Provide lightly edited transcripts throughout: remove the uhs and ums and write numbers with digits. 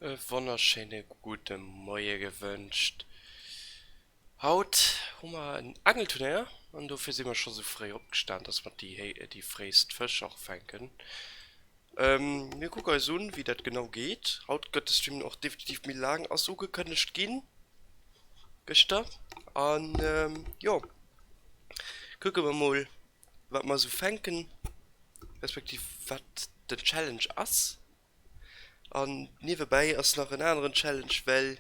E wonnerschéine gudde Moie gewënscht. Haut hu mer en Angelturnéier an dofir si mer scho sou fréi opgestan, dass mer déi déi fréist Fësch och fänken. Mir kucke eis un, wéi dat genau geet. Haut gëtt de Stream och definitiv méi laang, ass ugekënnegt ginn gëschter. An jo, kucke mer mol, wat mer esou fänken, respektiv wat den Challenge ass. An niewebäi ass nach en aneren Challenge, well,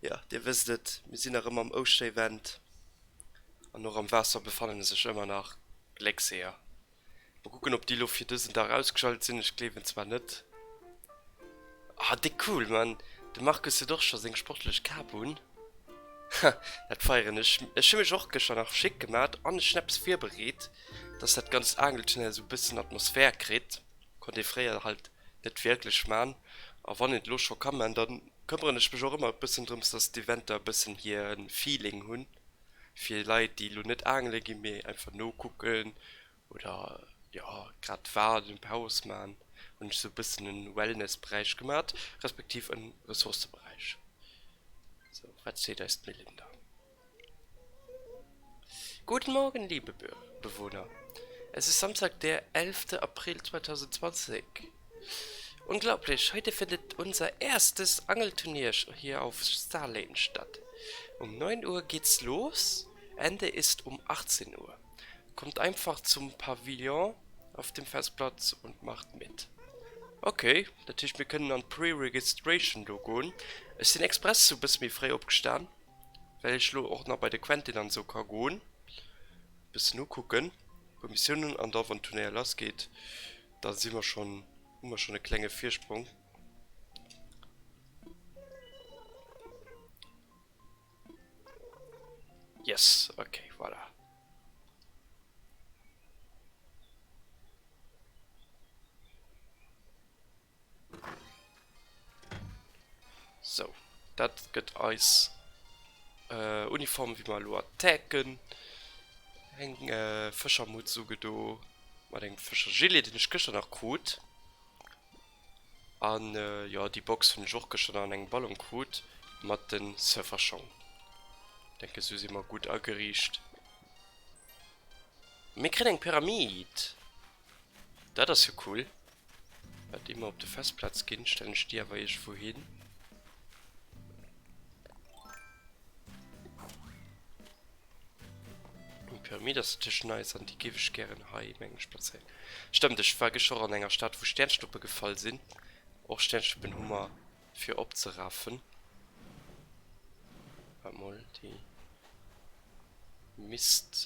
jo, dir wësst et, mir sinn nach ëmmer am Ouschterevent an och am Waasser befannen sech ëmmer nach Gléckseeër. Mol kucken, ob déi elo fir dësen Dag ausgeschalt sinn, ech gleewen zwar net. Ah, déck cool, man! De Marcus huet och scho seng sportlech Kap un. Ha, dat feieren ech. Ech hu mech och gëschter nach schick gemat an ech hunn eppes virbereet, dass dat ganzt Aangelturnéier esou e bëssen Atmosphär kritt. Konnt ee fréier halt net wierklech man. A wann een et elo scho ka man, da këmmeren ech mech och ëmmer e bëssen drëms, dass d'Eventer e bëssen hire Feeling hunn, fir Leit, déi elo net aangele ginn, mee einfach nokucken oder jo grad waarden, Paus man, hunn ech sou e bëssen en Wellnessberäich gemat, respektiv en Ressourceberäich. Sou, wat seet eis d'Melinda? Guten Morgen, liebe Bewohner. Es ist Samstag, der 11. April 2020. Unglaublich, heute findet unser erstes Angelturnier hier auf Starlane statt. Um 9 Uhr geht's los, Ende ist um 18 Uhr. Kommt einfach zum Pavillon auf dem Festplatz und macht mit. Ok, dat heescht mir kënnen an d'Pre-Registration do goen. Ech sinn express sou bësse méi fréi opgestan, well ech lo och nach bei de Quentin an esou ka goen, bëssen ukucken, puer Missiounen an da wann d'Turnéier lass geet, da si mer schonn, hu mer schonn e klenge Virsprong. Yes, ok, voilà. Sou, dat gëtt eis Uniform wéi mer elo attacken. Eng Fëschermutz ugedo mat engem Fëschergilet deen ech gëschter nach krut. An jo déi Box hunn ech och gëschter nach an engem Ballon krut mat de Surferschong. Denke sou si mer gutt ageriicht. Mir kréien eng Pyramid! Dat ass jo cool. Wat ier mer op de Festplatz ginn, stellen ech déi awer iergendwou hin. Eng Pyramid ass natierlech nice an déi géif ech gären hei, mengen ech, plazéieren. Stëmmt, ech war gëschter och an enger Stad, wou Sternschnuppe gefall sinn. Och Sternschnuppen hu mer fir opzerafen. Waart mol, déi misst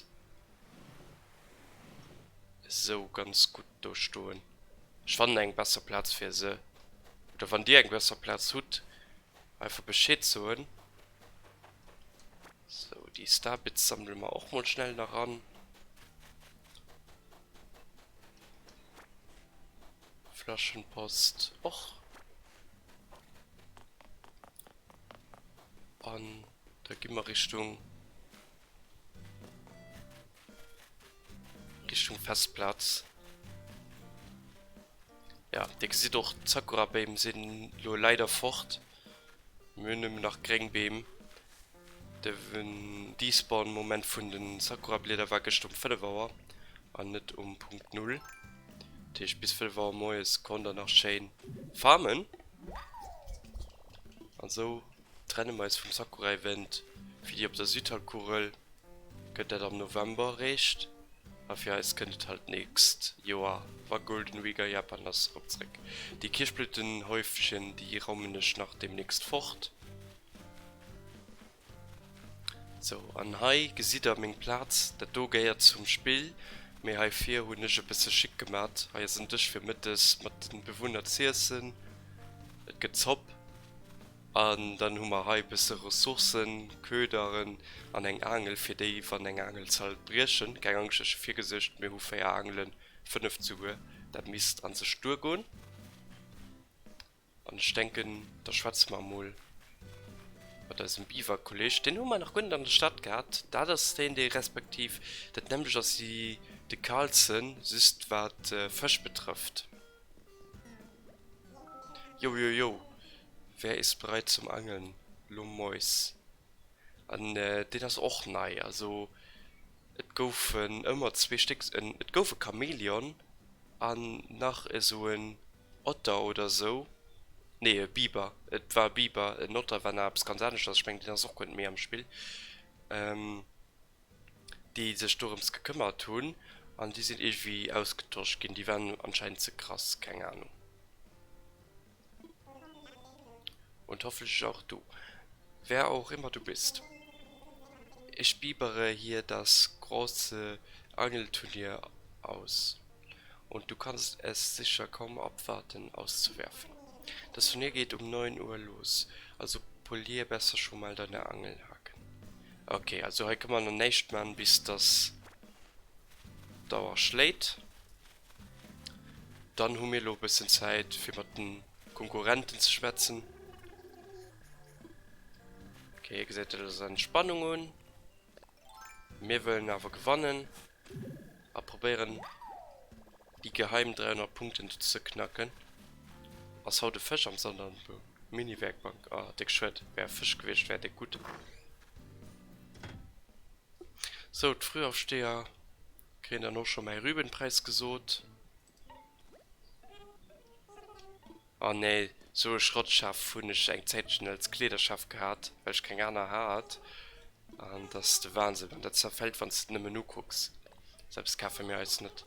esou ganz gutt do stoen. Ech fannen eng besser Plaz fir se. Oder wann dir eng besser Plaz hutt, einfach Bescheed soen. Sou, déi Starbits sammele mer och mol schnell nach an. Flaschenpost och. An da gi mer Richtung Richtung Festplaz. Ja, dir gesitt och, d'Sakurabéim sinn lo leider fort. Mir hunn nëmmen nach gréng Beem. De Despawn-Moment vun de Sakura-Blieder war gëschter um 5 Auer an net um Punkt Null. Dat heescht bis 5 Auer moies konnt der nach schéin farmen. An sou trenne mer eis vum Sakura-Event. Fir déi op der Südhalkugel gëtt dat am November eréischt a fir eis kënnt et halt d'nächst Joer, wa Golden Week a Japan ass, erop zréck. Déi Kierchblüttenhäufchen, déi raumen ech nach deemnächst fort. Sou, an hei gesitt der meng Plaz. Dat do gehéiert zum Spill, mee hei vir hunn ech e bësse schick gemat. Hei ass en Dësch fir mëttes mat den Bewunner z'iessen. Et gëtt Zopp. An dann hu mer hei e bësse Ressourcen, Köderen an eng Aangel fir déi, wann eng Aangel sollt briechen. Keng Angscht, ech hu virgesuergt, mir hu 4 Aangelen, 5 souguer, dat misst an sech duergoen. An ech denken, da schwätze mer emol mat eisem Beaver-Kolleg. Deen hu mer nach guer net an der Stad gehat. Dat ass deen, dee respektiv dat nämmlecht ass wéi de Carlsen, just wat Fësch betrëfft. Jo, jo, jo. Wer ist bereit zum Angeln? Lomois. An deen ass och nei. Also et goufen ëmmer zwee Stéck, et gouf e Chamäleon an nach esou en Otter oder esou, nee e Biber, et war e Biber, en Otter war nach eppes ganz aneschters, ech mengen deen ass och guer net méi am Spill, déi sech dorëms gekëmmert hunn an déi sinn iergendwéi ausgetosch ginn, déi waren anscheinend ze krass, keng Ahnung. Und hoffentlich auch du. Wer auch immer du bist. Ich bibere hier das große Angelturnier aus. Und du kannst es sicher kaum abwarten auszuwerfen. Das Turnier geht um 9 Uhr los, also polier besser schon mal deine Angelhaken. Okay, also hei kënne mer nach näischt man bis dass d'Auer schléit. Dann hu mir elo e bëssen Zäit fir mat de Konkurrenten ze schwätzen. Okay, hie gesäit dat als Entspannung un. Mir wëllen awer gewannen a probéieren déi geheim 300 Punkten do ze knacken. Ass haut e Fësch am Sand an der Mini-Werkbank? Ah, déck schued. Wär e Fësch gewiescht, wär déck gutt. Sou, d'Frühaufsteher kréien dann och scho mäi Rübenpräis gesot. Ah nee, sou e Schrottschaf hunn ech eng Zäitchen als Kleederschaf gehat, well ech keng aner hat. An dat ass de Wahnsinn, wann dat zerfält, wann s de et nëmmen ukucks. Selbst kafe mir eis net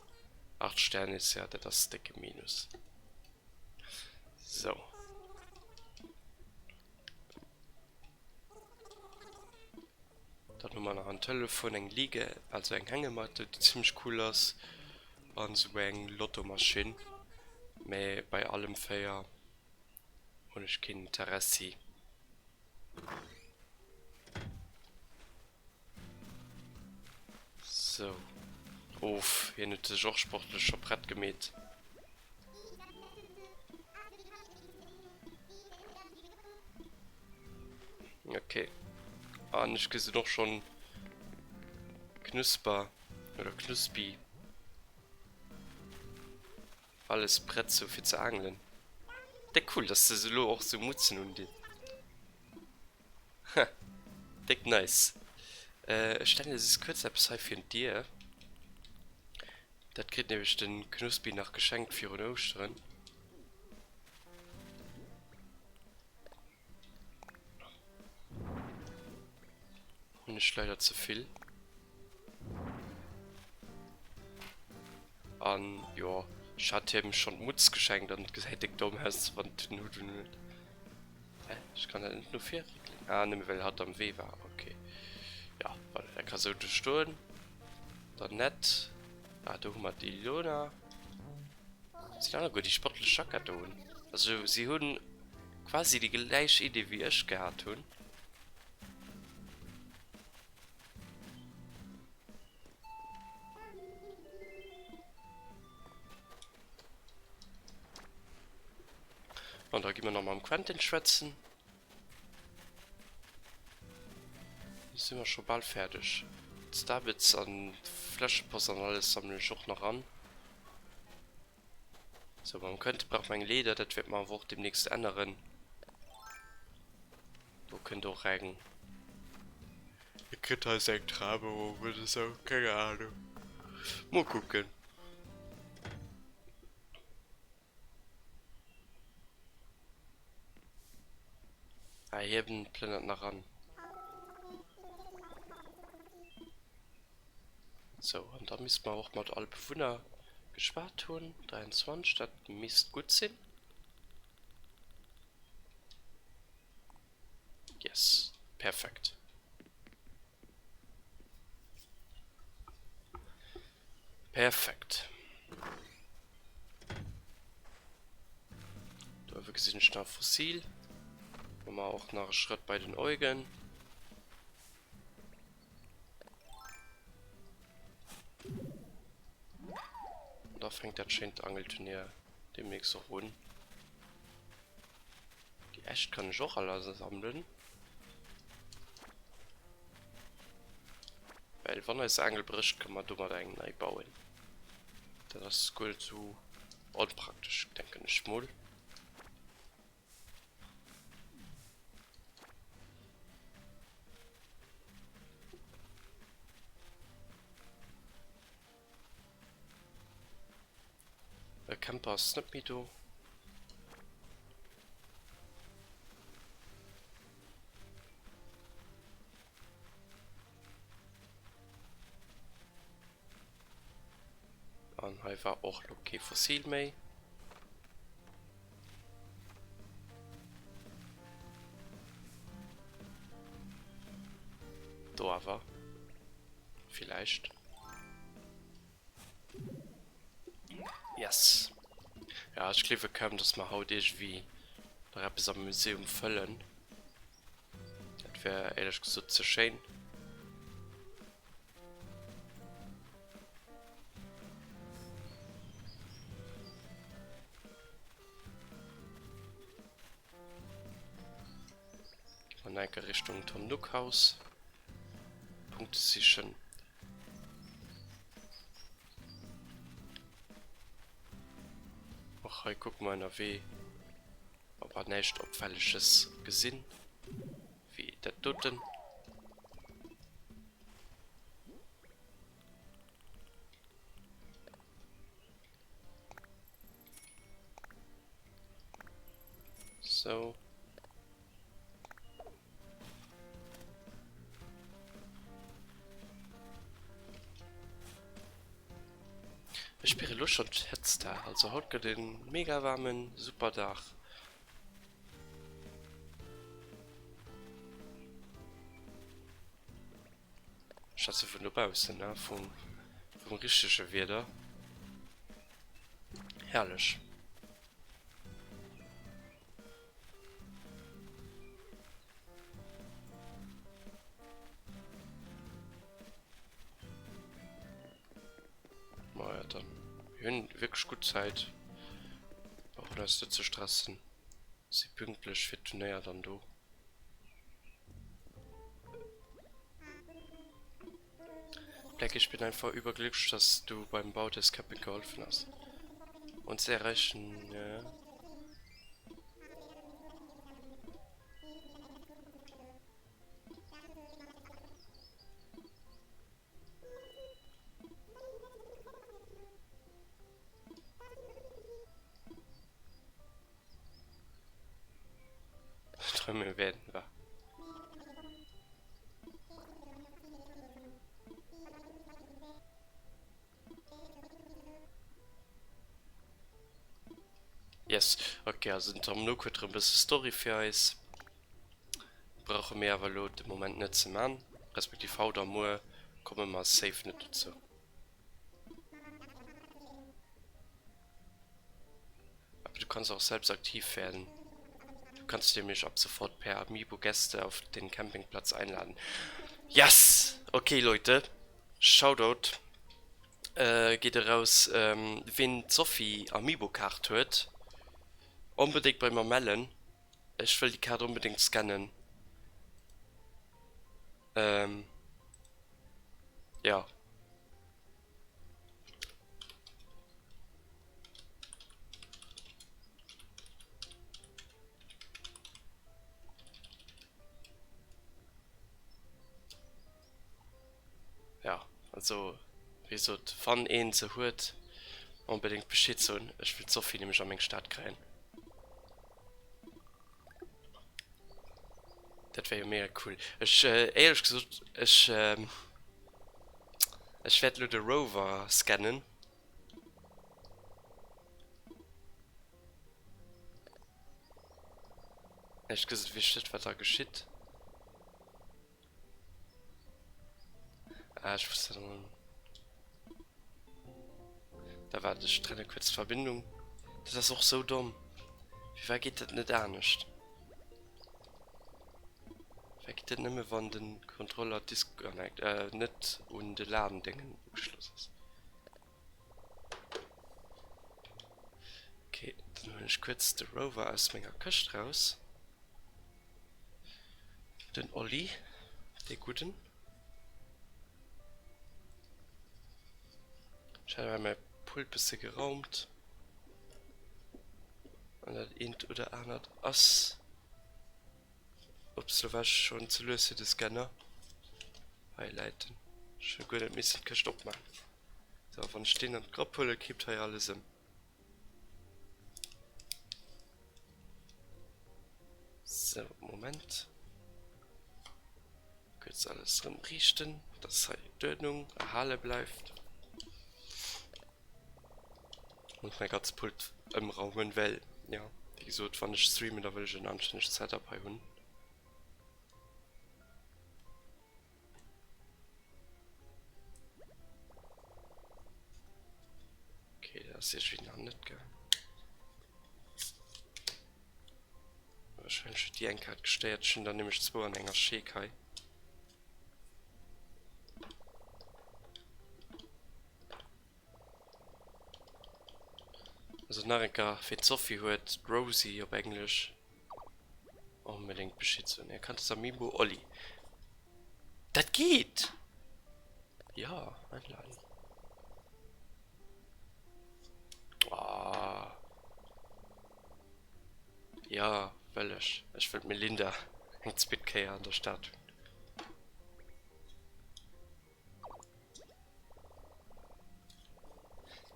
8 Sternis, ja dat ass décke Minus. Sou. Dann hu mer nach en Telefon, eng Liege, also eng Hängematte, déi zimmlech cool ass, an esou eng Lottomaschinn. Mä bei allem 4 hunn ech keen Interessi. Sou. Of, hien huet sech och sportlech scho prett gemeet. Okay. An ech gesinn och schon Knusper oder Knuspi. Alles prett sou fir ze aangelen. Déck cool, dass se elo och sou Mutzen undinn. Ha, déck nice. Ech stellen es kuerz eppes hei virun d'Dier. Dat kritt nämlech den Knuspi nach geschenkt virun Ouschteren. Hunn ech leider ze vill. An jo, ech hat him schonn d'Mutz geschenkt an et gesäit déck domm aus, wann et den Hutt un huet. Hä? Ech kann dat net no vir réckelen. Ah, nëmme well hatt am Wee war. Okay. Ja, voilà, dat ka sou do stoen. Dann net. Ah, do hu mer d'Ilona. Sinn alleguer déi sportlech Jackette un. Also si hunn quasi déi gläich Idee wéi ech gehat hunn. An da gi mer nach mam Quentin schwätzen. Da si mer scho bal fäerdeg. D'Starbits an d'Fläschepost an alles sammelen ech och nach an. Sou, mam Quentin brauche mer eng Leeder, dat wäerte mer awer och deemnächst änneren. Do kënnt och eng. E kritt hei seng Trap erof oder sou, keng Ahnung. Mol kucken. Ah, hien plënnert nach an. Sou, an da misste mer och mat all Bewunner geschwat hunn. 23, dat misst gutt sinn. Yes, perfekt. Perfekt. Do uewe gesinn ech nach e Fossil. Hu mer och nach e Schrëtt bei den Eugen. An da fänkt dat schéint Angelturnier deemnächst och un. Déi Äscht kann ech och all sammelen. Well wann eis Aangel brécht, kënne mer domadder eng nei bauen. Dat ass guer net sou onpraktesch, denken ech mol. Camper ass net méi do. An hei war och lo kee Fossil méi. Do awer. Villäicht. Yes. Ja, ech gleewe kaum, dass mer haut iergendwéi nach eppes am Museum fëllen. Dat wär éierlech gesot ze schéin. An enker Richtung Tom Nook Haus Punkte sichen. Och hei kucke mer ënnerwee, ob mer näischt Opfälleges gesinn, wéi dat doten. Sou. Ech spiere lo schon d'Hëtzt, also haut gëtt en mega waarmen super Dag. Ech schwätze vun dobaussen, ne, vum vum richtege Wieder. Herrlech. Maja dann, mir hunn wierklech gutt Zäit. Brauchen eis net ze stressen. Si pünktlech fir d'Turnéier dann do. Black, ich bin einfach überglücklich, dass du beim Bau des Camping geholfen hast. Uns erreichen, ja. Träume werden wahr. Yes, ok, also den Tom Nook huet erëm e bësse Story fir eis. Brauche mir awer elo de Moment net ze man, respektiv haut a muer komme mer safe net dozou. Aber du kannst auch selbst aktiv werden. Du kannst nämlich ab sofort per Amiibo Gäste auf den Campingplatz einladen. Yes! Okay Leute, Shoutout geet eraus ween d'Sophie Amiibo Kaart huet, onbedéngt bei mer mellen. Ech wëll déi Kaart onbedéngt scannen. Jo. Ja, also wéi gesot, wann een se huet, onbedéngt Bescheed soen. Ech wëll d'Sophie nämlech a meng Stad kréien. Dat wär jo mega cool. Ech, éierlech gesot, ech, ech wäert elo de Rover scannen. Éierlech gesot weess ech net, wat da geschitt. Ah, ech wusst dat emol. Da waart, ech trenne kuerz d'Verbindung. Dat ass och sou domm. Firwat geet dat net anescht? Firwat geet dat nëmme wann de Controller disconnect, äh, net un de LAN-Déngen ugeschloss ass? Okay, dann huelen ech kuerz de Rover aus menger Këscht raus. Den Olli, dee Gudden. Ech hat hei mäi Pult bësse geraumt. An dat eent oder anert ass. Ups, lo war ech schonn ze lues fir de Scanner. Hei läit en. Ech hu guer net missen d'Këscht opmaachen. Sou, wann ech deen an d'Grapp huelen, kippt hei alles ëm. Sou, Moment. Kuerz alles erëm riichten, dass hei d'Uerdnung erhale bleift. Muss mäi ganzt Pult ëmraumen, well, jo, wéi gesot, wann ech streamen, da wëll ech en anstännegt Setup hei hunn. Okay, dat ass iergendwéi nach net gaang. Wahrscheinlech huet déi eng Kaart gestéiert. Ech hunn der nämlech zwou an enger Scheek hei. Also nach eng Kéier, ween d'Sophie huet, d'Rosie op Englesch, onbedéngt Bescheed soen. Erkanntes Amiibo Olli. Dat geet! Ja, einladen. Ah. Ja, wëll ech. Ech wëll d'Melinda eng zweet Kéier an der Stad hunn.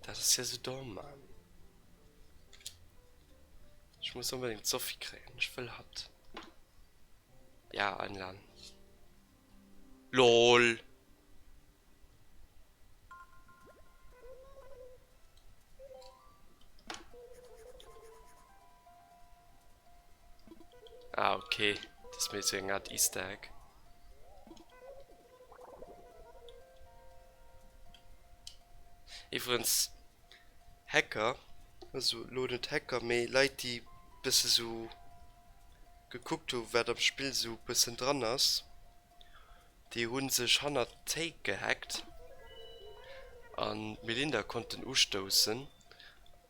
Dat ass ja sou domm, Mann. Ech muss onbedéngt d'Sophie kréien. Ech wëll hatt. Ja, einladen. LOL. Ah, okay. Dat ass méi sou eng Art Easter Egg. Iwwerens Hacker, also lo net Hacker, mee Leit déi bësse sou gekuckt hu wat am Spill sou bëssen dran ass, déi hu sech hannert d'Théik gehackt an d'Melinda konnten ustoussen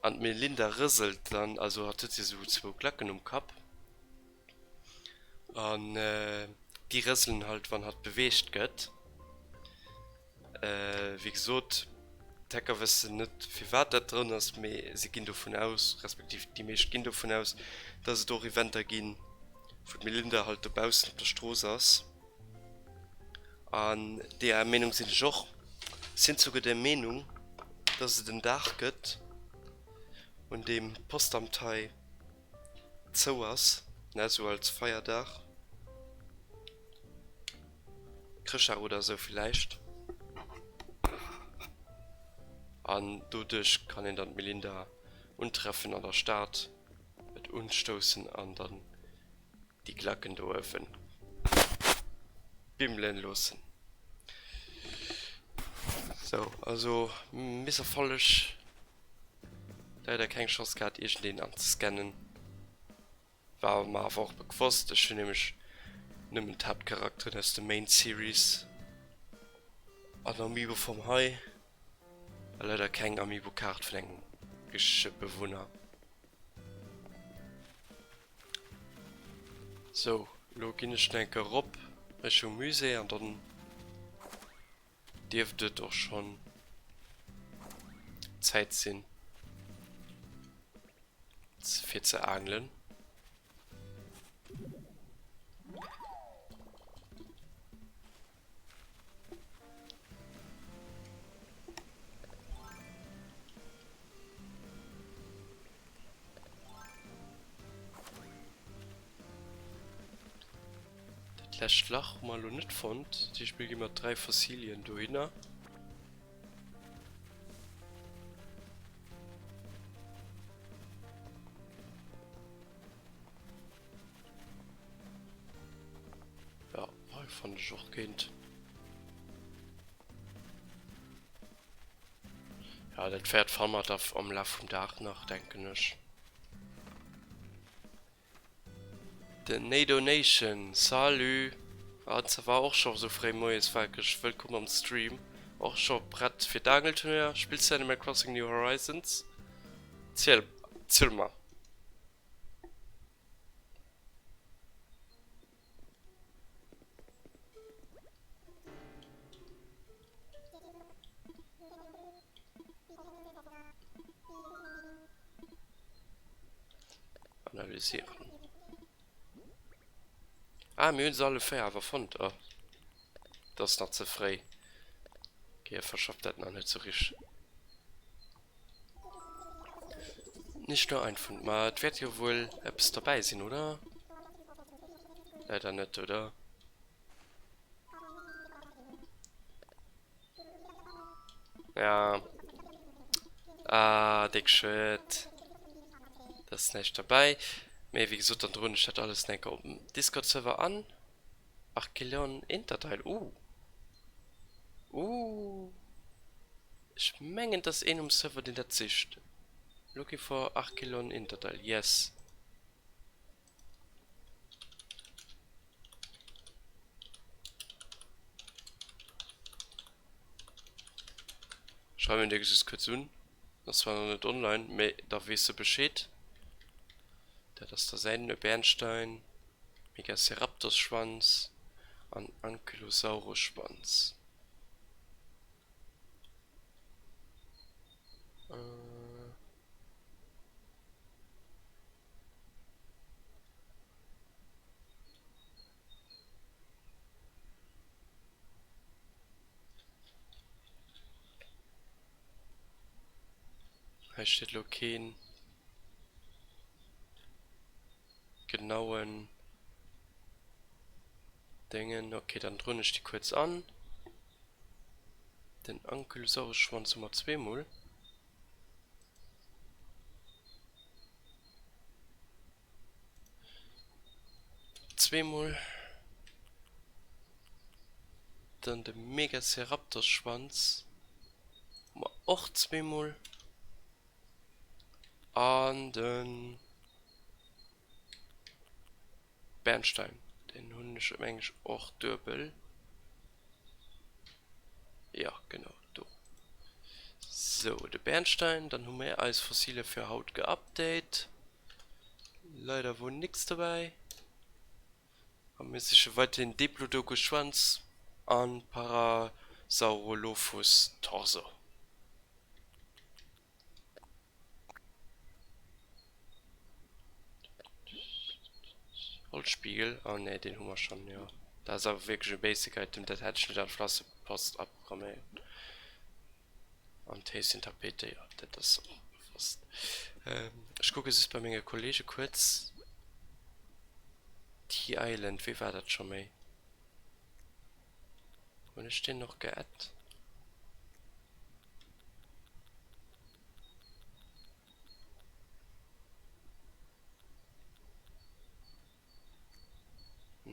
an d'Melinda rëselt dann, also hatt huet jo sou zwou Klacken um Kapp an déi rëselen halt wann hatt beweegt gëtt. Wéi gesot, d'Hacker wëssen net firwat dat dran ass, mee si ginn dovun aus, respektiv déi meescht ginn dovun aus, dass et och Eventer ginn, wou d'Melinda halt dobaussen op der Strooss ass. An deeër Meenung sinn ech och. Ech sinn souguer der Meenung, dass et en Dag gëtt, un deem d'Postamt hei zou ass, ne, sou als Feierdag. Chrëschtdag oder esou villäicht. An doduerch kann een dann d'Melinda untreffen an der Stad, et unstoussen an dann déi Glacken do uewen bimmelen loossen. Sou, also Misserfolleg, leider keng Chance gehat iergendeen anzescannen. War mer awer och bewosst, ech hunn nämlech nëmmen d'Haaptcharakteren aus der Main Series an Amiibo-Form hei a leider keng Amiibo-Kaart vun engem richtege Bewunner. Sou, lo ginn ech nach eng Kéier erop Richtung Musée an dann dierft et och schonn Zäit sinn fir ze aangelen. Dat lescht Lach hu mer elo net fonnt. Dat heescht mir gi mat 3 Fossilien dohinner. Ja, hei fand ech och géint. Ja, dat Pferd fanne mer da am Laf vum Dag nach, denken ech. Den Nadonation, salut! Ah, ça va och scho sou fréi moies wakereg. Wëllkomm am Stream. Och scho prett fir d'Aangelturnéier? Spills de Animal Crossing New Horizons? Ziel, ziel mer. Analysieren. Ah, mir hunn se alle 4 awer fonnt. Oh. Dat ass nach ze fréi. Okay, e verschafft dat nach net sou richteg. Nicht nur ein Fund. Ma et wäert jo wuel eppes derbäi sinn, oder? Leider net, oder? Ja. Ah, déck schued. Da ass näischt derbäi. Mee wéi gesot, dann droen ech dat alles nach eng Kéier op dem Discord-Server an. Archelon Hinterteil, uh. Uh. Ech mengen, et ass een um Server, deen dat sicht. Looking for Archelon Hinterteil, yes. Schreiwen dir just kuerz un. Ass zwar nach net online, mee da weess e Bescheed. Dat ass da säin Bernstein, Megaceraptos-Schwanz an Ankylosaurus-Schwanz. Hei steet elo keen genauen Déngen. Ok, dann droen ech déi kuerz an. Den Ankylosaurus-Schwanz hu mer zweemol. Zweemol. Dann de Megaceraptor-Schwanz hu mer och zweemol. An de Bernstein, deen hunn ech meng ech och duebel. Jo, genau, do. Sou, de Bernstein. Dann hu mir eis Fossile fir haut geupdate. Leider wor nix dobäi. A mir siche weiderhin Diplodocus Schwanz an Parasaurolophus Torso. Holzspiegel, oh nee, deen hu mer schon, jo. Dat ass awer wierklech e basic Item, dat hätt ech net an d'Flassepost aprogramméiert. An d'Häschen-Tapete, jo, dat ass och bewosst. Ech kucke just bei menge Kollege kuerz. T-Island, wéi war dat scho méi? Hunn ech deen och geaddt?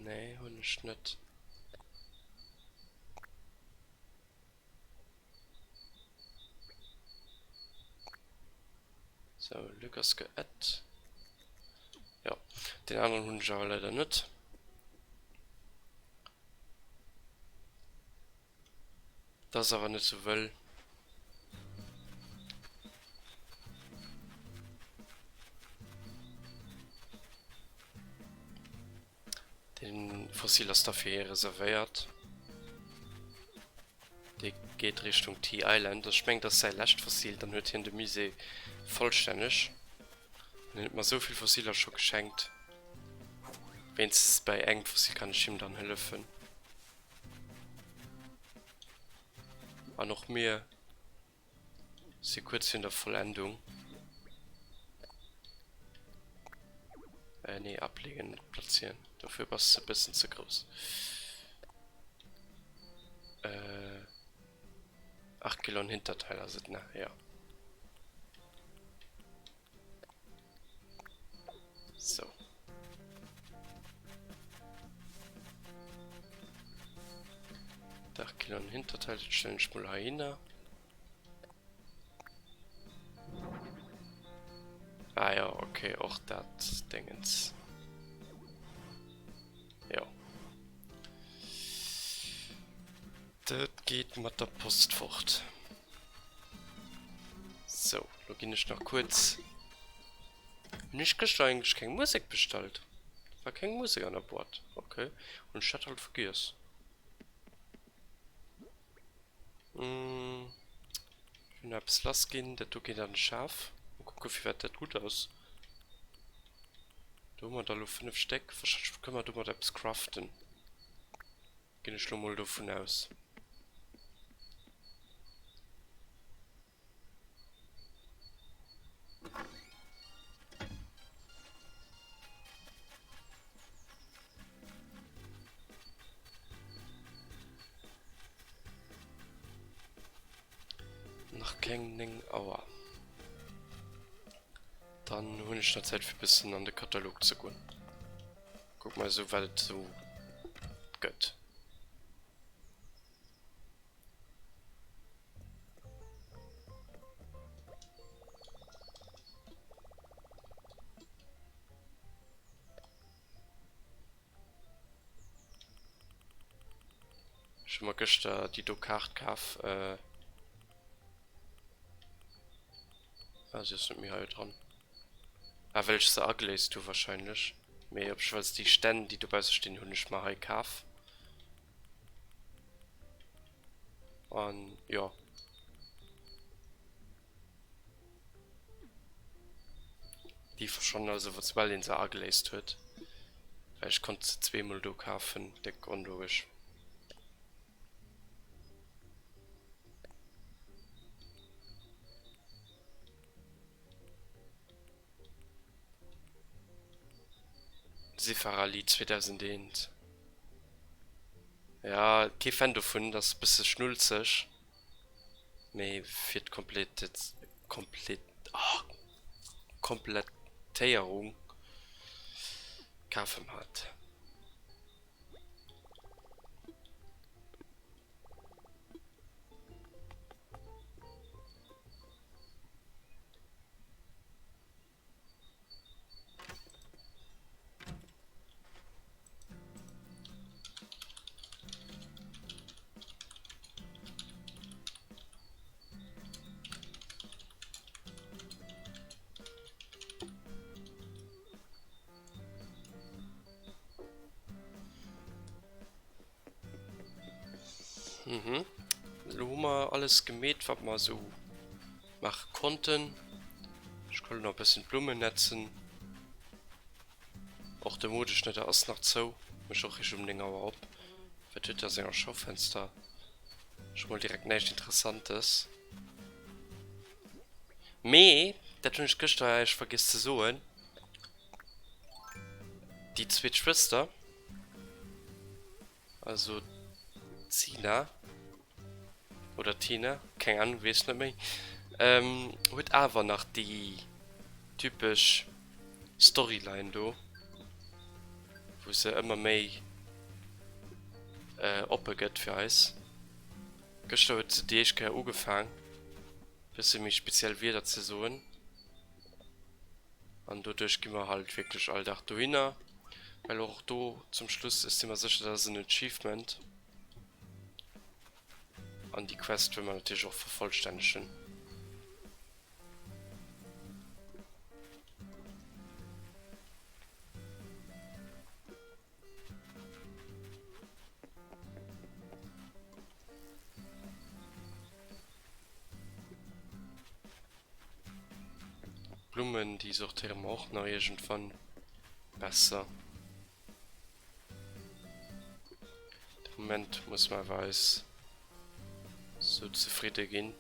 Nee, hunn ech net. Sou, Luc ass geaddt. Jo, deen aneren hunn ech awer leider net. Dat ass awer net sou wëll. Den Fossil ass da fir hie reservéiert. Dee geet Richtung T-Island. Ech mengen, dat ass säi lescht Fossil. Dann huet hien de Musée vollstänneg. An hien huet mer esou vill Fossiler scho geschenkt. Wéinstens bei engem Fossil kann ech him dann hëllefen. An och mir si kuerz virun der Vollendung. Äh, nee, ablegen, net platzieren. Dofir bass de e bëssen ze grouss. Äh, Archelon Hinterteil ass et, ne? Ja. So. D'Archelon Hinterteil, dat stellen ech mol heihinner. Ah ja, okay, och dat Dingens. Jo. Dat geet mat der Post fort. Sou, lo ginn ech nach kuerz. Hunn ech gëschter eigentlech keng Musek bestallt? War keng Musek an der Boîte. Okay, hunn ech dat halt vergiess. Ech hunn eppes lass ginn. Dat do geet an de Schaf. Mol kucke firwat dat gutt ass. Do hu mer der elo 5 Stéck. Warscheinlech kënne mer domat eppes craften. Ginn ech lo mol dovun aus. Nach keng 9 Auer. Dann hunn ech nach Zäit fir bëssen an de Katalog ze goen. Kuck mol esou wat et esou gëtt. Ech hu mer gëschter déi do Kaart kaf. Ah, si ass net méi hei dran. Ah, well ech se ageléist hu wahrscheinlech. Mee op jiddefalls déi Stänn, déi dobausse stinn, hunn ech mer hei kaf. An jo. Déi verschwannen also wat soubal een se ageléist huet, well ech konnt se zweemol do kafen, déck onlogesch. Sefarali 2001 Ja, kee Fan dovun, dat ass e bësse schnulzeg. Mee fir d'Komplettéierung kafe mer et. Mhm. Lo hu mer alles gemeet, wat mer esou maache konnten. Ech kann elo nach e bëssen d'Blummen netzen. Och de Modeschnëdder ass nach zou, mécht och réischt um 9 Auer op. Wat huet e a senger Schaufenster? Scho mol direkt näischt Interessantes. Mee, dat hunn ech gëschter Iech vergiess ze soen, déi zweet Schwëster, Also d'Sina oder d'Tina, keng Ahnung, weess net méi, huet awer nach déi typesch Storyline do, wou se ëmmer méi oppe gëtt fir eis. Gëschter huet se déi éischt Kéier ugefaang, bësse méi speziell Wierder ze soen. An doduerch gi mer halt wierklech all Dag dohinner. Well och do zum Schluss, ech si mer sécher, dat ass en Achievement. An déi Quest wëlle mer natierlech och vervollstännegen. D'Blummen, déi sortéiere mer och nach iergendwann besser. De Moment musse mer awer eis sou zefridde ginn.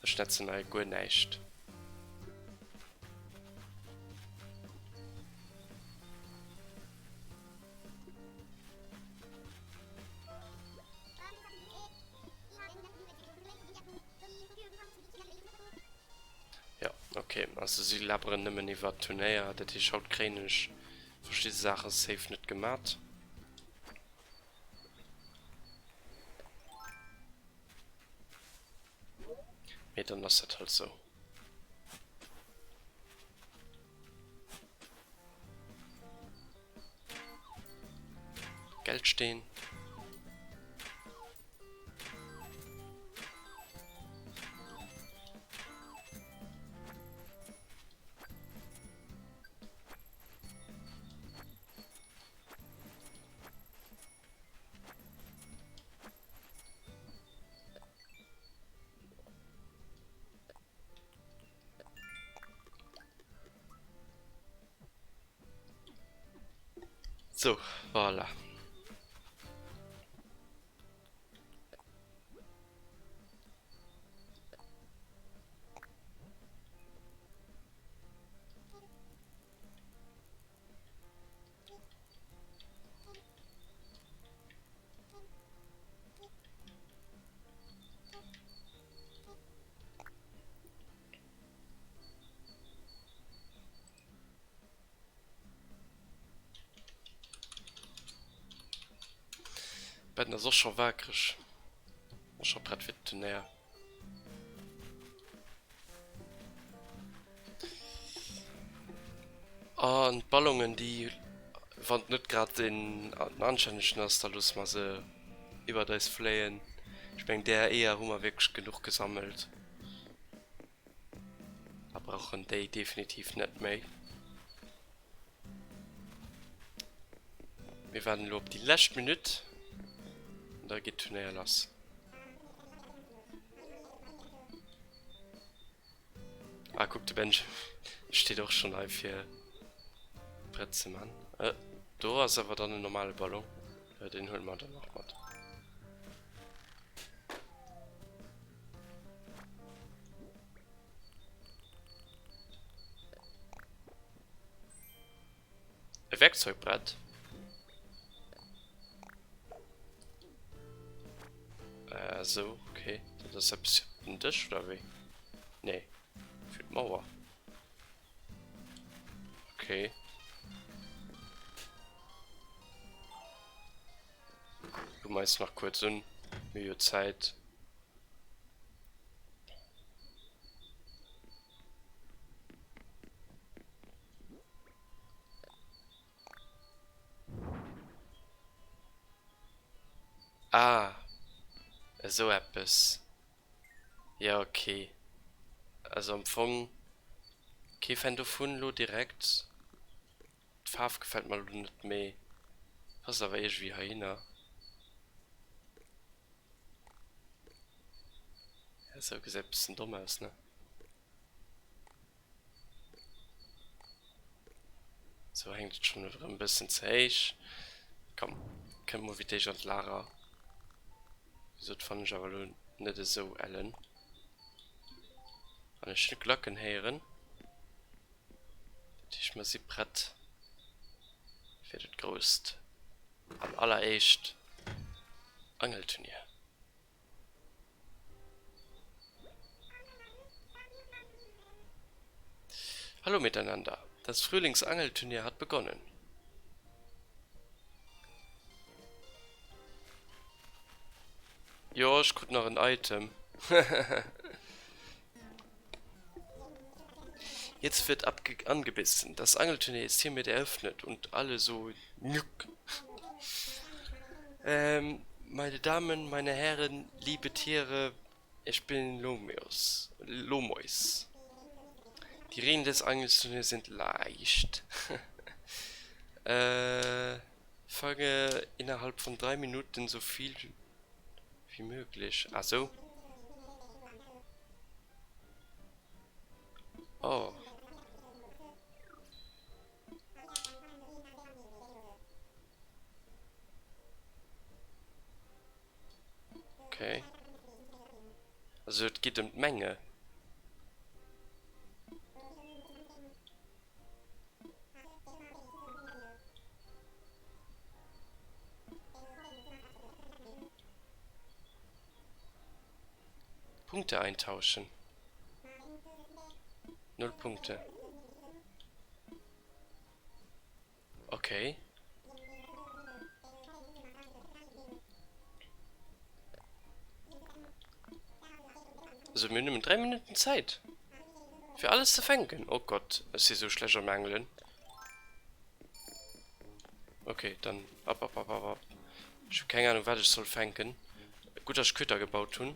Ech netzen hei guer näischt. Ja, okay. Also si labberen nëmmen iwwer Turnéier. Dat heescht, haut kréien ech verschidde Saache safe net gemat. Mee dann ass dat halt sou. Geldsteen. So, voilà. Ben ass och scho waakreg. Ass scho prett fir den Turnéier. An d'Ballonen déi, wann et net grad een anstännegen ass, da loosse mer se iwwert eis fléien. Ech mengen där Eeër hu mer wierklech genuch gesammelt a brauchen déi definitiv net méi. Mir waarden elo op déi lescht Minutt an da geet d'Turnéier lass. Ah kuck de Benj steet och schon hei fir prett ze man. Äh, do ass awer dann en normale Ballon. Äh, den huele mer dann och mat. E Werkzeugbrett. Äh, so, okay. Dat ass eppes fir den Dësch, oder wéi? Nee, fir d'Mauer. Okay. Kucke mer eis nach kuerz un. Mir hu jo Zäit. Ah, esou eppes. Jo, ok. Also am Fong kee Fan dovun lo direkt. D'Faarf gefält mer lo net, mee passt awer iergendwéi heihinner. Esou gesäit bessen domm aus, ne? Sou hänkt et schon erëm e bëssen ze héich. Komm, kënnt mol fir d'éischt an d'Lager. Wéi gesot, fannen ech awer elo net esou ellen. An ech hunn d'Glacken héieren. Dat heescht, mer si prett fir dat grousst an alleréischt Angelturnier. Hallo miteinander, das Frühlingsangelturnier hat begonnen. Jo, ech krut nach en Item. Jetzt wird angebissen. Das Angelturnier ist hiermit eröffnet und alle so njuck. Ähm, meine Damen, meine Herren, liebe Tiere, ich bin Lomeus, Lomois. Die Regeln des Angelturniers sind leicht. äh, fange innerhalb von drei Minuten so viel wie möglich. Ah, so. Oh. Okay. Also et geet ëm d'Menge. Punkte eintauschen. Null Punkte. Okay. Also mir hunn nëmmen 3 Minutten Zäit fir alles ze fänken. Oh Gott, ech si sou schlecht am Angelen. Okay, dann ab, ab, ab, ab, ab. Ech hu keng Ahnung wat ech soll fänken. Gutt, dass ech Köder gebaut hunn.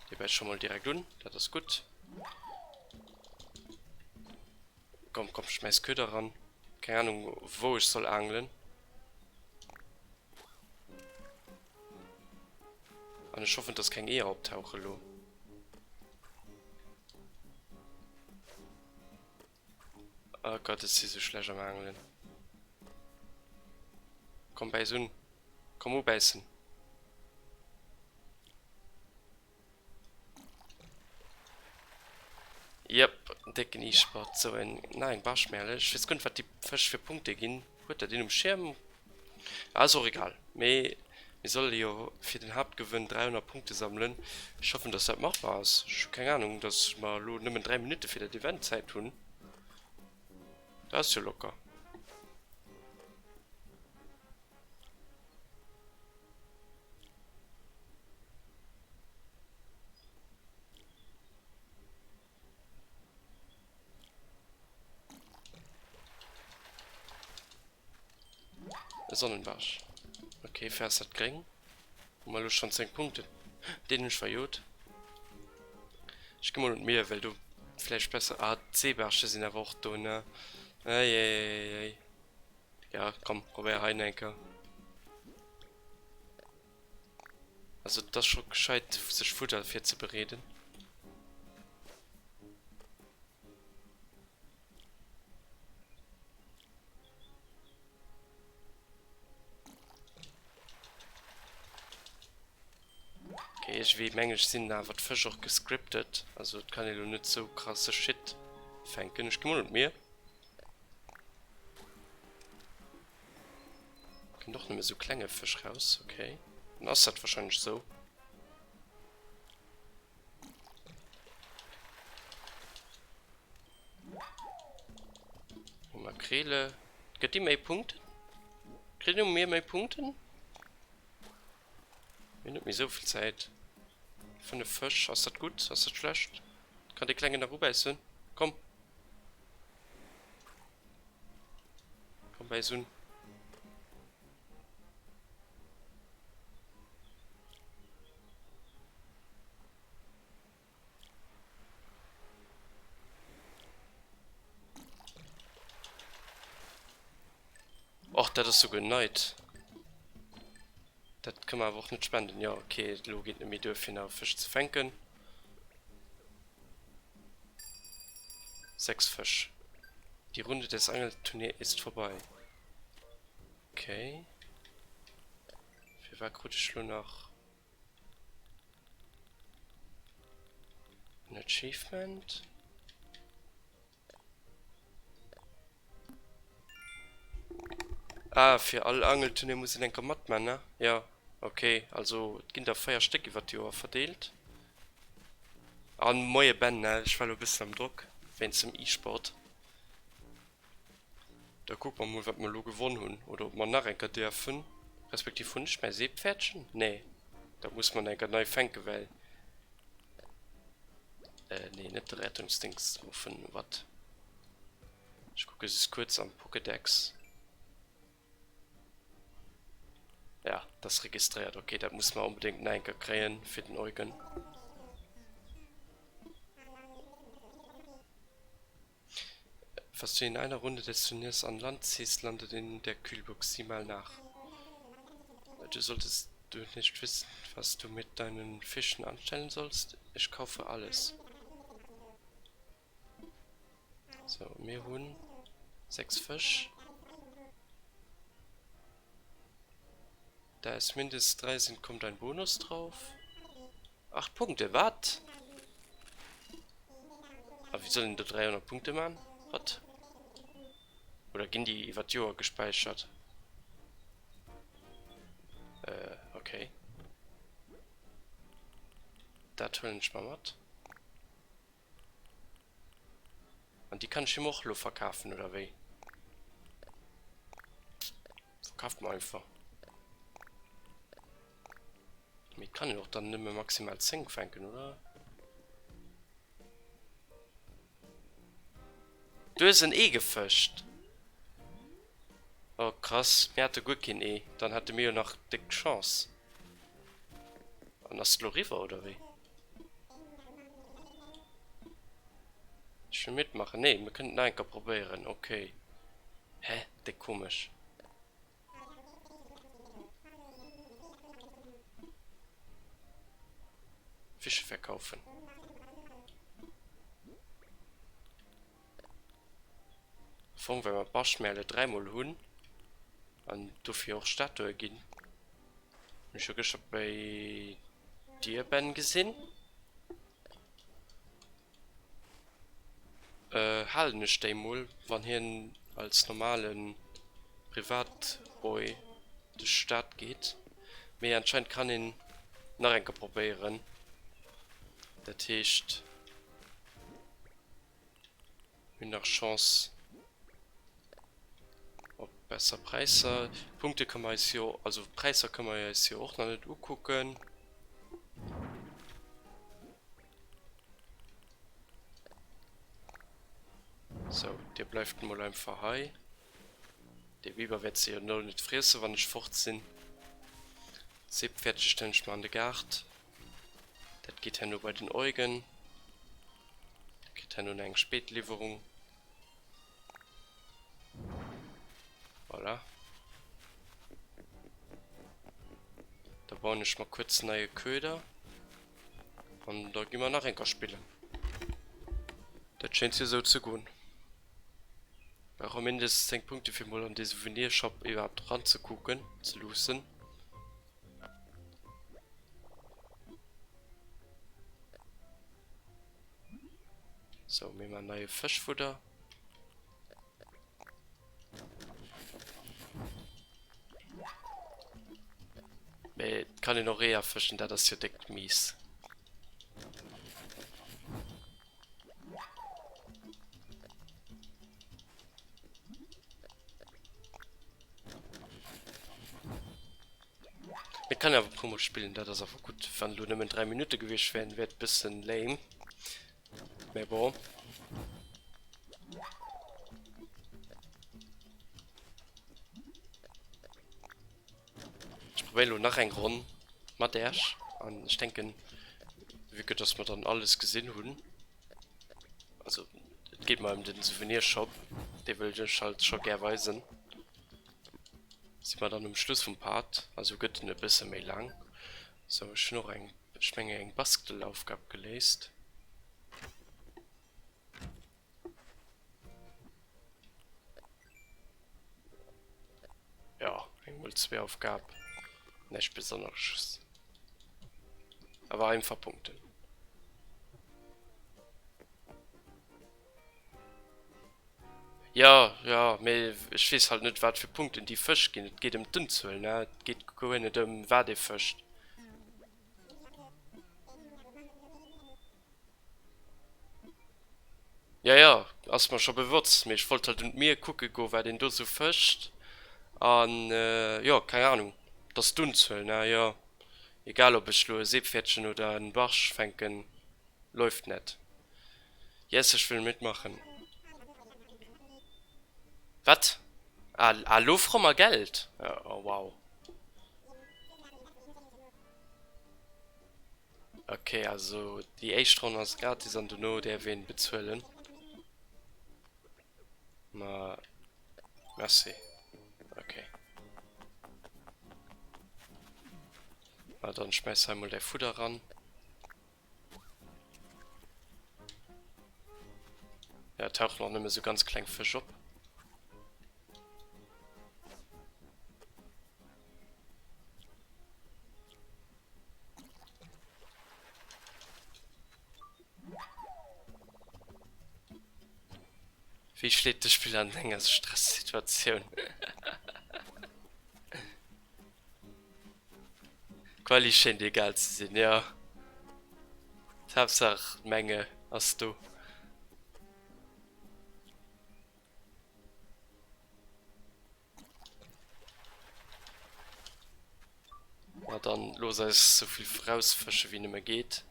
Dee bäisst scho mol direkt un, dat ass gutt. Komm, komm, schmäiss Köder ran. Keng Ahnung, wou ech soll angelen. An ech hoffen, dass keng Eeër optauche lo. Oh Gott, ech si sou schlecht am Angelen. Komm, bäiss un. Komm ubäissen. Jep, décken Iischbert. Sou en, na eng Bachschmerle. Ech weess guer net wat déi Fësch fir Punkte ginn. Huet dat een um Schierm? Ah, ass och egal. Mee mir solle jo fir den Haaptgewënn 300 Punkte sammelen. Ech hoffen dass dat machbar ass. Ech hu keng Ahnung, dass mer elo nëmmen 3 Minutte fir dat Event Zäit hunn. Dat ass jo locker. E Sonnenbarsch. Ok, fair ass dat gréng. Hu mer elo schonn 10 Punkten. Deen hunn ech verjot. Ech gi mol un d'Mier, well do vläicht besser. Ah, d'Seebaarsche sinn awer och do, ne? Eieieiei. Ja, komm, probéier hei nach eng Kéier. Also, et ass scho gescheit, sech Fudder virzebereeden. Okay, iergendwéi mengen ech sinn awer d'Fësch och gescriptet, also et kann ee lo net sou krasse Shit fänken. Ech gi mol un d'Mier. Kënnt och nëmme sou klenge Fësch raus, okay. Dann ass dat wahrscheinlech sou. Makrele. Gëtt déi méi Punkten? Kritt een um Mier méi Punkten? Mir hunn net méi esou vill Zäit. 5 Fësch, ass dat gutt? Ass dat schlecht? Kann dee Klengen nach ubäissen? Komm! Komm, bäiss un. Och dat ass souguer neit. Dat kënne mer awer och net spenden. Jo, ok, elo geet net méi duer fir nach e Fësch ze fänken. 6 Fësch. Die Runde des Angelturnier ist vorbei. Ok. Firwat krut ech elo nach En Achievement? Ah, fir all Angelturnier muss een eng Kéier matman, ne? Jo, ok. Also et ginn der 4 Stéck iwwer d'Joer verdeelt. An moie Ben, ne? Ech war lo e bëssen am Drock wéinst dem E-Sport. Da kucke mer mol wat mer elo gewonn hunn oder ob mer nach eng Kéier däerfen. Respektiv hunn ech mäi Seepfäerdchen? Nee, dat muss mer nach eng Kéier nei fänken, well äh nee net de Rettungsdéngscht ruffen. Wat? Ech kucke just kuerz am Pokédex. Ja, dat ass registréiert. Ok, dat muss mer onbedéngt nach eng Kéier kréien fir den Eugen. Was du in einer Runde des Turniers an Land ziehst, landet in der Kühlbox. Sieh mal nach. Du solltest du nicht wissen, was du mit deinen Fischen anstellen sollst? Ich kaufe alles. So, mir hunn 6 Fësch. Da es mindestens 3 sind, kommt ein Bonus drauf. 8 Punkte, wat? A wéi soll een do 300 Punkte man? Wat? Oder ginn déi iwwer d'Joer gespäichert? Äh, okay. Dat huelen ech mer mat. An déi kann ech him och lo verkafen, oder wéi? Verkaaft mer einfach. Mee et kann een och dann nëmme maximal 10 fänken, oder? Du hues en Ee gefëscht? Oh krass, mir hate guer keen Ee. Dann hate mir jo nach déck Chance. An ass et lo riwwer, oder wéi? Ech wëll mitmachen. Nee, mir kënnen et nach eng Kéier probéieren. Okay. Hä? Déck komesch. Fische verkaufen. Am Fong, well mer d'Baschmäerle dräimol hunn an dofir och Statue ginn. Hunn ech jo gëschter bei dir, Ben, gesinn. Halen ech déi mol, wann hien als normale Privatboy duerch d'Stad geet. Mee anscheinend kann een nach eng Kéier probéieren. Dat heescht, mir hunn nach Chance op besser Präisser. Punkte kënne mer eis jo, also Präisser kënne mer eis jo och nach net ukucken. Sou, dir bleift mol einfach hei. Dee Biber wäert se jo elo net friessen, wann ech fort sinn. D'Seepfäerdche stellen ech mer an de Gaart. Dat geet herno bei den Eugen. Dee kritt herno nach eng Spätliwwerung. Voilà. Da bauen ech mer kuerz neie Köder. An da gi mer nach eng Kéier spillen. Dat schéint jo esou ze goen. Brauche mindestens 10 Punkte fir mol an dee Souvenirshop iwwerhaapt eranzekucken ze luussen. Sou, mir man neie Fëschfudder. Mee et kann een och Eeër fëschen, dat ass jo déck mies. Mir kann awer puer mol spillen, dat ass awer gutt. Wann elo nëmmen 3 Minutte gewiescht wären, wär et bëssen lame. Mee bon. Ech probéieren elo nach eng Ronn mat Äerch an ech denken, vue que dass mer dann alles gesinn hunn, also et geet mer ëm den Souvenirshop, dee wëll ech iech halt scho gär weisen, si mer dann um Schluss vum Part, also gëtt en e bësse méi laang. Sou, ech hunn och eng, ech menge eng Bastelaufgab geléist. Ja, eng mol 2 Aufgab. Näischt Besonneresches. Awer einfach Punkten. Ja, ja, mee ech weess halt net wat fir Punkten déi Fësch ginn. Et geet ëm d'Unzuel, ne? Et geet guer net ëm wat ee fëscht. Ja ja, ass mer scho bewosst, mee ech wollt halt un d'Mier kucke goen, wat een do sou fëscht an jo, keng Ahnung, et ass d'Unzuel, ne? Jo, egal ob ech lo e Seepfäerdchen oder en Barsch fänken, läuft net. Yes, ech wëll mitmachen. Wat? Ah, ah lo froe mer Geld? Oh wow. Ok, also déi éischt Ronn ass gratis an dono däerf een bezuelen. Ma merci. Ok. Ma dann schmeiss hei mol däi Fudder ran. Ja, tauchen och nëmme sou ganz kleng Fësch op. Wéi schléit de Spiller an enger Stressituatioun? Quali schéint egal ze sinn, jo. D'Haaptsaach d'Menge ass do. Ma dann looss eis souvill rausfësche wéi nëmme geet.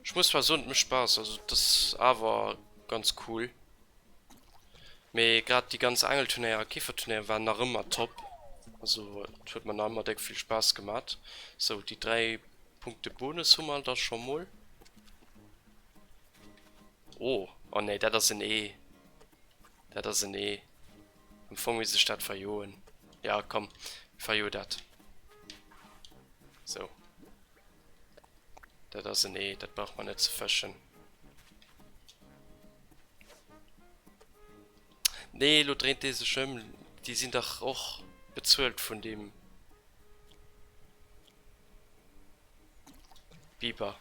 Ech muss zwar soen, et mécht Spaass, also et ass awer ganz cool. Mee grad déi ganz Aangelturnéier a Käferturnéier waren nach ëmmer top. Also et huet mer nach ëmmer déck vill Spaass gemat. Sou, déi 3 Punkte Bonus hu mer da scho mol. Oh, oh nee, dat ass en Ee. Dat ass en Ee. Am Fong misst ech dat verjoen. Ja, komm, verjo dat. Sou. Dat ass en Ee, dat brauch mer net ze fëschen. Nee, lo dréint dee sech ëm. Déi sinn dach och bezuelt vun deem Biber.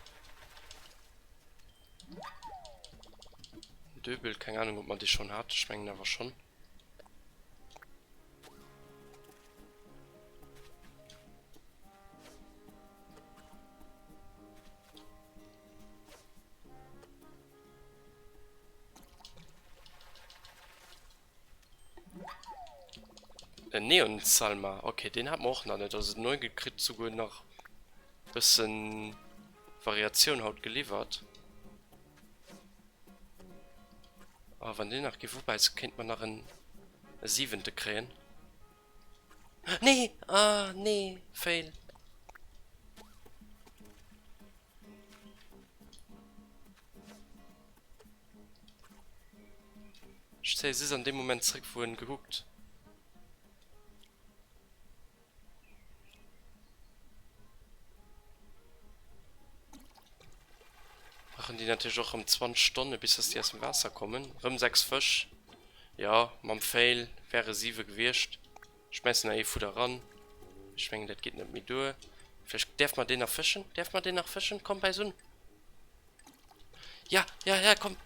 Döbel, keng Ahnung ob mer dee schonn haten, ech mengen awer schonn. En Neon Salma, okay, deen hat mer och nach net. Also den Eugen kritt souguer nach bëssen Variatioun haut geliwwert. Ah, wann deen nach géif ubäissen, kéint mer nach en e siwente kréien. Nee! Ah, nee! Fail! Ech zéie sis an deem Moment zréck, wou en gehookt. Brauchen déi natierlech och rëm 20 Stonne bis dass déi aus dem Waasser kommen. Rëm 6 Fësch. Jo, mam Fail wäre 7 gewiescht. Schmäissen nach ee Fudder ran. Ech mengen dat geet net méi duer. Vläicht däerf mer deen nach fëschen? Däerf mer deen nach fëschen? Komm, bäiss un! Ja, ja, ja, komm!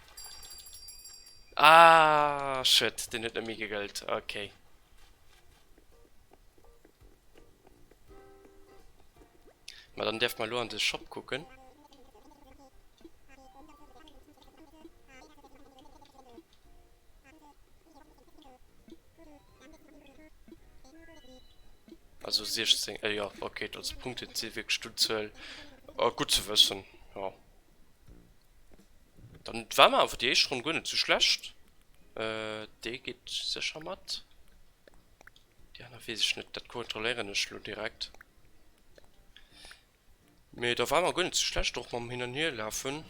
Ah, schued, deen huet net méi gegëllt. Okay. Ma dann däerf mer elo an de Shop kucken. Also 16, äh, ja, okay, also Punkte si wierklech d'Unzuel. Äh, gutt ze wëssen, ja. Dann war mer awer déi éischt Ronn guer net sou schlecht. Äh, dee geet sécher mat. Déi aner weess ech net, dat kontrolléieren ech lo direkt. Mee da war mer guer net sou schlecht, och mam Hin an Hierlafen.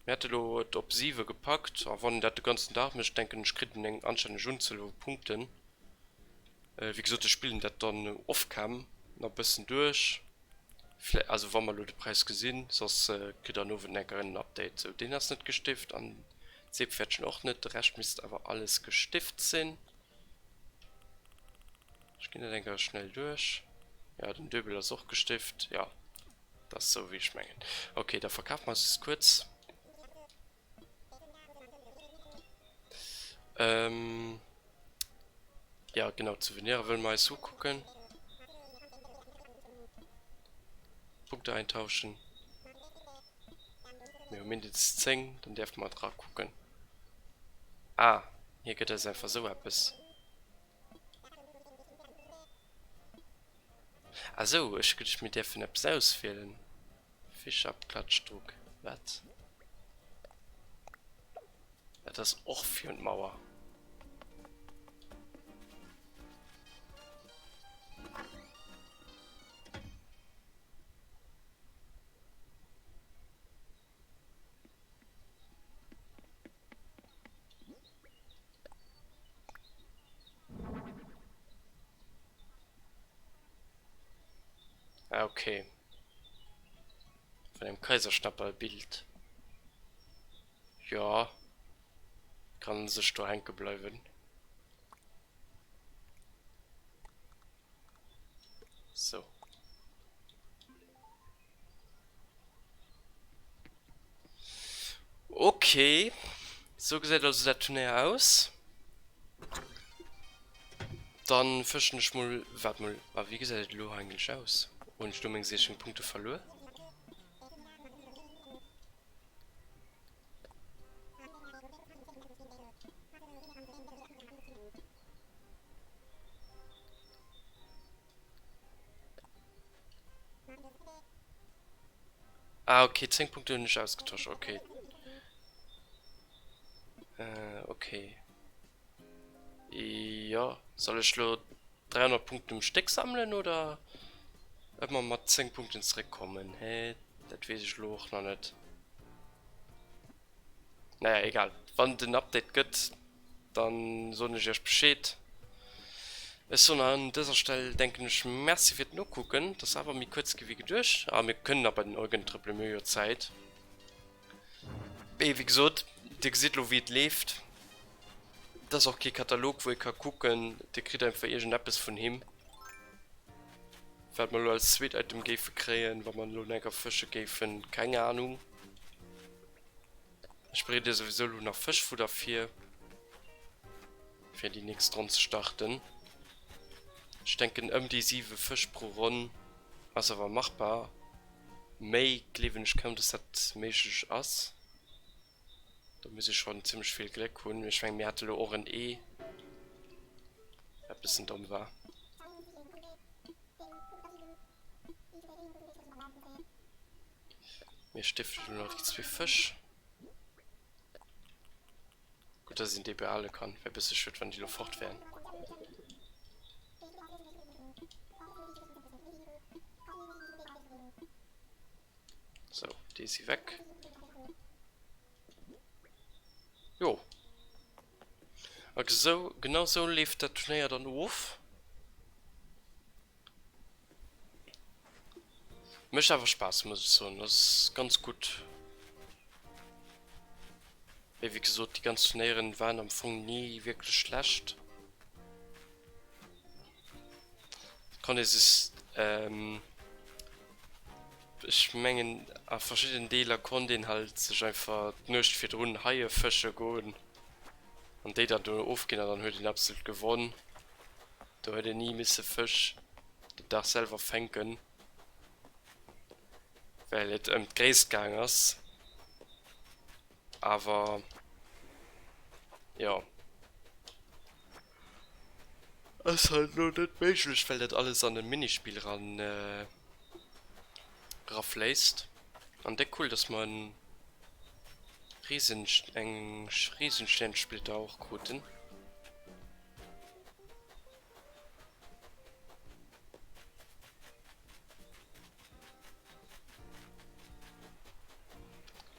Mir hate lo et op 7 gepackt a wann een dat de ganzen Dag mécht, denken ech, kritt een eng anstänneg Unzuel u Punkten. Wéi gesot, ech spillen dat dann off-cam nach e bëssen duerch. Vlä also wa mer elo de Präis gesinn, soss kritt der en Owend enker en Update. Sou, deen ass net gestift an d'Seepfäerdchen och net, de Rescht misst awer alles gestift sinn. Ech ginn dat enker schnell duerch. Jo, den Döbel ass och gestift. Jo, dat ass sou wéi ech mengen. Ok, da verkafe mer eis kuerz. Ähm, ja genau, d'Souveniren wëlle mer eis ukucken. Punkte eintauschen. Mir hu mindestens 10, dann däerfe mer dra kucken. Ah, hie gëtt eis einfach esou eppes. Ah sou, ech hu geduecht mir däerfen eppes auswielen. Fischabklatschdruck, wat? Dat ass och virun d'Mauer. Ah, okay. Vun engem Kaiserschnapperl-Bild. Jo, kann sech do hänke bleiwen. So. Ok, sou gesäit also dat Turnéier aus. Dann fëschen ech mol, waart mol, a wéi gesäit et elo eigentlech aus? Hunn ech do meng 16 Punkte verluer? Ah okay, 10 Punkte hunn ech ausgetosch, okay. Äh, okay. Jo, soll ech lo 300 Punkten um Stéck sammelen oder ëmmer mat 10 Punkten zeréckkommen? Hä, dat weess ech lo och nach net. Naja, egal. Wann et en Update gëtt, dann soen ech iech Bescheed. Ech soen an dëser Stell, denken ech, Merci fir d'Nokucken. Et ass awer méi kuerz gi wéi geduecht. A mir kënnen nach bei den Eugen trëppelen, mir hu jo Zäit. Mee wéi gesot, dir gesitt elo wéi et leeft. Et ass och kee Katalog wou ee ka kucken, dir kritt einfach iergendeppes vun him. Wat mer elo als zweet Item géife kréien, wa mer elo enker fësche géifen, keng Anung. Ech bereede souwisou elo nach Fëschfudder vir, fir déi nächst Ronn ze starten. Ech denken ëm déi 7 Fësch pro Ronn ass awer machbar. Méi gleewen ech kaum, dass dat méiglech ass. Do muss ee schonn zimmlech vill Gléck hunn. Mee ech mengen, mir hate lo och en Ee, wat bëssen domm war. Mir stiften elo nach déi zwee Fësch. Gutt, dass een déi behale kann. Wär bësse schued, wann déi lo fort wären. Sou, déi si weg. Jo. A sou, genau sou leeft dat Turnéier dann of. Mécht awer Spaass, muss ech soen. Ass ganz gutt. Mee wéi gesot, déi ganz Turnéieren waren am Fong ni wierklech schlecht. Konnt ee sech, ech mengen a verschiddenen Deeler konnt een halt sech einfach d'Nuecht virdrun Haie fësche goen an déi dann do ofginn an dann huet een absolut gewonn. Do huet een ni misse Fësch den Dag selwer fänken, well et ëm d'Gréisst gaang ass. Awer jo, ass halt elo net méiglech, well dat alles an e Minispill eran erafléisst. An déck cool, dass mer en Riesen, eng Riesensternsplitter och kruten.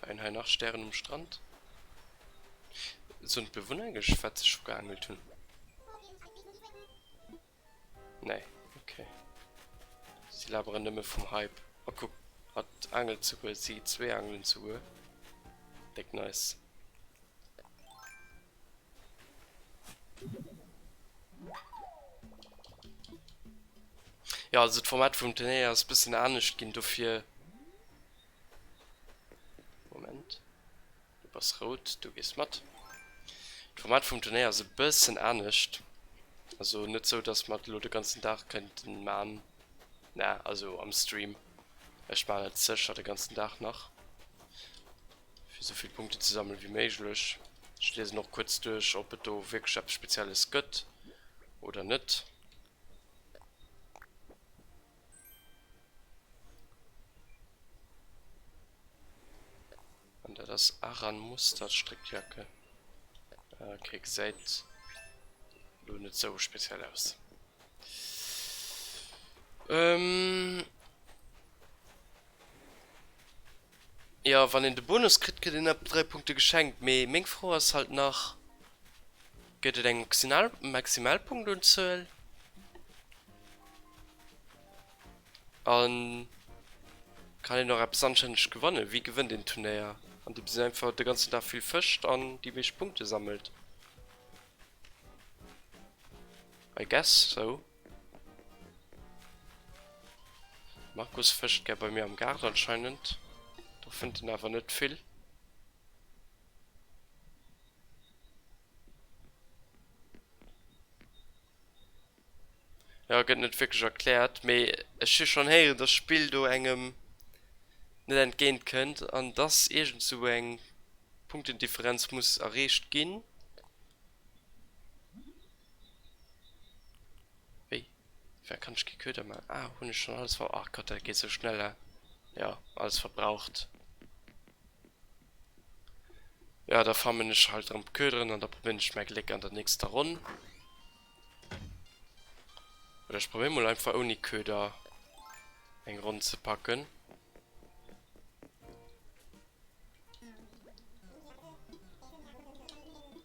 Leien hei nach Stären um Strand? Soen d'Bewunner eigentlech wat se scho geangelt hunn? Nee, okay. Si laberen nëmme vum Hype. Oh kuck, hatt aangelt souguer, si zwee aangelen souguer. Déck nice. Jo, also d'Format vum Turnéier ass bëssen anescht ginn, dofir. Moment, du bass rout, du gees mat. D'Format vum Turnéier ass e bëssen anescht, also net sou, dass mer et elo de ganzen Dag kënnten man, na also am Stream, ech man et sécher de ganzen Dag nach. Fir esou vill Punkten ze sammelen wéi méiglech. Ech liesen och kuerz duerch ob et do wierklech eppes Spezielles gëtt oder net. An dat ass Aran Mustard Strickjacke. Ok, gesäit lo net sou speziell aus. Jo, wann een de Bonus kritt, kritt een ab 3 Punkte geschenkt. Mee meng Fro ass halt nach, Gëtt et eng Maximalpunktunzuel? A kann een och eppes anstänneg gewannen? Wéi gewënnt een Turnéier? Andeems een einfach de ganzen Dag vill fëscht an déi meescht Punkte sammelt? I guess so. Markus fëscht gär bei mir am Gaart anscheinend. Do fënnt en awer net vill. Jo, gëtt net wierklech erkläert, mee ech hu schonn héieren, dass d'Spill do engem net entgéint kënnt an dass iergend sou eng Punktendifferenz muss erreecht ginn. Wéi? Wär kann ech kee Köder man? Ah, hunn ech schon alles ver... Ach Gott, dat geet sou schnell, hä? Jo, alles verbraucht. Ja, da farmen ech halt erëm Köderen an da probéieren ech mäi Gléck an der nächster Ronn. Oder ech probéiere mol einfach ouni Köder eng Ronn ze packen.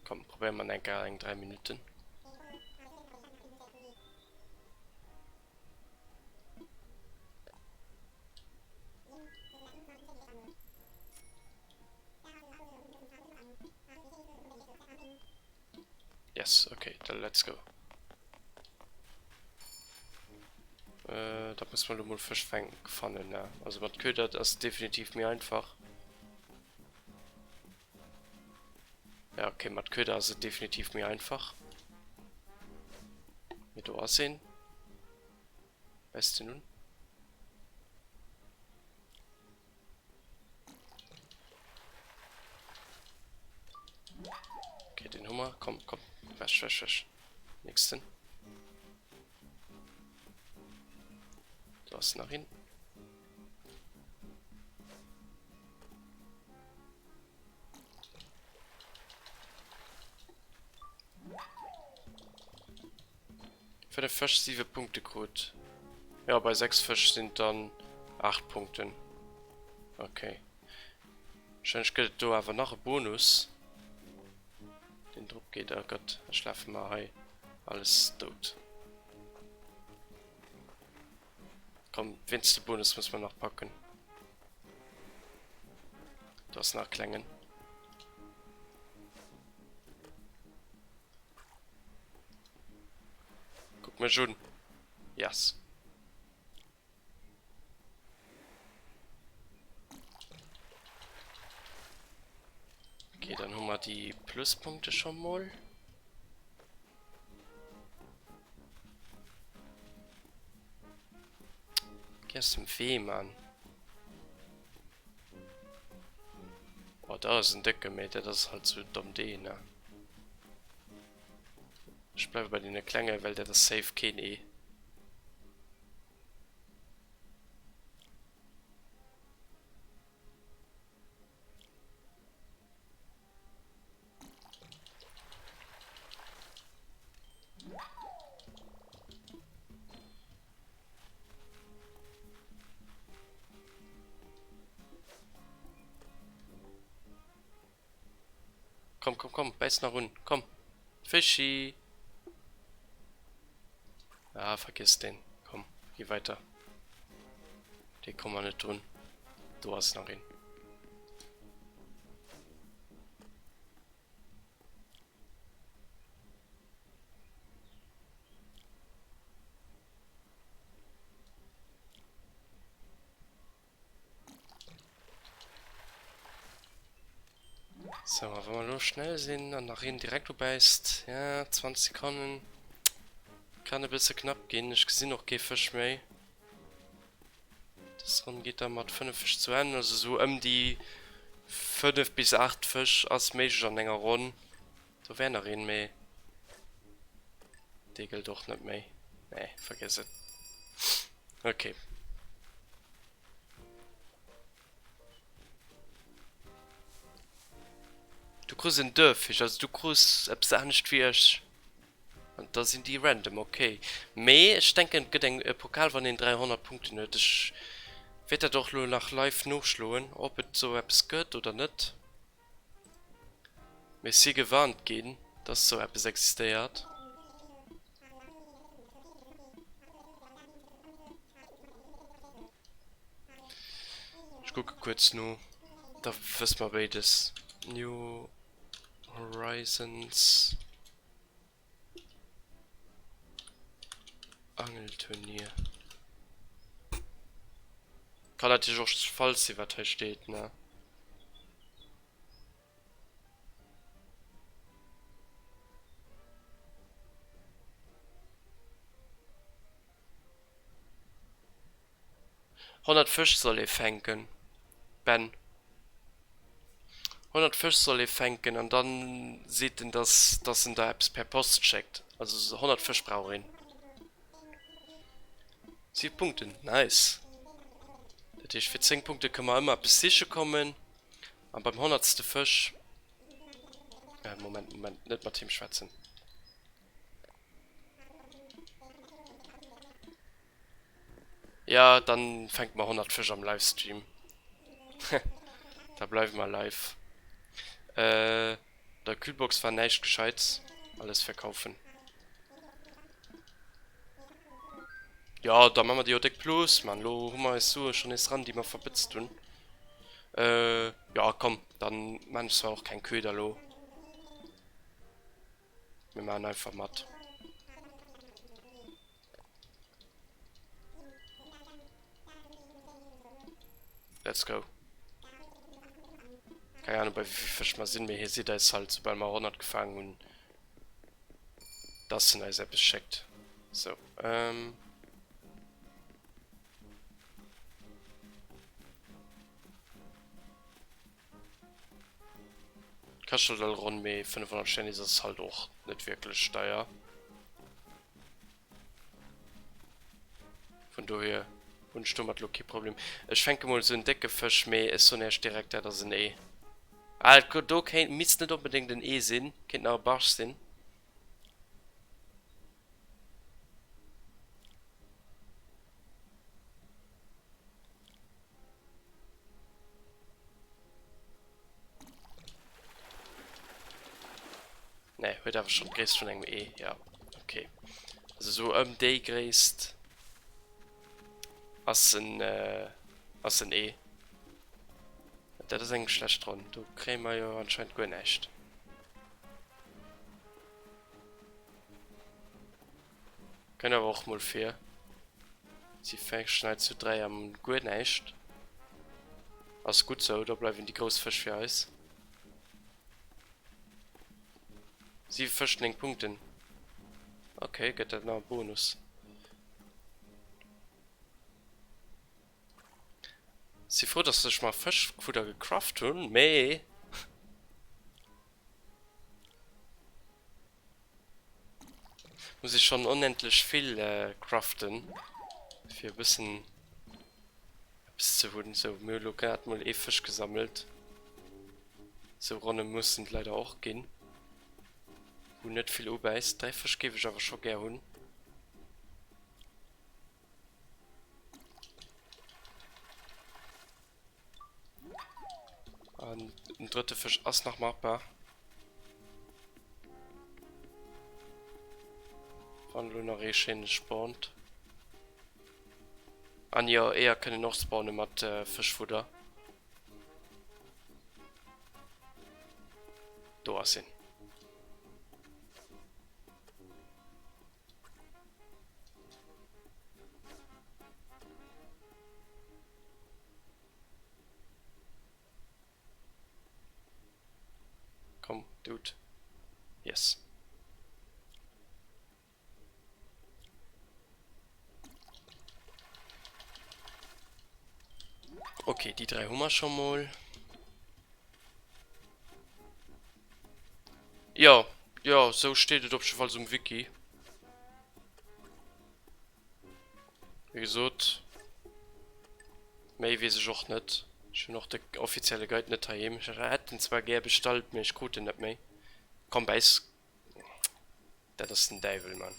Komm, probéiere mer eng Kéier eng 3 Minuten. Yes, okay, dann let's go. Äh, da muss man lo mol Fësch fannen, ne? Also mat Köder ass definitiv méi einfach. Ja, okay, mat Köder ass et definitiv méi einfach. Mee do ass een. Bäisst den un? Okay, den hu mer. Komm, komm. Wäsch, wäsch, wäsch. Nächsten. Do ass nach een. 5 Fësch 7 Punkte krut. Jo, bei 6 Fësch sinn et dann 8 Punkten. Ok. Wahrscheinlech gëtt et do awer nach e Bonus, deen drop geet. Oh Gott, ech lafe mer hei alles dout. Komm, wéinst de Bonus muss mer nach packen. Do ass nach e klengen. Kuck mech un. Yes. Okay, dann hu mer déi Pluspunkte scho mol. Geh aus dem Wee, Mann. Oh, da ass en décke, mee dat ass halt sou domm dee, ne? Ech bleiwe bei deene klenge, well dat ass safe keen Ee. Komm, komm, komm, bäiss nach un, komm. Fischi! Ah, vergiss den. Komm, geh weiter. Dee komme mer net drun. Do ass nach een. So, a wa mer elo schnell sinn an nach een direkt ubäisst, ja, 20 Sekonnen, kann e bësse knapp ginn. Ech gesinn och kee Fësch méi. Dës Ronn geet da mat 5 Fësch zu Enn, also sou ëm déi 5 bis 8 Fësch ass méiglech an enger Ronn. Do wär nach een, mee dee gëllt och net méi. Nee, vergiess et. Ok. Du krus en Duerffisch, also du krus eppes anescht wéi ech. An da sinn déi random, ok. Mee ech denken et gëtt eng e Pokal wann een 300 Punkten huet. Ech wäert dat och lo nach live noschloen ob et sou eppes gëtt oder net. Mee ech si gewarnt ginn dass sou eppes existéiert. Ech kucke kuerz no, da wësse mer béides. New Horizons. Angelturnier. Kann natierlech och falsch sinn, wat hei steet, ne? 100 Fësch soll ee fänken, Ben. 100 Fësch soll ee fänken an dann seet en, dass, dass en der eppes per Post schéckt. Also 100 Fësch brauch een. 7 Punkten, nice. Dat heescht fir 10 Punkte kënne mer ëmmer eppes siche kommen an beim honnertste Fësch, äh Moment, Moment, net mat him schwätzen. Ja, dann fänke mer 100 Fësch am Livestream. Da bleiwe mer live. Äh, der Kühlbox war näischt Gescheits. Alles verkaufen. Ja, da man mer déi jo déck plus, man. Lo hu mer eis Sue schon nees ran, déi mer verbëtzt hunn. Äh, ja, komm, dann man ech zwar och keng Köder lo. Mir maachen einfach mat. Let's go. Keng Ahnung bei wéivill Fësch mer sinn, mee hie seet eis halt soubal mer 100 gefaangen hunn, dass en eis eppes schéckt. Sou, ähm. Kascht halt all Ronn, mee 500 Sternis ass halt och net wierklech deier. Vun dohier hunn ech domat lo kee Problem. Ech fänke mol esou en décke Fësch, mee ech soen iech direkt, dat ass en Ee. Ah, do kéint, misst net onbedéngt en Ee sinn, kéint nach e Barsch sinn. Nee, huet awer schonn d'Gréisst vun engem Ee, jo. Ok. Also sou ëm déi Gréisst ass en, ass en Ee. Dat ass eng schlecht Ronn. Do kréie mer jo anscheinend guer näischt. Kënnt awer och mol vir. Si fänken zu 3 am guer näischt. Ass gutt sou, da bleiwen déi grouss Fësch fir eis. 7 Fësch, 9 Punkten. Ok, gëtt dat nach e Bonus. Si frou dass ech mer Fëschfudder gecraft hunn, mee muss ech schon onendlech vill craften fir e bëssen eppes ze hunn. Sou, mir hu lo grad mol ee Fësch gesammelt. Sou Ronne mussen et leider och ginn, wou net vill ubäisst. 3 Fësch géif ech awer scho gär hunn. An den drëtte Fësch ass nach machbar. Wann elo nach ee schéine spawnt. An jo, Eeër kënnen och spawne mat Fëschfudder. Do ass een. Komm, Dude. Yes. Okay, déi 3 hu mer scho mol. Jo, jo, sou steet et op jiddefalls um Wiki. Wéi gesot, méi weess ech och net. Ech hunn och de offizielle Guide net heiheem. Ech hätt en zwar gär bestallt, mee ech krut en net méi. Komm, bäiss. Dat ass den Däiwel, Mann.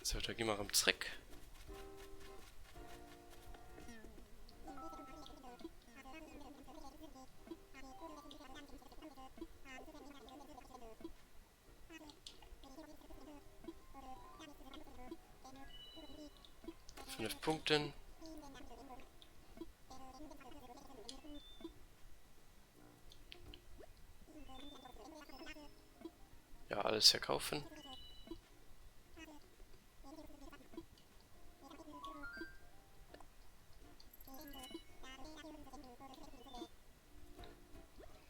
Sou, da gi mer erëm zréck. Fënnef Punkten. Ja, alles verkaufen.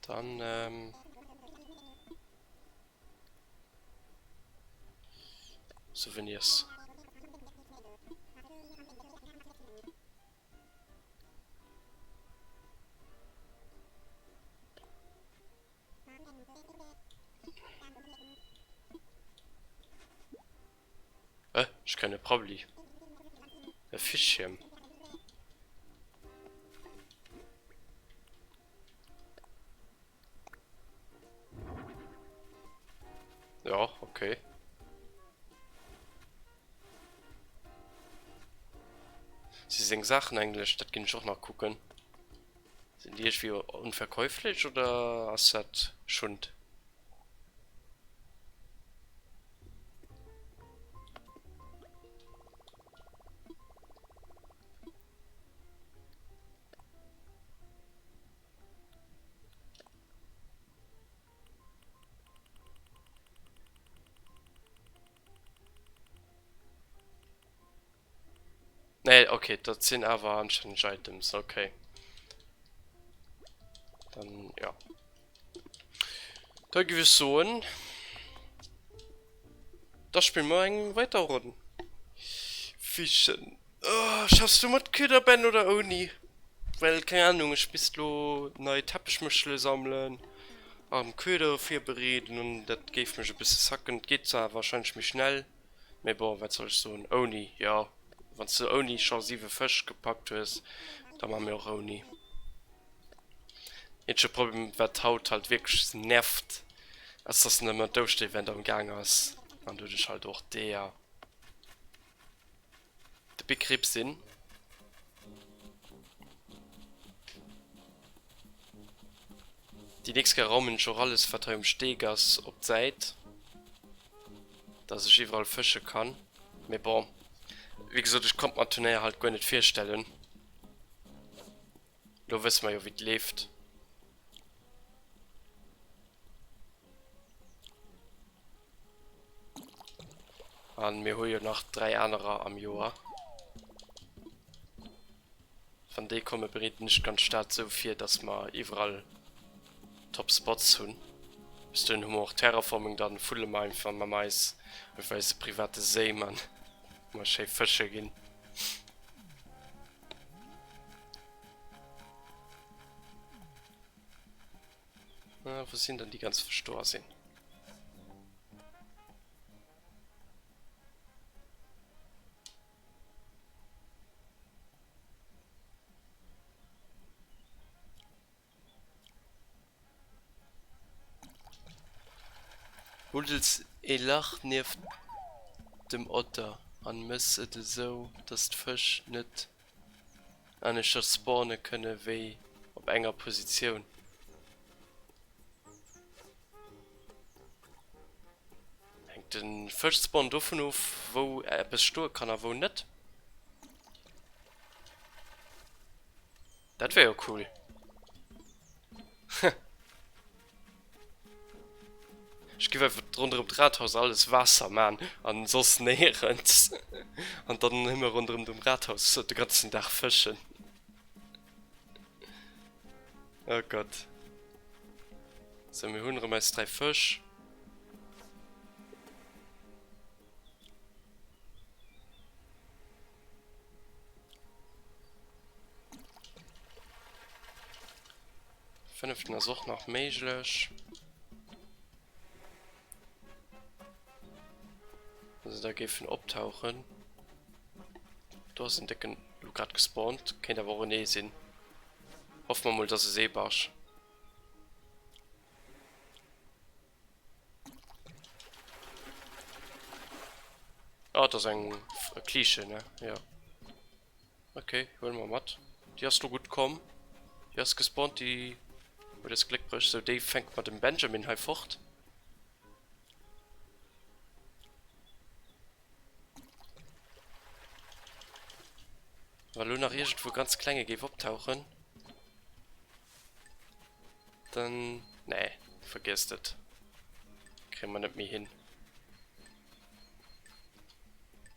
Dann ähm, Souvenirs. Äh, ech kenne Prabbeli. E Fischchen. Ja, okay. Si seng Saachen eigentlech, dat ginn ech och nach kucken. Sinn déi iergendwéi onverkäuflech oder ass dat Schund? Nee, okay, dat sinn awer anscheinend Items, okay. Dann, ja. Da géif ech soen, da spille mer eng weider Ronn. Fischen. Oh, schaffs du mat Köder, Ben, oder ouni? Well, keng Ahnung, ech misst lo nei Teppechmuschele sammelen, erëm Köder virbereeden an dat géif mech e bësse sacken. Et geet zwar wahrscheinlech méi schnell, mee bon, wat soll ech soen, ouni, jo, wann s du ouni scho 7 Fësch gepackt hues, da maache mir och ouni. Eenzege Problem, wat haut halt wierklech nervt, ass, dass en ëmmer d'Ouschtevent am Gaang ass an doduerch halt och d'Eeër. De Big Rip sinn. Déi nächst Kéier raumen ech och alles wat hei um Steg ass op d'Säit, dass ech iwwerall fësche kann. Mee bon, wéi gesot, ech konnt mer d'Turnéier halt guer net virstellen. Lo wësse mer jo wéi et leeft. An mir hu jo nach 3 anerer am Joer. Wann déi komme bereeden ech d'ganz Stad sou vir, dass mer iwwerall top Spots hunn. Bis dohin hu mer och Terraforming, dann fuddele mer einfach mam eis einfach eise private Séi man, wou mer schéi fësche ginn. Ah, wou sinn dann déi ganz Fësch do sinn? Buddels ee Lach nieft dem Otter an mëss et esou, dass d'Fësch net aneschters spawne kënne wéi op enger Positioun. Hänkt de Fëschspawn dovun of, wou eppes stoe kann a wou net? Dat wär jo cool. Ech giff einfach ronderëm d'Rathaus alles Waasser man an soss néierens. An dann nëmme ronderëm dem Rathaus de ganzen Dag fëschen. Oh Gott. Sou, mir hunn erëm eis 3 Fësch. Fënneften ass och nach méiglech. Also da géifen optauchen. Do ass en décken lo grad gespawnt. Kéint awer och en Ee sinn. Hoffe mer mol, dass e Seebarsch. Ah, dat ass eng Kliche, ne? Ja. Okay, huele mer mat. Déi ass lo gutt komm. Déi ass gespawnt, déi huet eis Gléck bruecht. Sou, déi fänkt mer dem Benjamin hei fort. Wa lo nach iergendwou ganz klenge géif optauchen. Dann, nee, vergiesst et. Kréie mer net méi hin.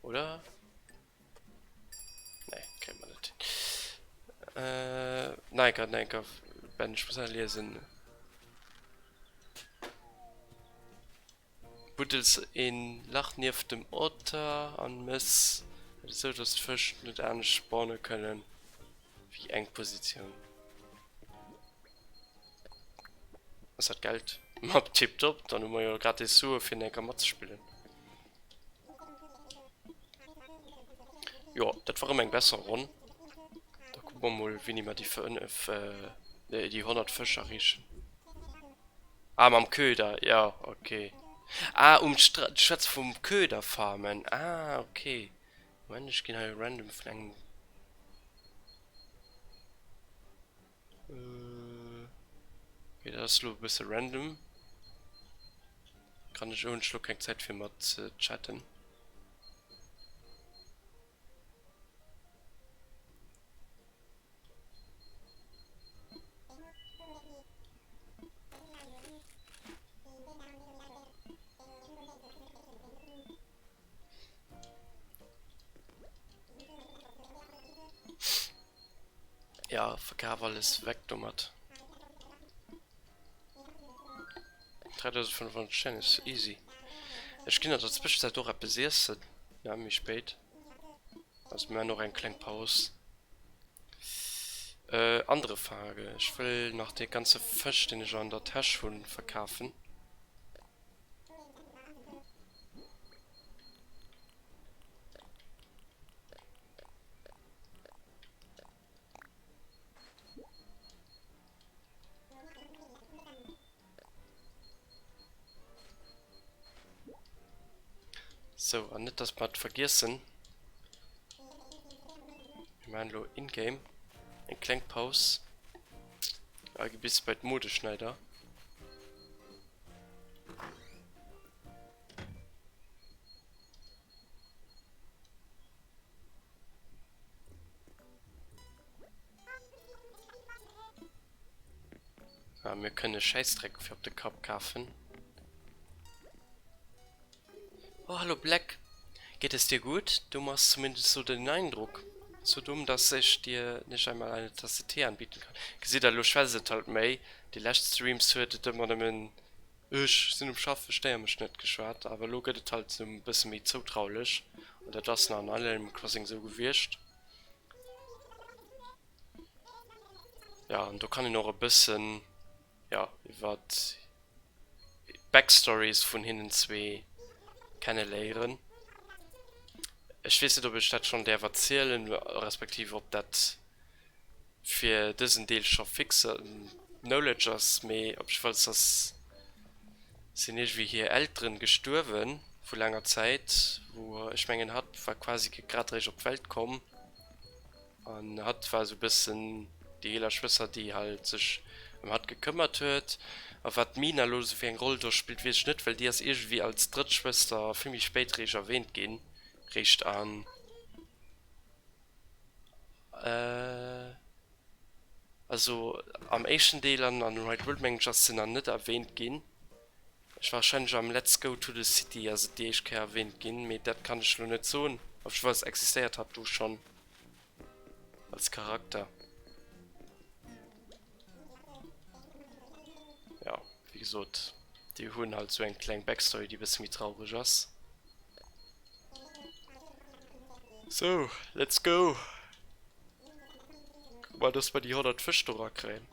Oder? Nee, kréie mer net hin. Äh, Neiker, Neiker, Ben, ech muss nach liesen. Buddels een Lach nieft dem Otter an mëss et esou dass d'Fësch net anescht spawne kënnen wéi eng Positioun. Ass dat Geld? Ma tiptop, dann hu mer jo gratis Sue fir enker matzespillen. Jo, dat war erëm eng besser Ronn. Da kucke mer mol wéini mer déi 5, déi 100 Fësch erreechen. Ah, mam Köder, jo, ok. Ah, um Stra-, du schwätz vum Köder farmen. Ah, ok. Moment, ech ginn hei random vun engem. Äh, ok, dat ass lo e bësse random. Kann ech, hunn ech lo keng Zäit fir mat ze chatten. Ja, verkaf alles weg domat. 3500 Steng ist easy. Ech ginn an der Zwëschenzäit och eppes iessen, ja, méi spéit. Also mir maachen och eng kleng Paus. Äh, andere Frage. Ech wëll nach dee ganze Fësch, deen ech an der Täsch hunn, verkafen. Sou, an net dass mer et vergiessen, mir maachen elo in-game eng kleng Paus a gi bis bei d'Modeschneider. Ah, mir kënne Schäissdreck fir op de Kapp kafen. Oh, hallo Black. Geht es dir gut? Du machst zumindest so den Eindruck. Zu dumm, dass ich dir nicht einmal eine Tasse Tee anbieten kann. Gesitt der, elo schwätzt et halt méi. Déi lescht Streams huet et ëmmer nëmmen Ech sinn um Schaffen, stéier mech net geschwat. Awer elo gëtt et halt esou e bësse méi zoutraulech. An dat ass nach an Animal Crossing esou gewiescht. Jo, an do kann een och e bëssen, jo, iwwer d'Backstories vun hinnen zwee kenneléieren. Ech weess net, ob ech dat schonn däerf erzielen, respektiv ob dat fir dësen Deel scho fixe Knowledge ass, mee op jiddefalls ass sinn iergendwéi hir Elteren gestuerwen vu laanger Zäit, wou ech mengen hatt war quasi grad eréischt op d'Welt komm. An hatt war esou e bëssen déi eeler Schwëster, déi halt sech ëm hatt gekëmmert huet. A wat d'Mina elo esou fir eng Roll do spillt, weess ech net, well déi ass iergendwéi als drëtt Schwëster vill méi spéit réischt erwähnt ginn, réischt an, also am éischten Deel an an Unravel World mengen ech ass se nach net erwähnt ginn. Ech warscheinlech am Let's Go to the City ass et déi éischt Kéier erwähnt ginn, mee dat kann ech elo net soen. Op jiddwer Fall existéiert hatt do schonn als Charakter. Jo, wéi gesot, déi hunn halt sou eng kleng Backstory, déi e bësse méi traureg ass. Sou, let's go! Kucke mol, dass mer déi 100 Fësch do erakréien.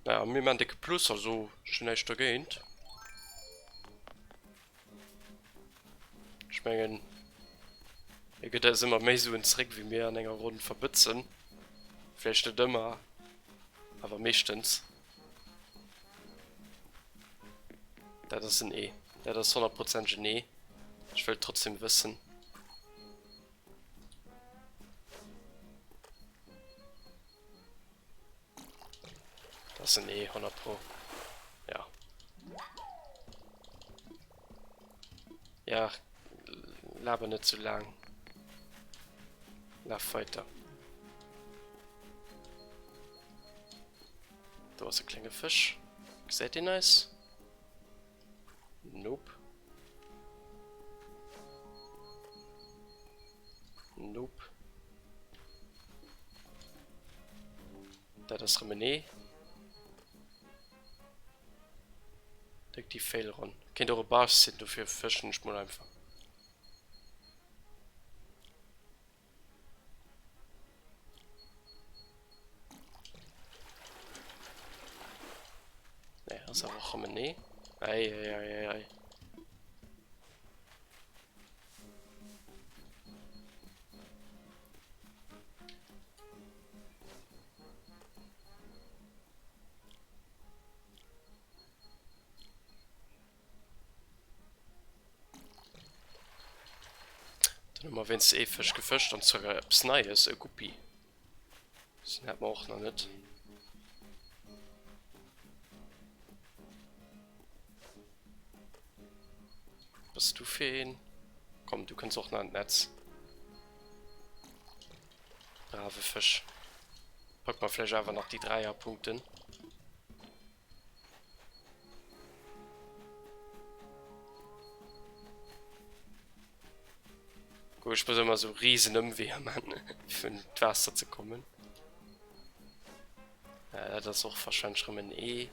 Naja, mir maan décke Plus, also ech hun näischt dergéint. Ech mengen, e gëtt eis ëmmer méi Suen zréck, wéi mir an enger Ronn verbëtzen. Vläicht net ëmmer, awer meeschtens. Dat ass en Ee. Dat ass honnertprozenteg en Ee. Ech wëll et trotzdem wëssen. Dat ass en Ee, 100 pro. Ja. Ja, laber net zu laang. Laf weiter. Do ass e klenge Fësch. Gesäit deen eis? Nope. Nope. Dat ass rëm en Ee. Dréck déi Féil ronn. Kéint och e Barsch sinn, dofir fëschen ech mol einfach. Nee, ass awer och rëm en Nee. Ei, ei, ei, ei, ei. Dann hu mer wéinst ee Fësch gefëscht an zwar eppes Neies, e Guppi. Den hat mer och nach net. Bass du fir een? Komm, du kënns och nach an d'Netz. Brave Fësch. Pack mer vläicht awer nach déi Dräierpunkten. Guck, ech muss ëmmer sou riesen Ëmweeër man, fir un d'Waasser ze kommen. Ja, dat ass och wahrscheinlech rëm en Ee.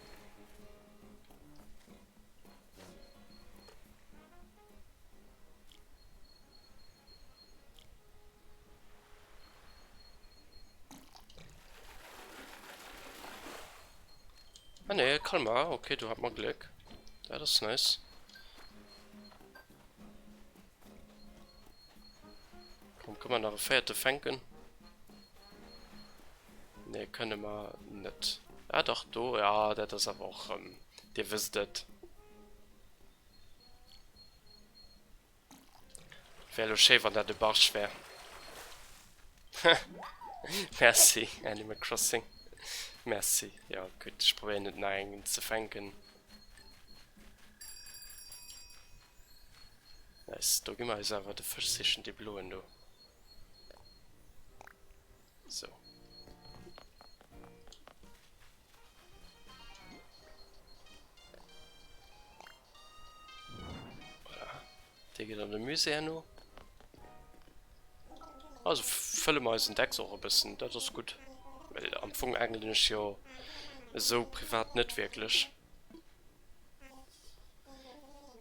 Ah ne, Kalmar, okay, do hat mer Gléck. Dat ass nice. Komm, kënne mer nach e véierte fänken? Ne, kënne mer net. Ah dach, do, ja, dat ass awer och rëm, Dir wësst et. Wär lo schéi wann dat e Barsch wär. Merci Animal Crossing. Merci. Jo gutt, ech probéieren et nach eng ze fänken. Nice, do gi mer eis awer de Fësch sichen, dee bloen do. Sou. Dee geet an de Musée herno. Also fëlle mer eisen Decks och e bëssen, dat ass gutt. Well am Fong aangelen ech jo esou privat net wierklech.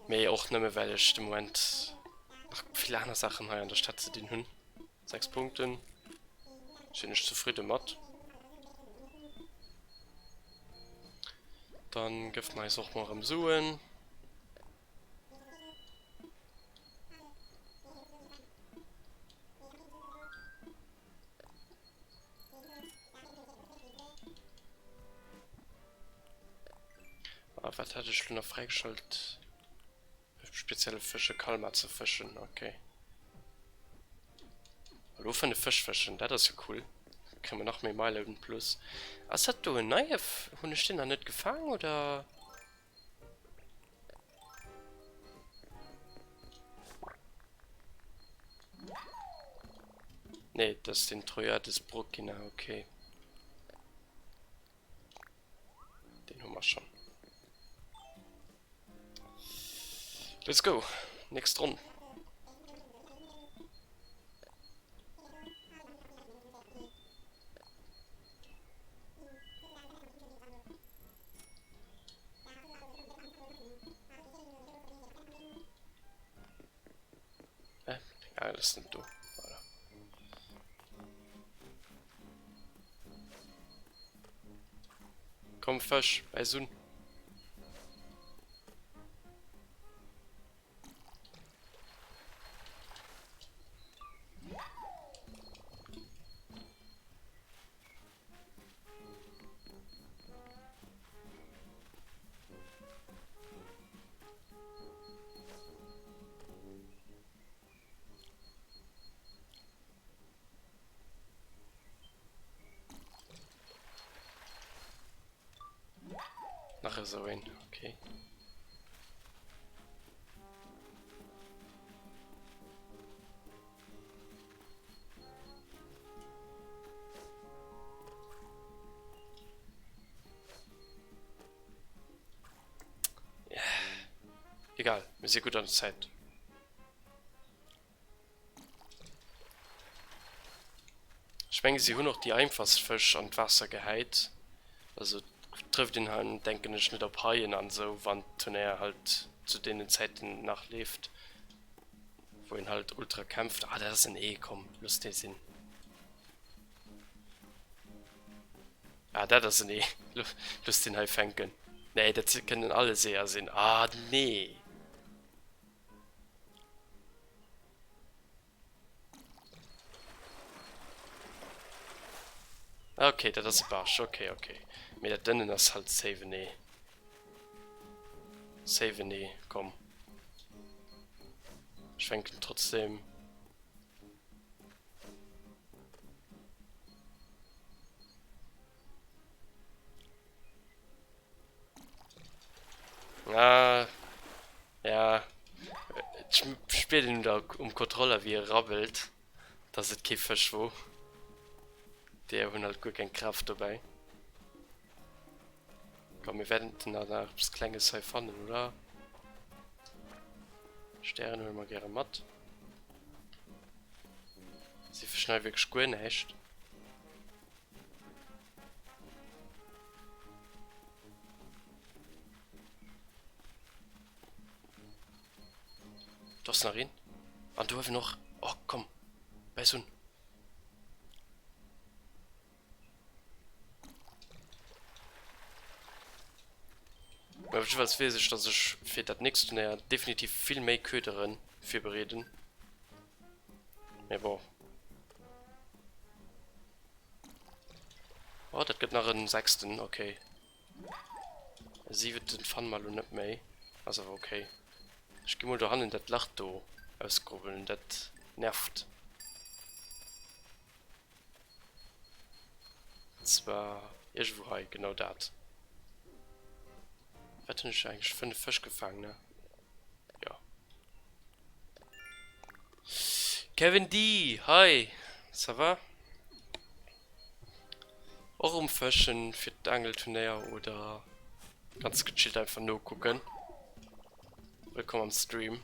Mee och nëmme well ech de Moment nach vill aner Saachen hei an der Stad ze dinn hunn. 6 Punkten sinn ech zefridde mat. Dann gëff mer eis och mol erëm Suen. Ah, wat hat ech lo nach fräigeschalt? Spezielle Fësche Kalmar ze fëschen, okay. Elo fënne Fësch fëschen, dat ass jo cool. Kréie mer nach méi Meilen plus. Ass dat do en neie F. Hunn ech deen nach net gefaang oder? Nee, dat ass den Troiades Brocina, okay. Den hu mer schonn. Let's go! Nächst Ronn. Äh, ah, das sind du. Voilà. Komm Fësch, bäiss un. Nach esou een, okay. Egal, mir si gutt an der Zäit. Ech mengen si hunn och déi einfachst Fësch an d'Waasser gehäit. Also trëfft een hei denken ech net op Haien an esou wann d'Turnéier halt zu deenen Zäiten nach leeft wou een halt ultra kämpft. Ah dat ass en Ee, komm looss dee sinn. Ah dat ass en Ee, looss deen hei fänken. Nee dat kënnen alles Eeër sinn. Ah nee. Okay, dat ass e Barsch. Okay, okay. Mee dat dënnen ass halt safe en Ee. Safe en Ee, komm. Ech fänken trotzdem. Ah, ja. Ech spier den da um Kontroller wéi e rabbelt, dass et kee Fësch wor. Déi hunn halt guer keng Kraaft dobäi. Komm, mir werden nach nach eppes Klenges hei fannen, oder? Stären huele mer gäre mat. Si fëschen hei wierklech guer näischt. Do ass nach een. An do uewen och. Oh, komm. Bäiss un. Mä op jiddefalls weess ech, dass ech fir dat nächst Turnéier definitiv vill méi Ködere virbereeden. Mä bon. Oh, dat gëtt nach en sechsten, okay. E siwenten fanne mer elo net méi. Ass awer okay. Ech gi mol dohannen dat Lach do ausgrubbeln, dat nervt. Zwar iergendwou hei, genau dat. Wat hunn ech eigentlech? 5 Fësch gefaang, ne? Jo. Kevin D, hi! Ça va? Och um Fëschen fir d'Angelturnéier oder ganz gechillt einfach nokucken? Wëllkomm am Stream.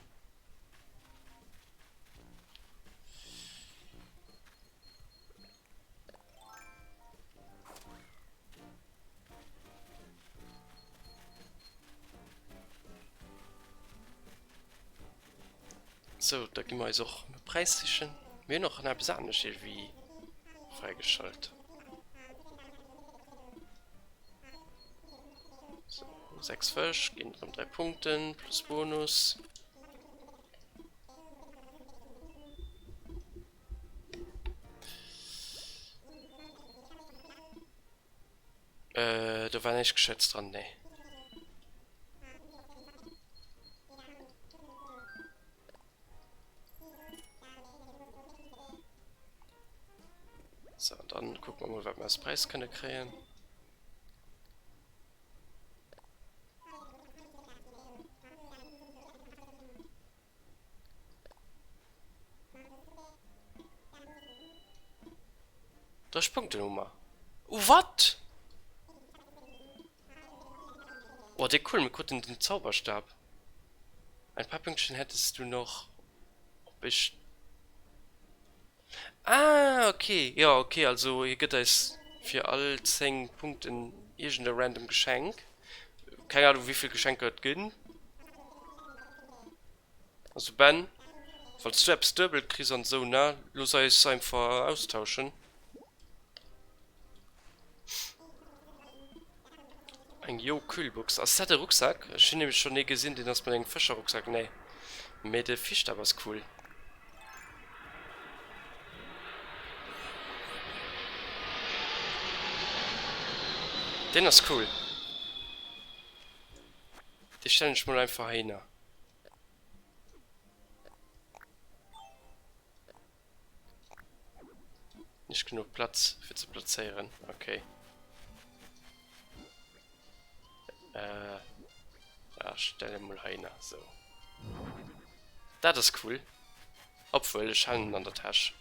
Sou, da gi mer eis och e Präis sichen. Mir hunn och nach eppes anescht iergendwéi fräigeschalt. Sou, 6 Fësch ginn erëm 3 Punkten, plus Bonus. Äh, do war näischt Gescheites dran, nee. So, dann kucke mer mol, wat mer als Präis kënne kréien. Drëch Punkten hu mer. Oh wat? Oh déi cool, mir kruten den Zauberstab. Ein paar Pünktchen hättest du noch, ob ich. Ah ok, jo ok, also hie gëtt eis fir all 10 Punkten iergend e random Geschenk. Keng Ahnung wéivill Geschenker et ginn. Also Ben, falls du eppes duebelt kriss an esou ne, looss eis einfach austauschen. Eng Jo Kühlbox. Ass dat e Rucksak? Ech hunn nämlech schonn ee gesinn, deen ass mat engem Fëscherrucksak. Nee. Mee de Fischstab ass cool. Deen ass cool. Dee stellen ech mol einfach heihinner. Nicht genug Platz fir ze plazéieren. Okay. Äh, ja, stelle mol heihinner. So. Dat ass cool. Obwuel, ech halen en an der Täsch.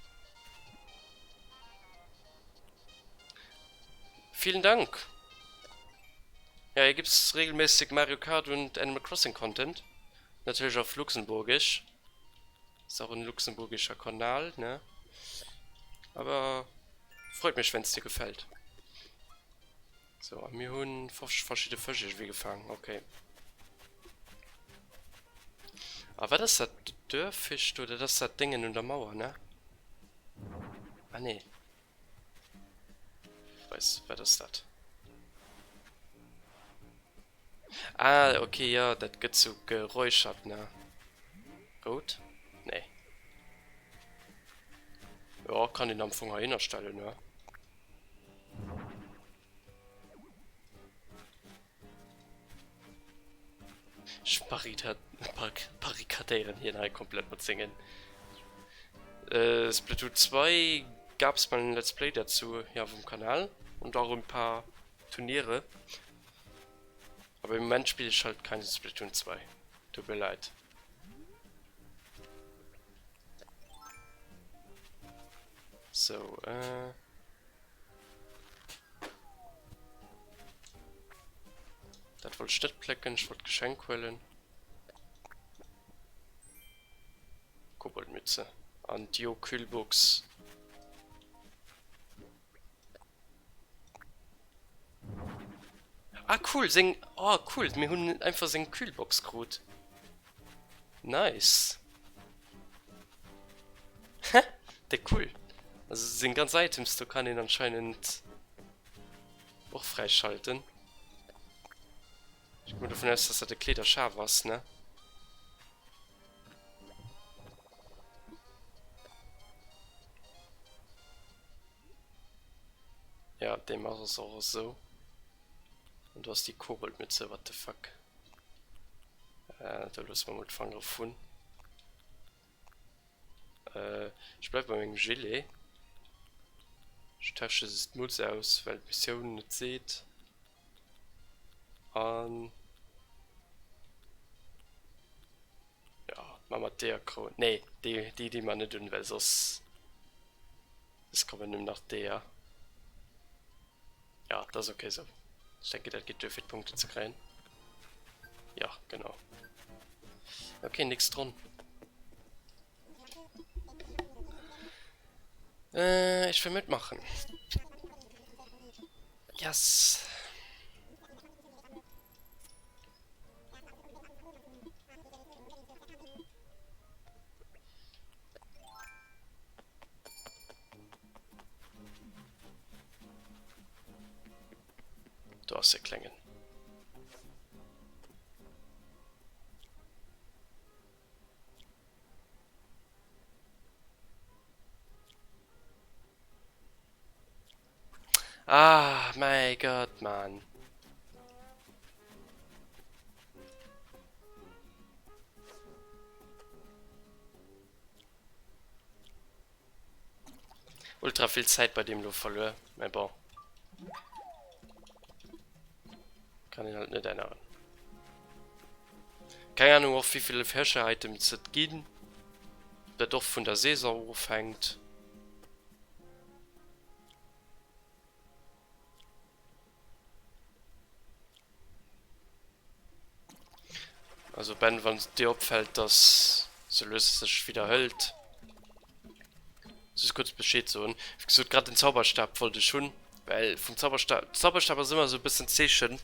Vielen Dank! Ja, hier gibt's regelmäßig Mario Kart und Animal Crossing Content. Natürlich auf Luxemburgisch. Ist auch ein luxemburgischer Kanal, ne? Aber freut mich, wenn es dir gefällt. So, a mir hunn 50 verschidde Fësch iergendwéi gefaangen. Okay. A wat ass dat Dörfisch do? Dat ass dat Déngen un der Mauer, ne? Ah, nee. Weiß, wat ass dat? Ah, okay, jo, dat gëtt sou geräuchert, ne? Rout? Nee. Jo, kann een am Fong heihinner stellen, ne? Ech barrikadéieren hien hei komplett mat sengen. Splatoon 2 gab's mal en Let's Play dazu hier auf dem Kanal und auch ein paar Turniere. Aber im Moment spiele ich halt kein Splatoon 2. Tut mir leid. So, äh. Dat wollt ech net plécken, ech wollt d'Geschenk huelen. Koboldmütze an d'Jo-Kühlbox. Ah cool, seng, oh cool, mir hunn einfach seng Kühlbox krut. Nice. Hä? Déck cool. Also seng ganz Items do kann een anscheinend och fräischalten. Ech gi mol dovun aus, dass dat e Kleederschaf ass, ne? Ja, deem ass och esou. An do ass déi Koboldmütze, what the fuck. Äh, do loosse mer mol d'Fangere vun. Äh, ech bleiwe bei mengem Gilet. Ech tausche just d'Mutz aus, well d'Missioun et seet. An... Ja, ma mat deeër Kroun. Nee, déi, déi di mer net un, well soss, soss kommen nëmmen nach deeër. Ja, dat ass okay sou. Ech denke, dat geet duer fir d'Punkten ze kréien. Ja, genau. Okay, nächst Ronn. Äh, ich will mitmachen. Yes. Do ass e klengen. Ah, mäi Gott, Mann. Ultra vill Zäit bei deem lo verluer, mä bon. Kann een halt net änneren. Keng Ahnung och wéivill Fächer-Items et ginn. Ob dat och vun der Saison ofhänkt. Also Ben, wann et dir opfällt, dass sou lues es sech widderhëlt, just kuerz Bescheed soen. Wéi gesot, grad den Zauberstab wollt ech hunn, well vum Zauberstab, Zauberstab ass ëmmer sou e bëssen d'Zeechen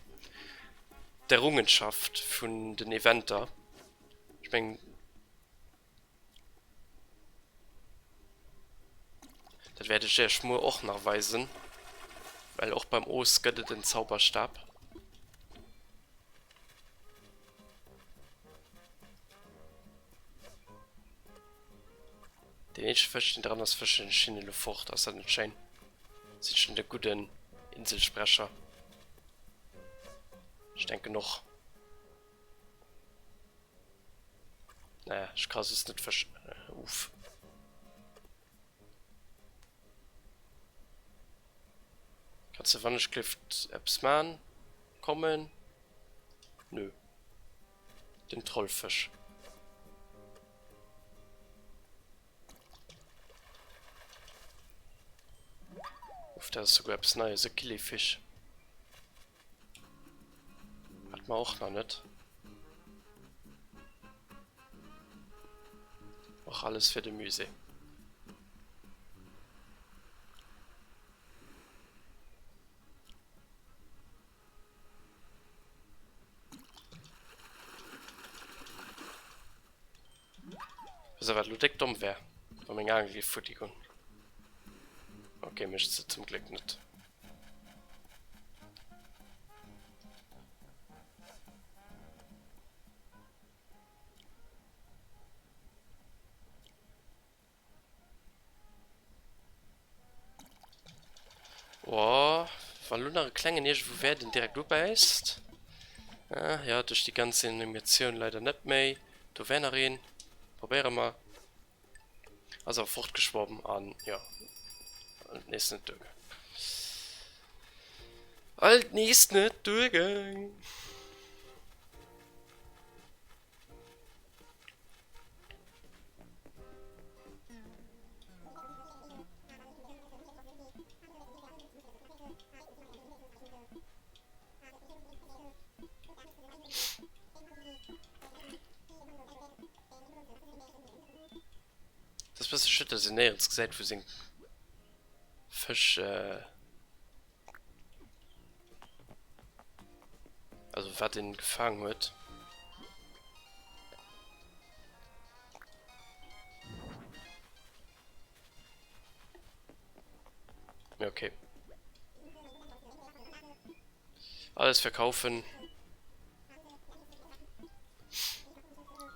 d'Errungenschaft vun den Eventer. Ech mengen. Dat wäert ech iech muer och nach weisen, well och beim Oos gëtt et en Zauberstab. Deen eenzege Fësch deen dran ass, fëschen ech hien elo fort. Ass dat net schéin? Sinn ech net e gudden Inselsprecher? Ech denken och. Naja, ech ka soss net versch... Uff. Kanns de wannechgelift eppes man? Kommen? Nö. Den Trollfësch. Uff, dat ass souguer eppes Neies, e Killifisch. Hat mer och nach net. Och alles fir de Musée. Weess a wat elo déck domm wär, wa meng Aangel géif futti goen. Ok, mécht se zum Gléck net. Oh, wann elo nach e klengen iergendwou wär, deen direkt ubäisst. Ah, ja, duerch déi ganz Animatioun leider net méi. Do wär nach een. Probéiere mer. Ass awer fortgeschwommen an jo, alt nees net duergaang. Alt nees net duergaang. Dat ass bësse schued, dass een néierens gesäit, wou seng Fësch, also wat en gefaang huet. Ja, okay. Alles verkaufen.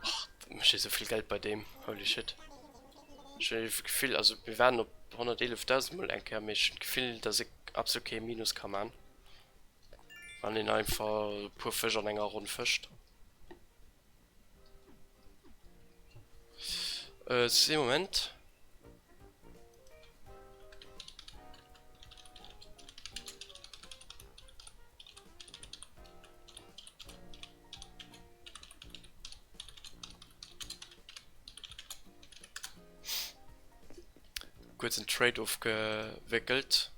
Och, mécht ee souvill Geld bei deem, holy shit. Ech hunn iergendwéi d'Gefill, also mir waren op 111.000 mol eng Kéier, mee ech hunn d'Gefill, dass ee absolut kee Minus ka man, wann een einfach e puer Fësch an enger Ronn fëscht. Äh, ee Moment. Kuerzen Trade ofgewéckelt.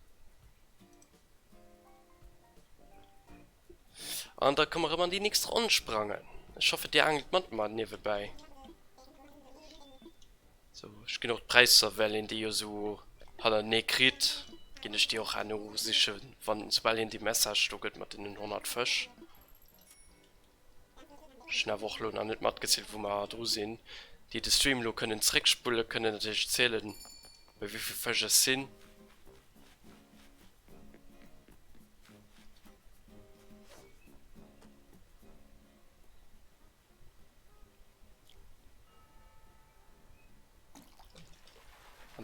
An da komme mer erëm an déi nächst Ronn sprangen. Ech hoffe dir aangelt mat mer niewebäi. Sou, ech ginn och d'Präisser, well een déi jo sou hannertenee kritt, ginn ech déi och herno sichen, wann, soubal een déi Message do gëtt mat deenen 100 Fësch. Ech hunn awer och elo nach net matgezielt, wou mer dru sinn. Déi de Stream elo kënnen zréckspullen, kënnen natierlech zielen, bei wéi vill Fësch ech sinn.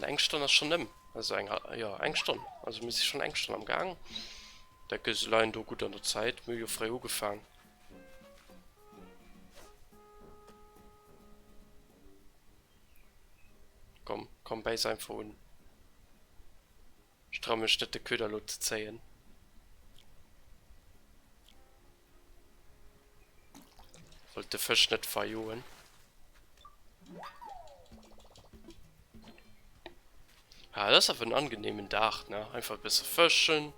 An eng Stonn ass schonn ëm. Also eng, jo eng Stonn. Also mir si schonn eng Stonn am Gaang. Denke se leien do gutt an der Zäit. Mir hu jo fréi ugefaang. Komm, komm, bäiss einfach un. Ech trau mech net de Köder elo ze zéien. Wollt de Fësch net verjoen. Ah, dat ass awer en angenehmen Dag, ne? Einfach e bësse fëschen.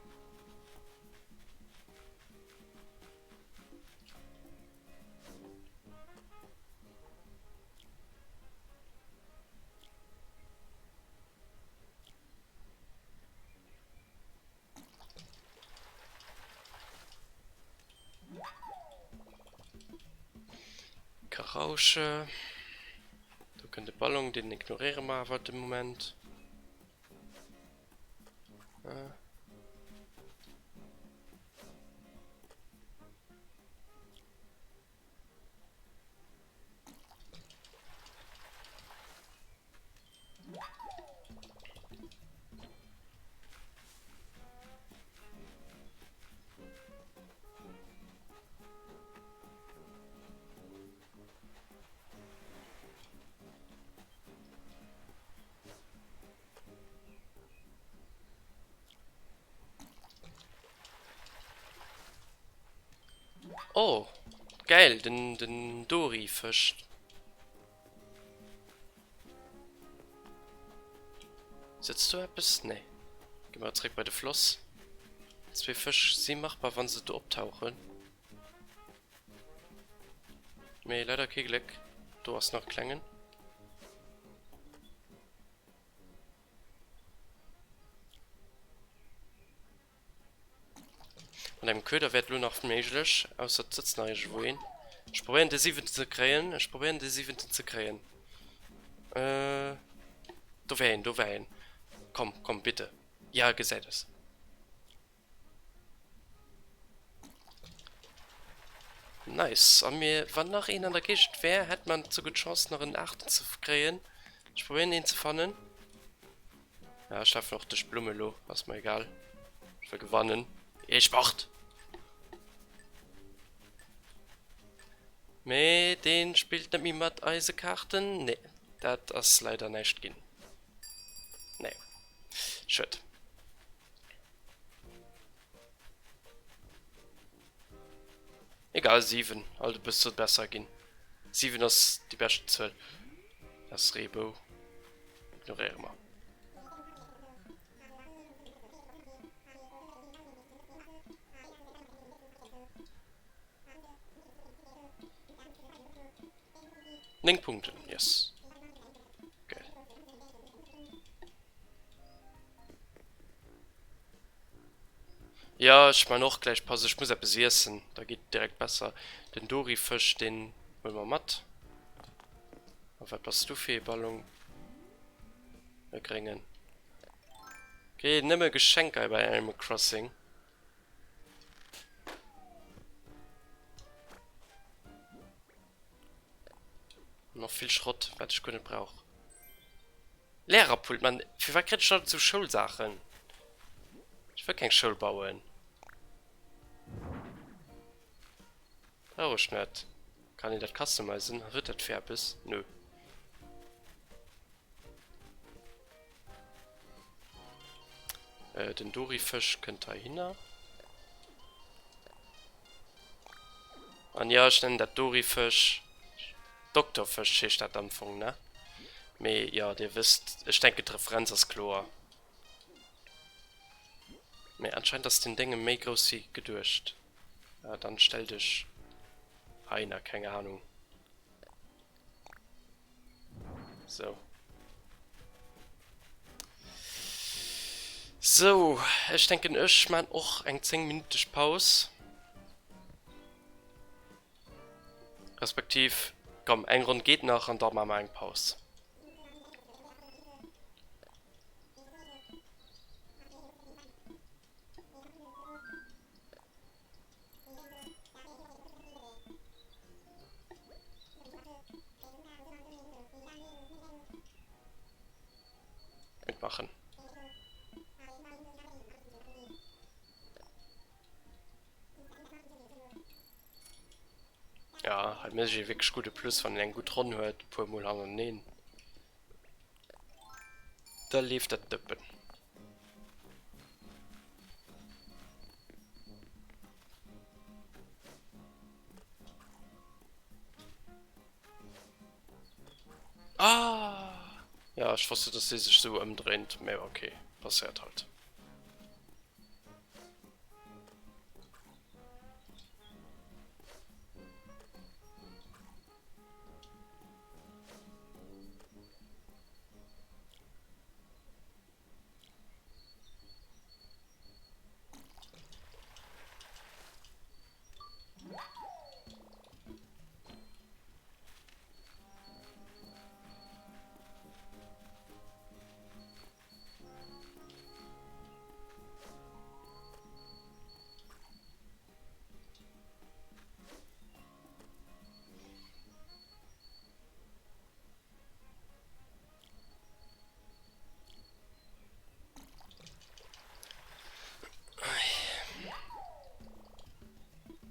Karausche. Do kënnt de Ballon, deen ignoréiere mer awer de Moment. Äh. Oh, geil, den, den Dori-Fësch. Sëtzt do eppes? Nee. Gi mer zréck bei de Floss. Zwee Fësch si machbar, wa se do optauchen. Mee leider kee Gléck. Do ass nach e klengen. Mat engem Köder wär et elo nach méiglech, ausser et sëtzt nach iergendwou een. Ech probéieren de siwenten ze kréien. Ech probéieren de siwenten ze kréien. Äh, do wär een, do wär een. Komm, komm, bitte. Ja, gesäit es. Nice. A mir, wann nach een an der Géigend wär, hätt mer souguer d'Chance nach en aachten ze kréien. Ech probéieren een ze fannen. Ja, ech lafen och duerch d'Blumme lo, ass mer egal. Ech wëll gewannen. E-Sport! Mee deen spillt net méi mat eise Kaarten. Nee, dat ass leider näischt ginn. Nee. Schued. Egal, 7, alt e bësse besser ginn. 7 ass déi beschten Zuel. Dat ass Reebou. Ignoréiere mer. Néng Punkten, yes. Geil. Ja, ech man och gläich Paus. Ech muss eppes iessen, da geet et direkt besser. Den Dory-Fësch, deen huele mer mat. A wat bass du fir ee Ballon? E gréngen. Okay, nëmme Geschenker bei Animal Crossing. An och vill Schrott, wat ech guer net brauch. Lehrerpult, man, firwat kritt ech alt esou Schoulsaachen? Ech wëll keng Schoul bauen. Brauch ech net. Kann een dat customizen? Huet dat fir eppes? Nö. Äh, den Doryfësch kënnt heihinner. An jo, ech nennen dat Doryfësch. Doktorfësch heescht dat am Fong, ne? Mee jo, dir wësst, ech denken d'Referenz ass kloer. Mee anscheinend ass den Dénge méi grouss wéi geduecht. Ah, dann stell dech heihinner, keng Ahnung. Sou. Sou, ech denken ech maan och eng 10 minüteg Paus. Respektiv, komm, eng Ronn geet nach an da maa mer eng Paus. Hei mécht ee wierklech gudde Plus, wann een eng gutt Ronn huet, e puer mol hannerteneen. Da leeft dat Dëppen. Ah! Ja, ech wosst net, dass dee sech sou ëmdréint, mä ok, passéiert halt.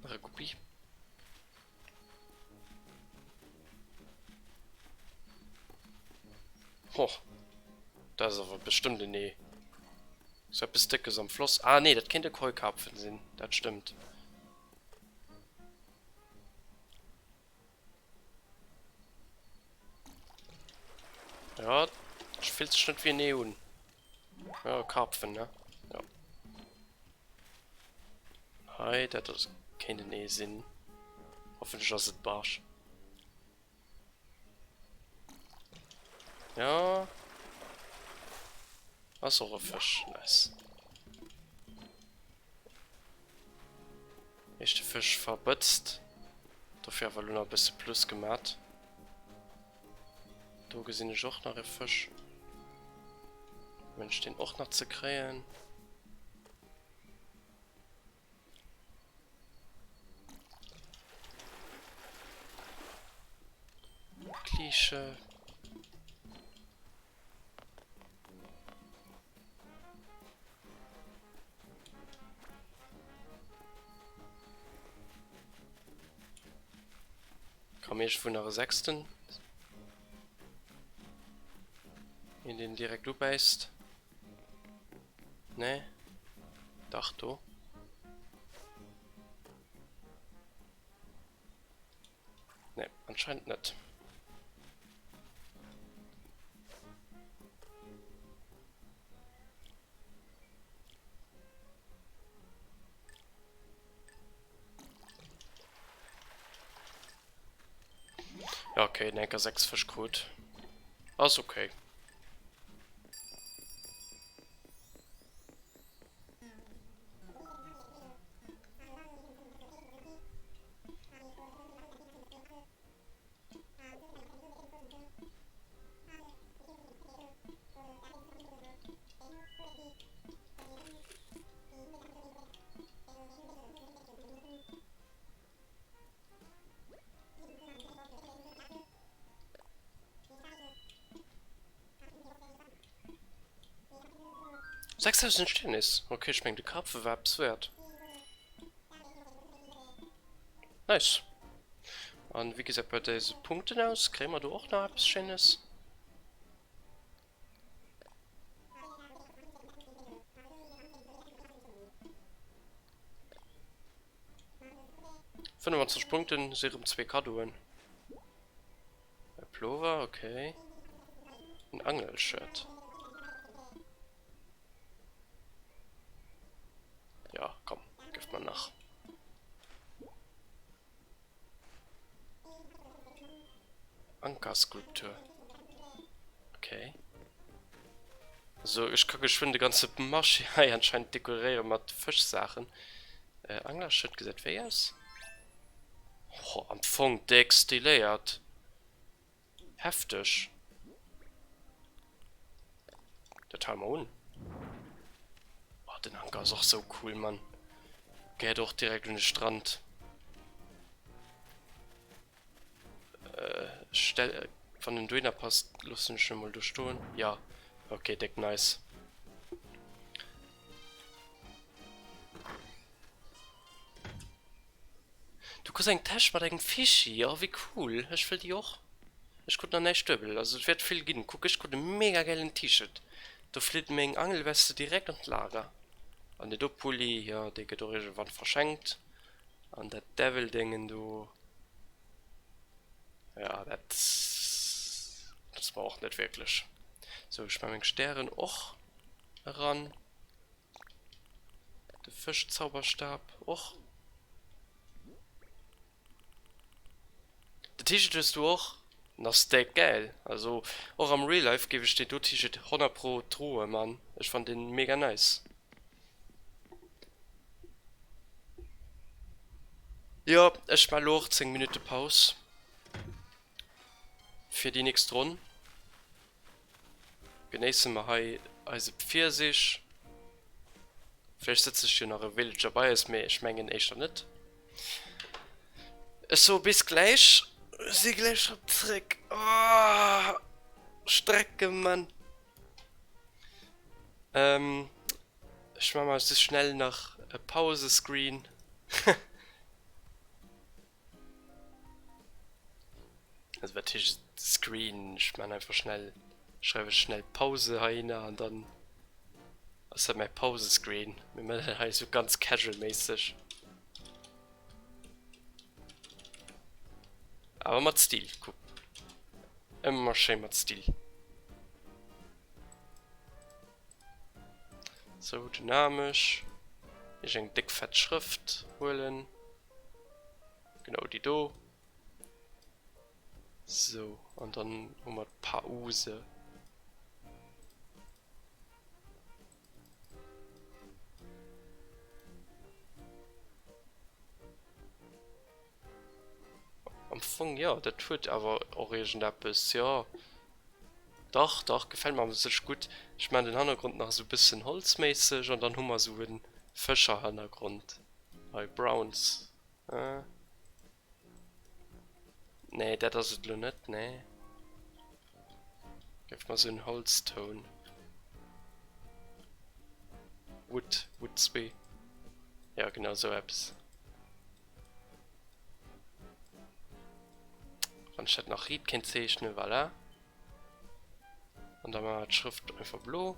Nach e Guppi. Ho, dat ass awer bestëmmt en Ee. Sou eppes Déckes am Floss. Ah nee, dat kéint e Koi-Karpfen sinn, dat stëmmt. Ja, fillt sech net wéi en Ee un. Ja, Karpfen, ne? Ja. Hei, dat ass, kéint en Ee sinn. Hoffentlech ass et Barsch. Ja. Ass och e Fësch. Nice. Éischte Fësch verbëtzt. Dofir awer elo nach e bësse Plus gemat. Do gesinn ech och nach e Fësch. Wënsch deen och nach ze kréien. Kliesche. Komm iergendwou nach e sechsten. Een deen direkt ubäisst. Nee. Dach do. Nee, anscheinend net. Ja, okay, den Enker 6 Fësch krut. Ass okay. Sechstausend Sternis. Okay, ech meng de Karpfe war eppes wäert. Nice. An wéi gesäit bei dëse Punkten aus? Kréie mer do och nach eppes Schéines? Fënnefenzwanzeg Punkten si rëm zwee Kaddoen. E Plover, okay. En Angelshirt. Ja, komm, gëff mer nach. Ankerskulptur. Okay. Also ech ka geschwënn de ganze Marché hei anscheinend dekoréiere mat Fëschsaachen. Äh, Anglerschëtt gesäit wéi aus? Ho, am Fong déck styléiert. Hefteg. Dat hale mer un. Oh, den Anker ass och sou cool, Mann. Gehéiert och direkt un de Strand. Äh, stell, wann en dohinner passt, loossen ech en emol do stoen. Ja, okay, déck nice. Du. kriss eng Täsch mat engem Fischi, oh wéi cool, ech wëll déi och. Ech krut nach näischt duebel, also et wäert vill ginn. Kuck, ech krut e mega gäilen T-Shirt, do flitt meng Angelweste direkt an d'Lager. An dee do Pulli, jo, dee gëtt och iergendwann verschenkt. An dat Devil-Déngen do, jo, dat ass mer och net wierklech. Sou, ech maache meng Stären och eran. De Fëschzauberstab och. De T-Shirt hues du och? Den ass déck gäil. Also och am Real Life géif ech deen do T-Shirt 100 pro droe man. Ech fannen deen mega nice. Jo ech man lo och 10 Minutte Paus fir déi nächst Ronn. Genéisse mer hei eise Pfirsich. Vläicht sëtzt sech jo nach e Villager bei eis, mee ech mengen éischter net. Ech soe bis gläich. Ech si gläich rëm zréck. Oh, Strecke, Mann. Ähm, ech maache mer just schnell nach e Pause-Screen. Also wat heescht Screen? Ech man einfach schnell, schreiwe schnell Pause heihinner an dann ass dat mäi Pause-Screen. Mir man dat hei sou ganz casual-méisseg. Awer mat Stil, kuck. Ëmmer schéi mat Stil. Sou dynamesch. Ech eng déck fett Schrëft huelen. Genau déi do. Sou, an dann hu mer d'Pause. Am Fong jo, dat huet awer och iergendeppes, jo. Dach, dach, gefält mer u sech gutt. Ech maan den Hannergrond nach esou bëssen holzméisseg an dann hu mer esou en Fëscherhannergrond. Hei Browns äh. Nee dat ass et lo net, nee. Gëff mer sou en Holztoun. Wood, Wood 2. Ja genau sou eppes. Wann ech dat nach riit kéint zeechnen, voilà. An da maache mer d'Schrëft einfach blo.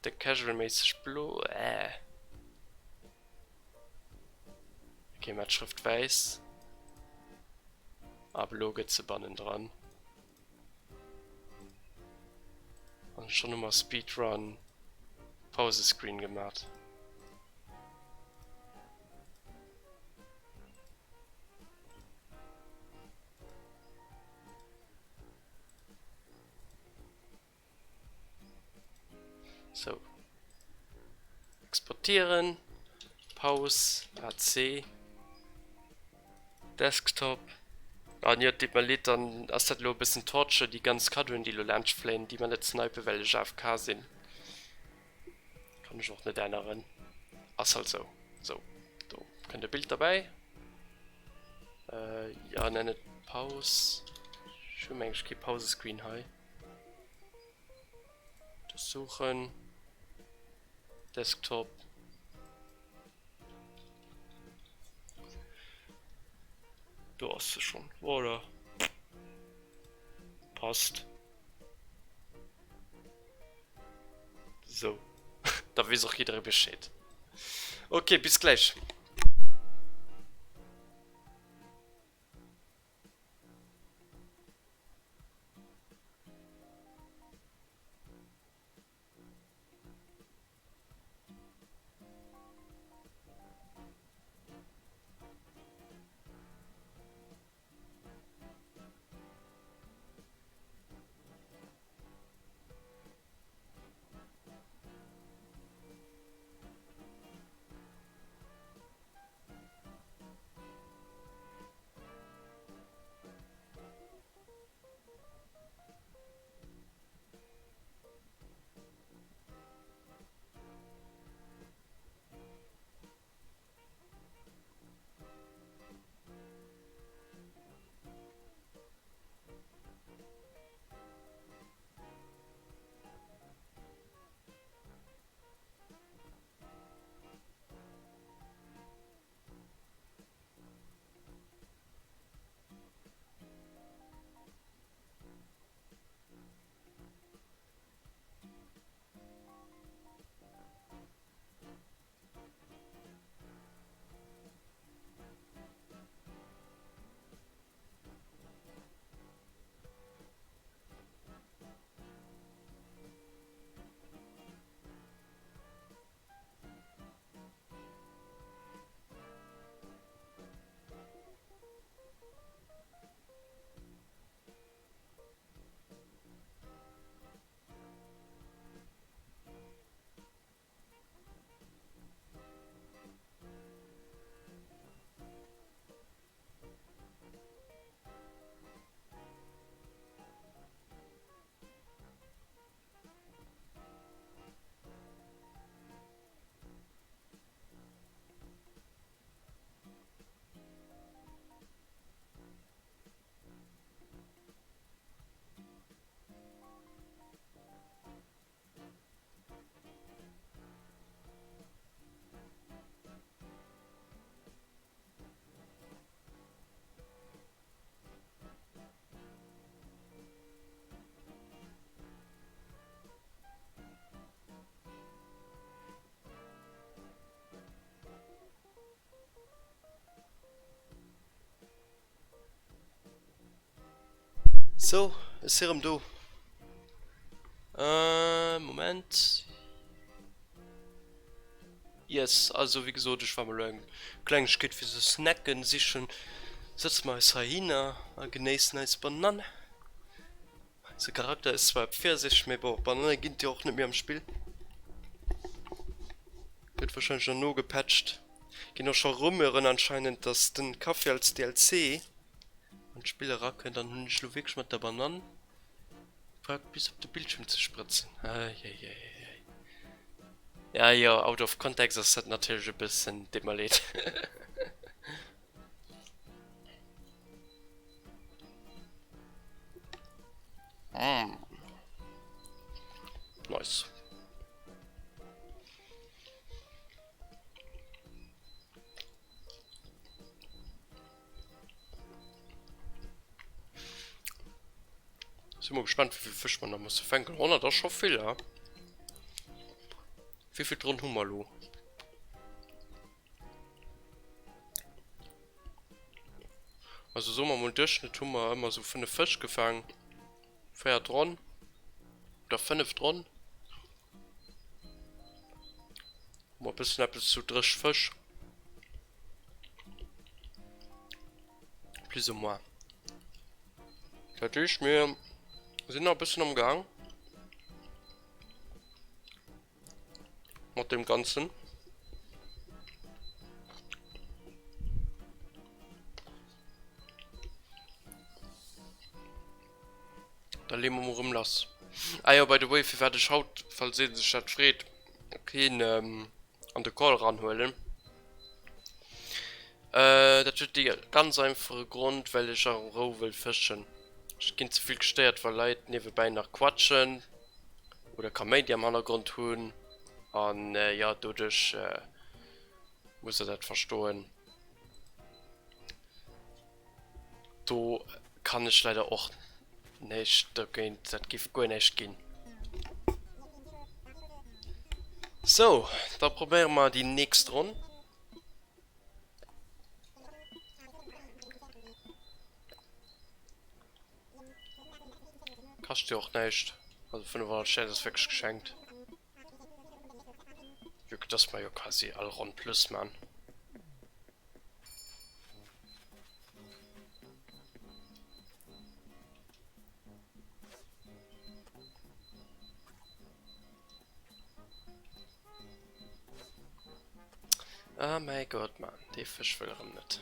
De casual-méisseg blo, äh. Okay, mä d'Schrëft wäiss. A blo gëtt se bannendran. An schonn hu mer Speedrun Pause-Screen gemat. Sou. Exportieren. Pause. AC. Desktop. An jo, et deet mer leed, dann ass dat elo e bëssen Torture, déi ganz Kaddoen, déi elo laanscht fléien, déi mer net snipen, well ech AFK sinn. Kann ech och net änneren. Ass halt sou. Sou, do kënnt e Bild derbäi. Äh, ja, nenn et Paus. Ech hu meng ech kee Pausescreen hei. Durchsuchen. Desktop. Do ass se schon. Voilà. Passt. Sou, da weess och jidderee Bescheed. Ok, bis gläich. Sou, ech si rëm do. Äh, Moment. Yes, also wéi gesot, ech war mol elo eng Klengegkeet fir ze snacken sichen. Sëtze mer eis heihinner a genéissen eis Banann. Eise Charakter ass zwar Pfirsich, mee bon, Bananne ginn et jo och net méi am Spill. Gëtt wahrscheinlech nach nogepatcht. Ginn och scho Rumeuren anscheinend, dass den Café als DLC an d'Spill erakënnt. An hunn ech elo wierklech mat der Banann gebraucht bis op de Bildschierm ze sprëtzen. Eieieiei. Ja jo, out of context ass dat natierlech e bëssen, deet mer leed. Mm. Nice. Sinn mol gespannt wéivill Fësch mer nach musse fänken. 100 ass scho vill, ha? Wéivill dran hu mer lo? Also soe mer mol Duerchschnëtt hu mer ëmmer sou 5 Fësch gefaang. 4 dran oder 5 dran. Hu mer e bëssen eppes zu 30 Fësch. Plus ou moins. Dat heescht mir sinn nach e bëssen am Gaang mat deem Ganzen. Da leeë mer mol erëm lass. Ah jo, by the way, firwat ech haut, falls ee sech dat freet, keen an de Call eranhuelen, dat huet dee ganz einfache Grond, well ech a Rou wëll fëschen. Ech ginn ze vill gestéiert, wa Leit niewebäi nach quatschen oder Kaméidi am Hannergrond hunn. An jo, doduerch musst der dat verstoen. Do kann ech leider och näischt dogéint, dat giff guer näischt ginn. Sou, da probéiere mer déi nächst Ronn. Kascht jo och näischt, also 500 Stären ass wierklech geschenkt. Vue que dass mer jo quasi all Ronn Plus man. Ah mäi Gott, Mann, dee Fësch wëll erëm net.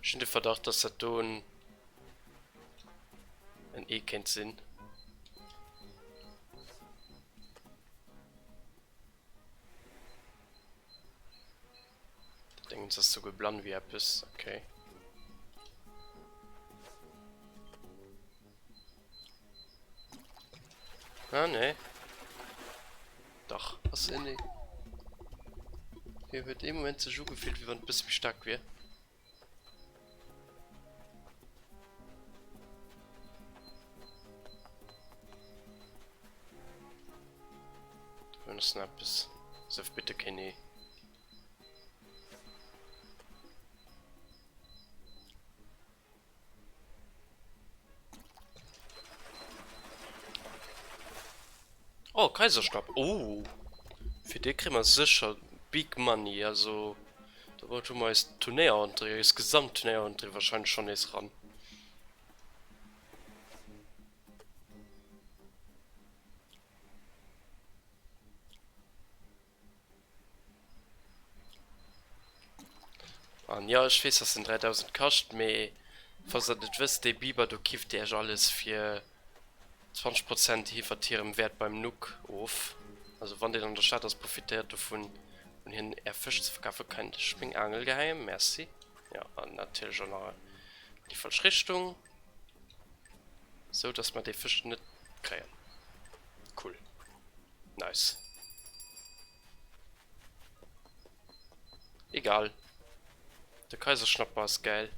Ech hunn de Verdacht, dass dat do en Ee kéint sinn. Dat Déngens ass souguer blann wéi eppes, okay. Ah, nee. Dach, ass en Ee. Hie huet ee Moment sech ugefillt, wéi wann et bësse méi staark wier. Do ass nach eppes. Sëff bitte keen Ee. Oh, Kaiserschnapp. Oh. Fir dee kréie mer sécher big money. Also, Domat hu mer eis Turnéier-Entrée, eis gesamt Turnéier-Entrée wahrscheinlech schonn nees ran. An jo, ech weess, dass en 3000 kascht, mee falls der et net wësst, dee Biber do keeft dir iech alles fir 20 Prozent iwwert hirem Wäert beim Nook of. Also wann deen an der Stad ass, profitéiert dovun un hien är Fësch ze verkafen. Kennt ech meng Aangel geheien? Merci. Jo, an natierlech och nach an déi falsch Richtung, sou dass mer dee Fësch net kréien. Cool. Nice. Egal. De Kaiserschnapper ass geil.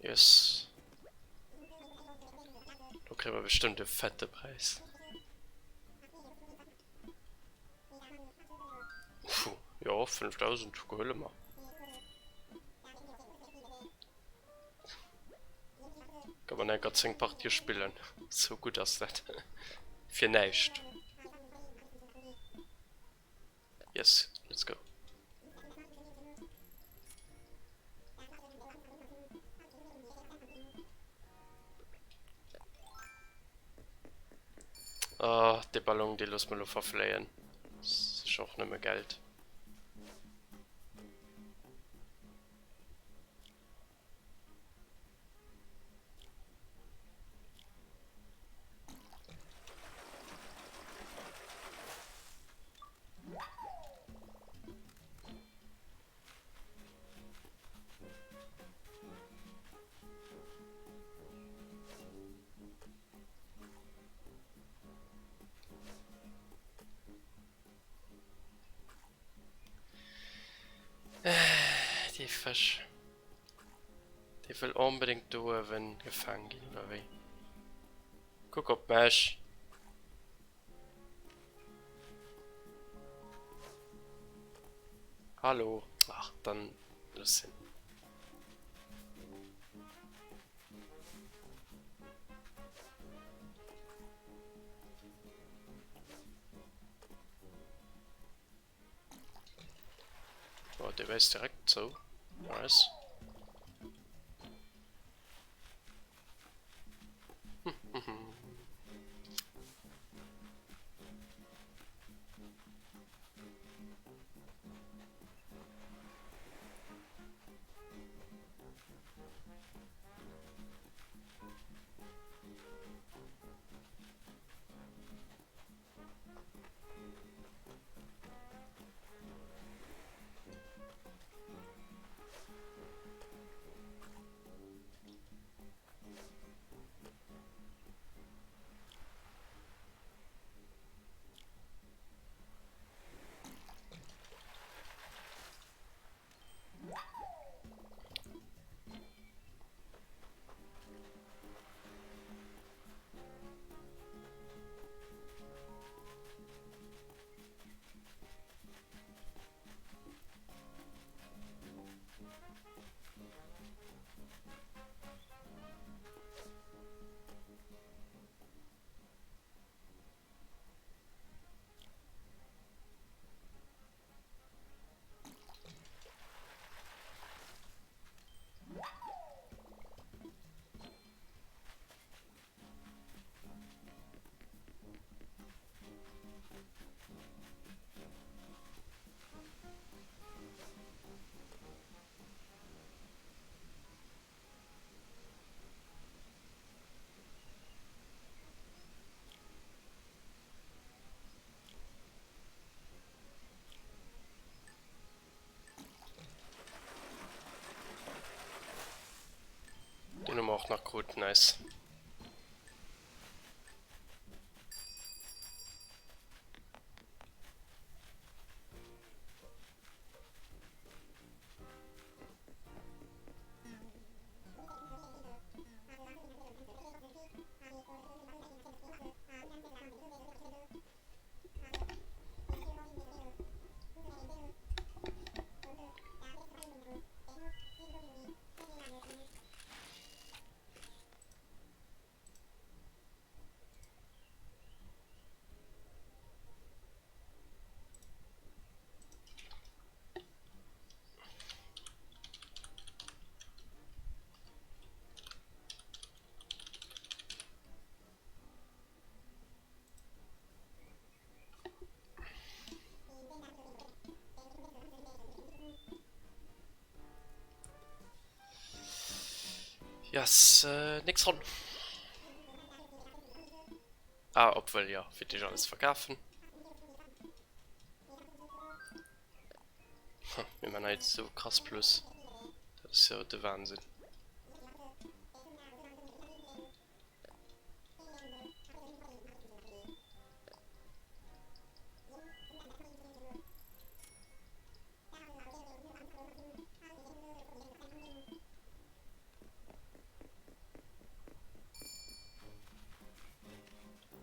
Yes. Do kréie mer bestëmmt e fette Präis. Puh, jo, 5000 huele mer. Kann man enker 10 Partië spillen, sou gutt ass dat. Fir näischt. Yes, let's go. Ah, dee Ballon, dee loosse mer elo verfléien. Ass och nëmme Geld. Dee Fësch. Dee wëll onbedéngt do uewen gefaang ginn, oder wéi? Kuck op mech! Hallo! Ach, dann looss sinn. Oh, der wäisst direkt zou. Nice. Den hu mer och nach krut, nice. Yes, nächst Ronn. Ah, obwuel, jo, fir d'éischt alles verkafen. Mir man hei sou krass Plus. Dat ass jo de Wahnsinn.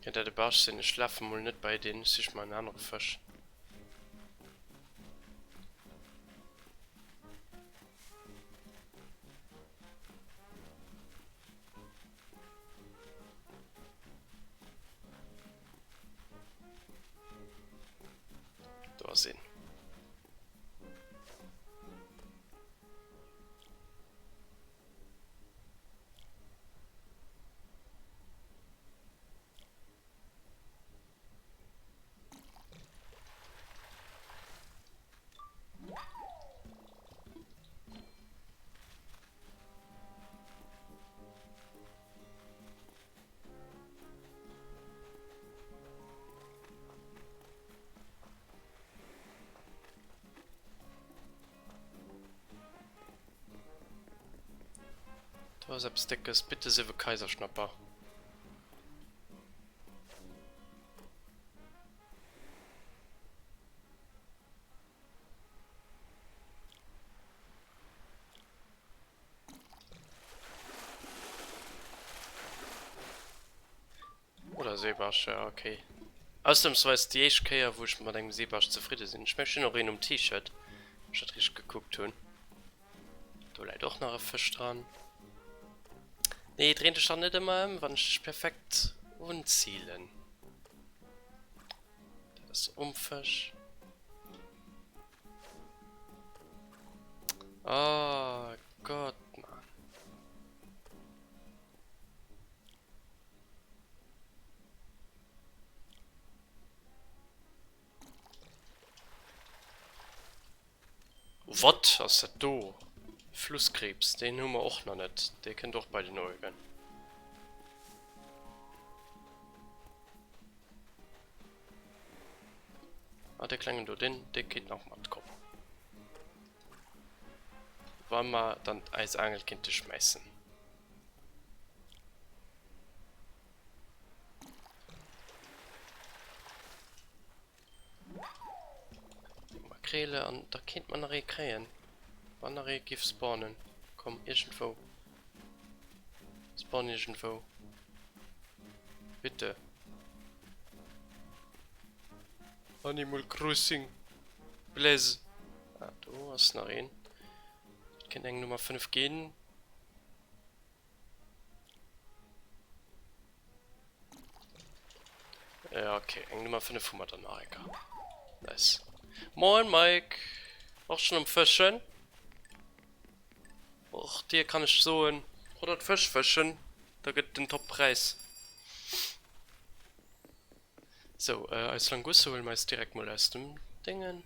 Kéint dat e Barsch sinn? Ech lafe mol net bei deen, ech sich mer en anere Fësch. Do ass een. Do ass eppes Déckes. Bitte siwe Kaiserschnapper. Oder Seebarsch, ja okay. Ausnahmsweis déi éischt Kéier wou ech mat engem Seebarsch zefridde sinn. Ech mengen ech hunn och een um T-Shirt, wann ech dat richteg gekuckt hunn. Do läit och nach e Fësch dran. Nee, dréin dech dann net ëmmer ëm, wann ech dech perfekt unzilen. Dat ass um Fësch. Oh Gott, Mann. What ass dat do? Flusskrebs, deen hu mer och nach net. Dee kënnt och bei den Eugen. Ah, dee klengen do, deen, dee kéint nach matkommen. Wa mer dann eis Aangel kéinte schmäissen. Eng Makrele an da kéint mer nach ee kréien. Wann nach ee giff spawnen. Komm, iergendwou. Spawn iergendwou. Bitte. Animal Crossing. Blaise. Ah, do ass nach een. Dat kéint eng Nummer 5 ginn. Ja, okay. Eng Nummer 5 hu mer dann nach enker. Nice. Moin Mike. Och schon am Fëschen? Och dir kann ech soen, 100 Fësch fëschen, da gëtt den Top-Präis. Sou, eis Languste huele mer eis direkt mol aus dem Déngen.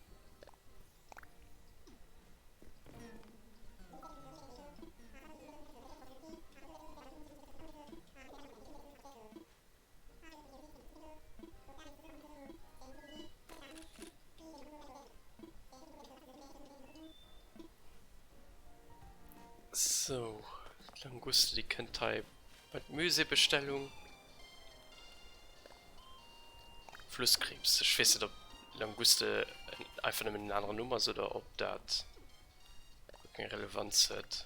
Sou, d'Languste déi kënnt hei bei d'Musée-Bestellung. Flusskrebs, ech weess net ob Languste einfach nëmmen en aneren Numm ass oder ob dat keng Relevanz huet.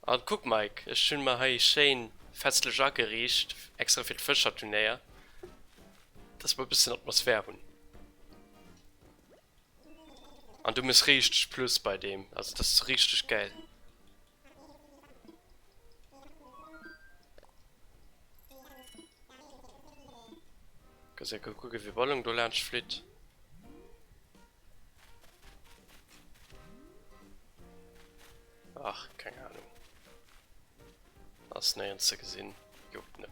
An kuck Mike, ech hunn mer hei schéin festlech ageriicht, extra fir d'Fëscherturnéier, dass mer e bëssen Atmosphär hunn. An du mëss richteg Plus bei deem, also dat ass richteg gäil. Kannst ja kucken, wéi Ballon do laanscht flitt. Ach, keng Ahnung. Ass néierens ze gesinn. Juckt net.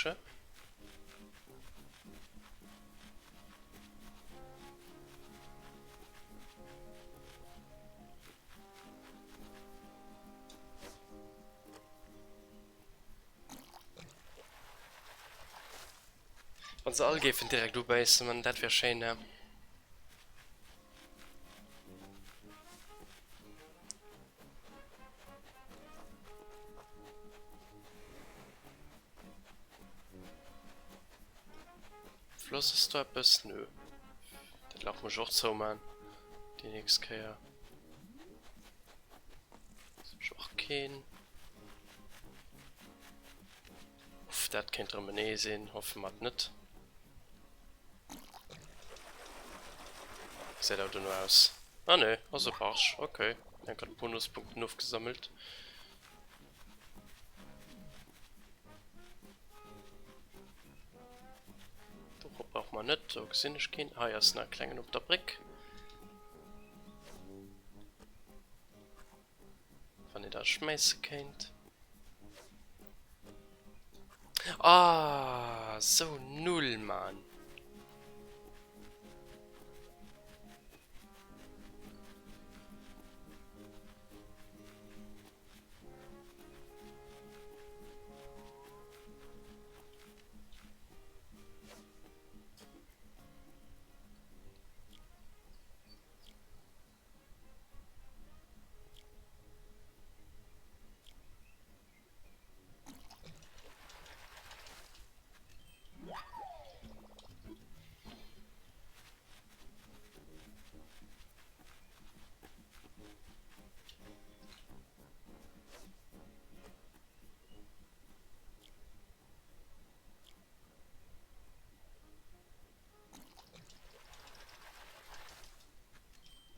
Barsche. Wann se all géifen direkt ubéissen, man, dat wär schéin, ne? Floss ass do eppes? Nö. Dat Lach muss ech och zouman déi nächst Kéier. Och keen. Uff, dat kéint erëm en Ee sinn. Hoffe mer et net. Gesäit awer dono aus. Ah nee, ass e Barsch. Okay, eng Kéier d'Bonuspunkten ofgesammelt. Dorop brauche mer net. Do gesinn ech keen. Hei ass nach e klengen op der Bréck. Wann ee da schmäisse kéint. Ah, sou null, Mann.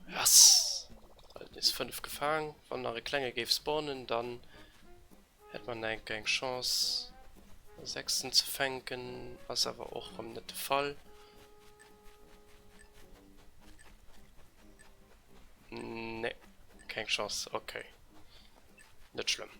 Yes! Alt nees 5 gefaang. Wann nach e klenge géif spawnen, dann hätt mer nach eng Chance e sechsten ze fänken. Ass awer och rëm net de Fall. Nee, keng Chance. Okay. Net schlëmm.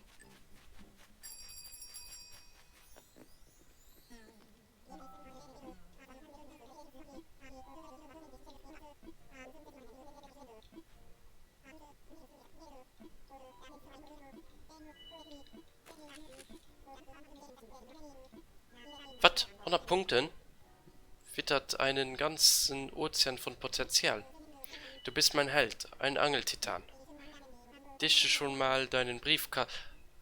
Wat? 100 Punkten? Wittert einen ganzen Ozean von Potenzial. Du bist mein Held, ein Angeltitan. Dichte schon mal deinen Briefka.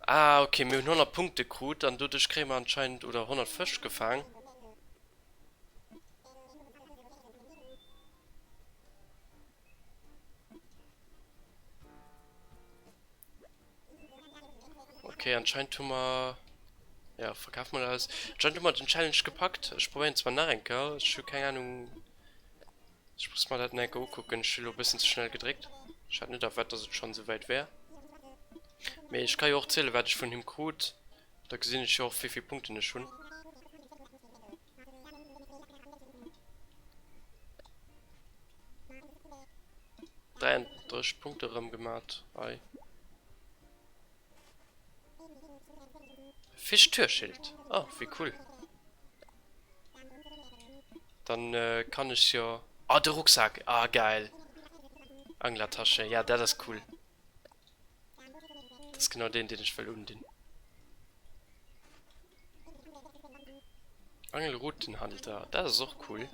Ah ok, mir hunn 100 Punkte krut an doduerch kréie mer anscheinend, oder 100 Fësch gefaang. Ok, anscheinend hu mer, ja verkaf mol alles. Anscheinend hu mer den Challenge gepackt. Ech probéieren zwar nach eng Kéier, ech hu keng Ahnung. Ech muss mer dat nach eng Kéier ukucken. Ech hu lo e bëssen ze schnell gedréckt. Ech hat net erwaart, dass et schonn esou wäit wär. Mee ech ka jo och zielen, wat ech vun him krut. Da gesinn ech jo och, wéi vill Punkten ech hunn. 33 Punkte erëm gemat. Ei. Fisch-Türschild. Oh, wéi cool. Dann kann ech jo... Oh, de Rucksak! Ah, geil! Anglertasche. Ja, dat ass cool. Dat ass genau deen, deen ech wëll undinn. Angelrutenhalter. Dat ass och cool.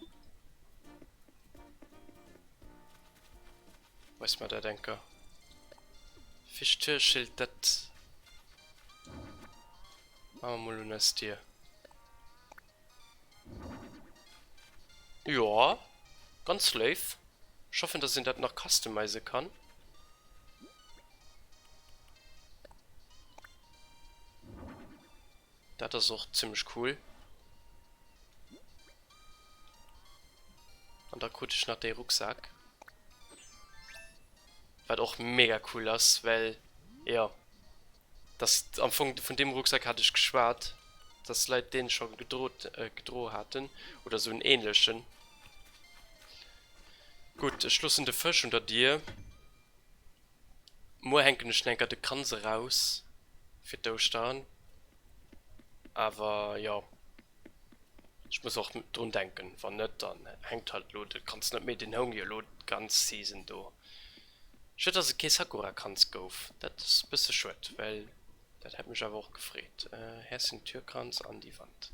Weis mer dat enker. Fisch-Türschild, dat... Maache mer mol un eis Dier. Joa, ganz léif. Ech hoffen, dass een dat nach customizen kann. Dat ass och zimmlech cool. An da krut ech nach dee Rucksak. Wat och mega cool ass, well, jo, dass am Fong vun deem Rucksak hat ech geschwat, dass Leit deen scho gedrot, gedro haten oder sou en ähnlechen. Gutt, ech loossen de Fësch un der Dier. Muer hänken ech enker de Kranz eraus fir d'Ouschteren. Awer jo. Ech muss och drun denken, wann net dann hänkt halt elo, du kanns net méi, den houng jo elo d'ganz Season do. Schued dass et kee Sakura-Kranz gouf, dat ass bësse schued, well dat hätt mech awer och gefreet. Häschen Türkranz an die Wand.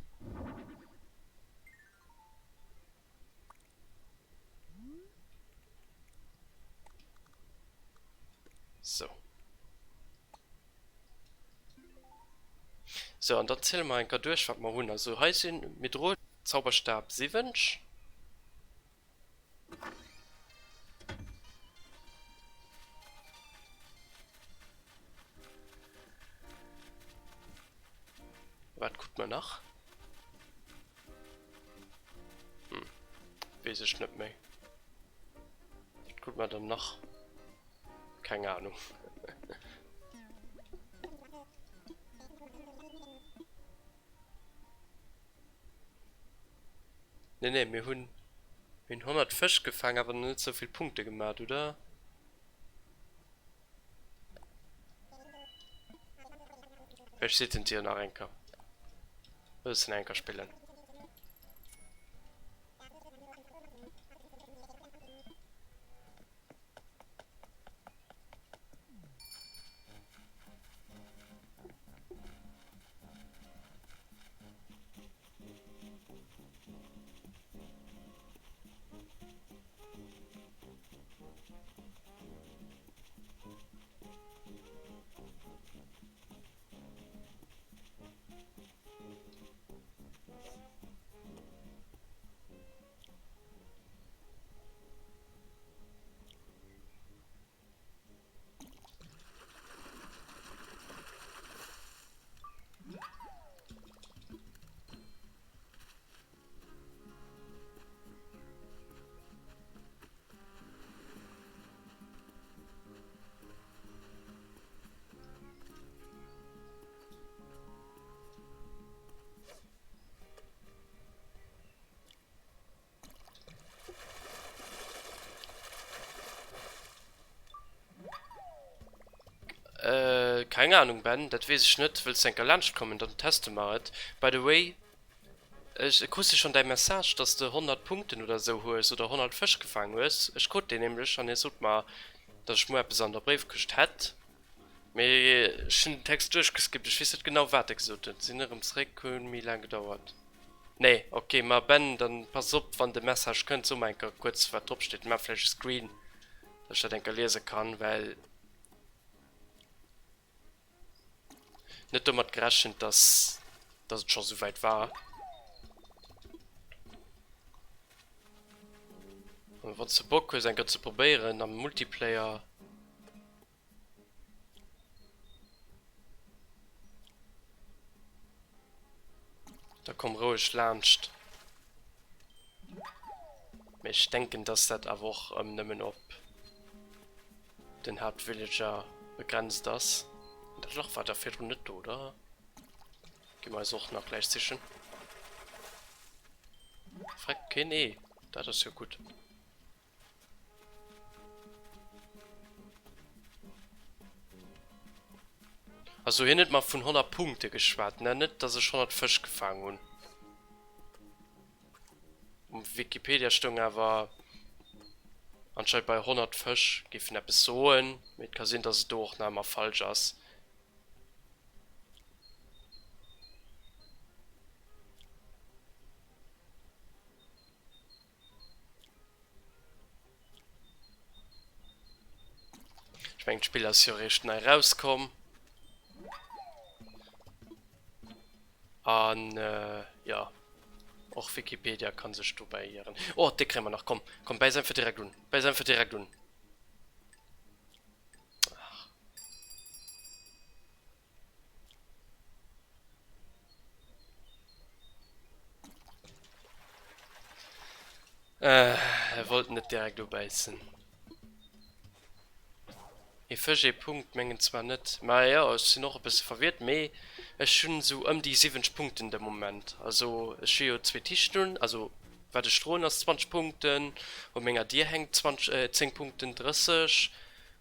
Sou. Sou, an da ziele mer eng Kéier duerch, wat mer hunn. Also hei sinn, mir droen Zauberstab 7. Wat krut mer nach? Hm, weess ech net méi. Wat krut mer dann nach? Keng Ahnung. Nee, nee, mir hunn, mir hunn 100 Fësch gefaang, awer nach net sou vill Punkte gemat, oder? Vläicht seet en et jo nach eng Kéier. Looss en eng Kéier spillen. Äh, keng Ahnung Ben, dat weess ech net. Wëlls de enker laanscht kommen, dann teste mer et. By the way, ech krus de schonn däi Message, dass de 100 Punkten oder esou hues oder 100 Fësch gefaang hues? Ech krut deen nämlech an hie sot mer, dass ech muer eppes an der Bréifkëscht hätt. Mee ech hunn den Text duerchgeskippt, ech weess net genau wat e gesot huet. Sinn erëm zeréck, hunn méi laang gedauert. Nee, ok, ma Ben, dann pass op wann de Message kënnt, so mer enker kuerz wat drop steet, maach vläicht e Screen, dass ech dat enker liese kann, well net domat gerechent, dass dass et scho souwäit war. An wanns de Bock hues enker ze probéieren am Multiplayer. Da komm roueg laanscht. Mee ech denken dass dat awer och ëm nëmmen op den Haaptvillager begrenzt ass. Dat Lach war da virdrun net do, oder? Gi mer eis och nach gläich sichen. Freck, keen Ee. Dat ass jo gutt. Also hien huet mer vun 100 Punkte geschwat, ne? Net dass ech 100 Fësch gefaang hunn. Um Wikipedia stoung awer anscheinend bei 100 Fësch géif en eppes soen, mee et ka sinn dass et do och nach ëmmer falsch ass. Ech mengen d'Spill ass jo eréischt nei rauskomm. An jo, och Wikipedia kann sech dobäi ieren. Oh, dee kréie mer nach. Komm, komm, bäiss einfach direkt un. Bäiss einfach direkt un. Ach. E wollt net direkt ubäissen. Ee Fësch, ee Punkt, mengen zwar net. Mä jo, ech sinn och e bësse verwirrt, mee ech hunn esou ëm déi 70 Punkten de Moment. Also ech hu jo zwee Tichen un, also wat ech droen ass 20 Punkten, u menger Dier hänkt 20, 10 Punkten, 30,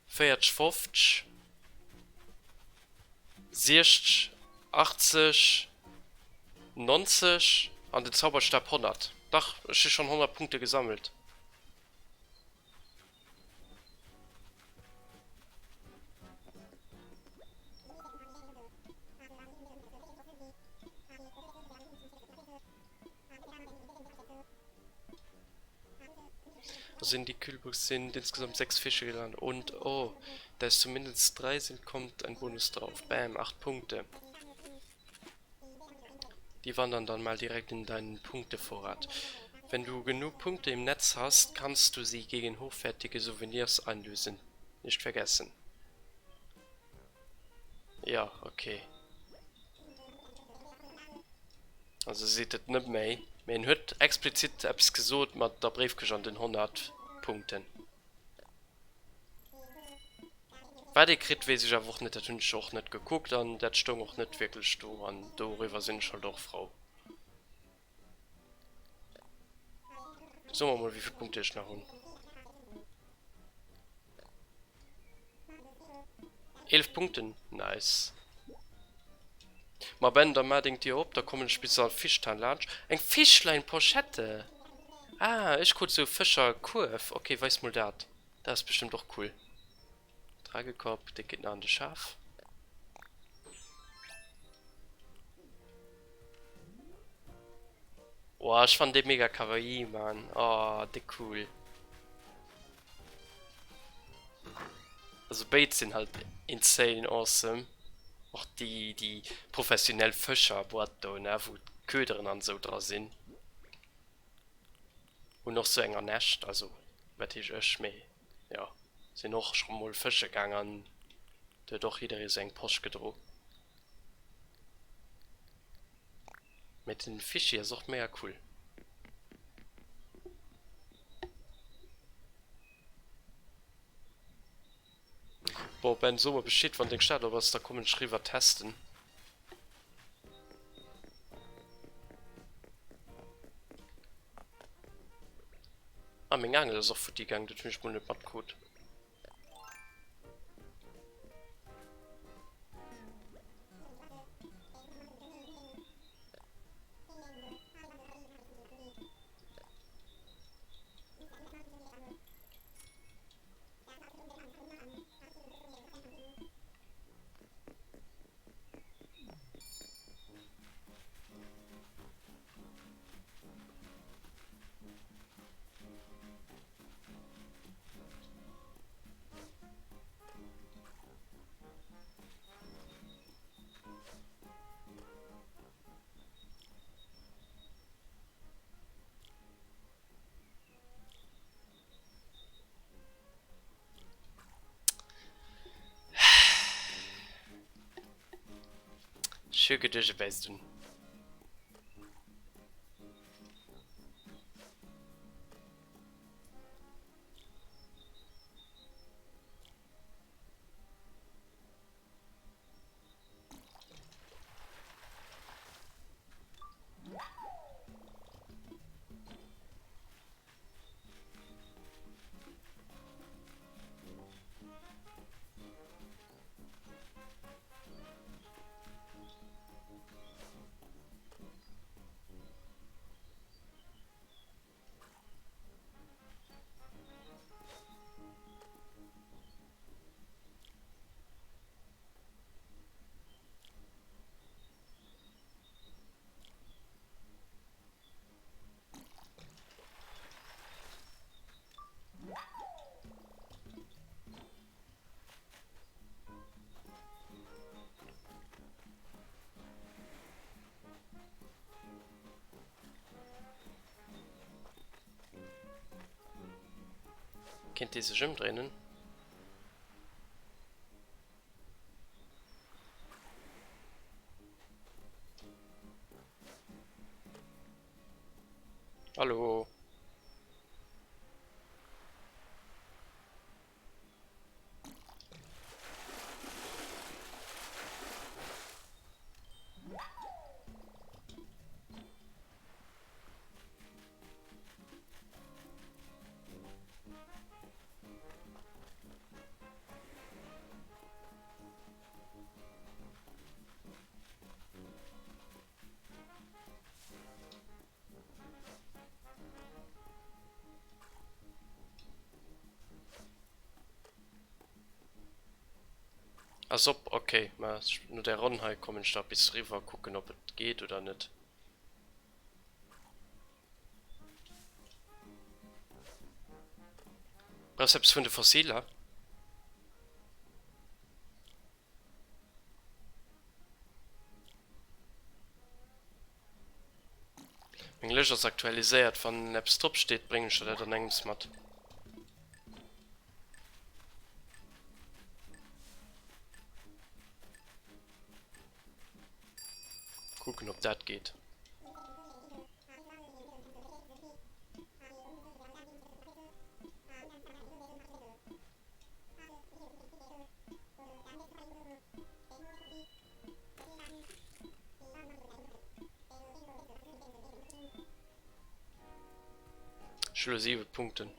40, 50. 60, 80, 90. An den Zauberstab 100. Dach, ech hu schonn 100 Punkte gesammelt. Also in die Kühlbox sind insgesamt 6 Fische gelandet und oh, da es zumindest 3 sind, kommt ein Bonus drauf. Bam, 8 Punkte. Die wandern dann mal direkt in deinen Punktevorrat. Wenn du genug Punkte im Netz hast, kannst du sie gegen hochwertige Souvenirs einlösen. Nicht vergessen. Ja, okay. Also seet et net méi, mee en huet explizit eppes gesot mat der Bréifkëscht an den 100 Punkten. Wat ee kritt weess ech awer och net, dat hunn ech och net gekuckt an dat stoung och net wierklech do an doriwwer sinn ech halt och frou. Soe mer mol wéivill Punkte ech nach hunn. 11 Punkten, nice. Ma Ben, da mar deng Dier op, da kommen ech bis an Fishtown laanscht. Eng Fischlein Pochette! Ah, ech krut sou e Fëscher Kuerf. Ok, weis mol dat. Dat ass bestëmmt och cool. Tragekorb, dee geet nach an de Schaf. Oh, ech fannen dee mega kawaii, man. Oh, déck cool. Also béid sinn halt insane awesome. Och déi déi professionell Fëscherboîte do, ne, wou d'Köderen an esou dra sinn. Hunn och sou eng an echt, also wat heesch ech, mee jo, sinn och scho mol fësche gaang an do huet och jidderee sou eng Posch gedro. Mee den Fischi ass och mega cool. Bon Ben, so mer Bescheed wann deng Stad op ass, da kommen ech riwwer testen. Ah meng Aangel ass och futti gaang, dat hunn ech mol net matkrut. Ech hu geduecht et wäisst un. Kéint dee sech ëmdréinen? Hallo? Ass op, ok. Ma no där Ronn hei kommen ech da bis riwwer, kucken op et geet oder net. Brauchs eppes vun de Fossiler? Meng Lëscht ass aktualiséiert, wann eppes drop steet bréngen ech der dat an engems mat. Kucken op dat geet. Ech hu lo 7 Punkten.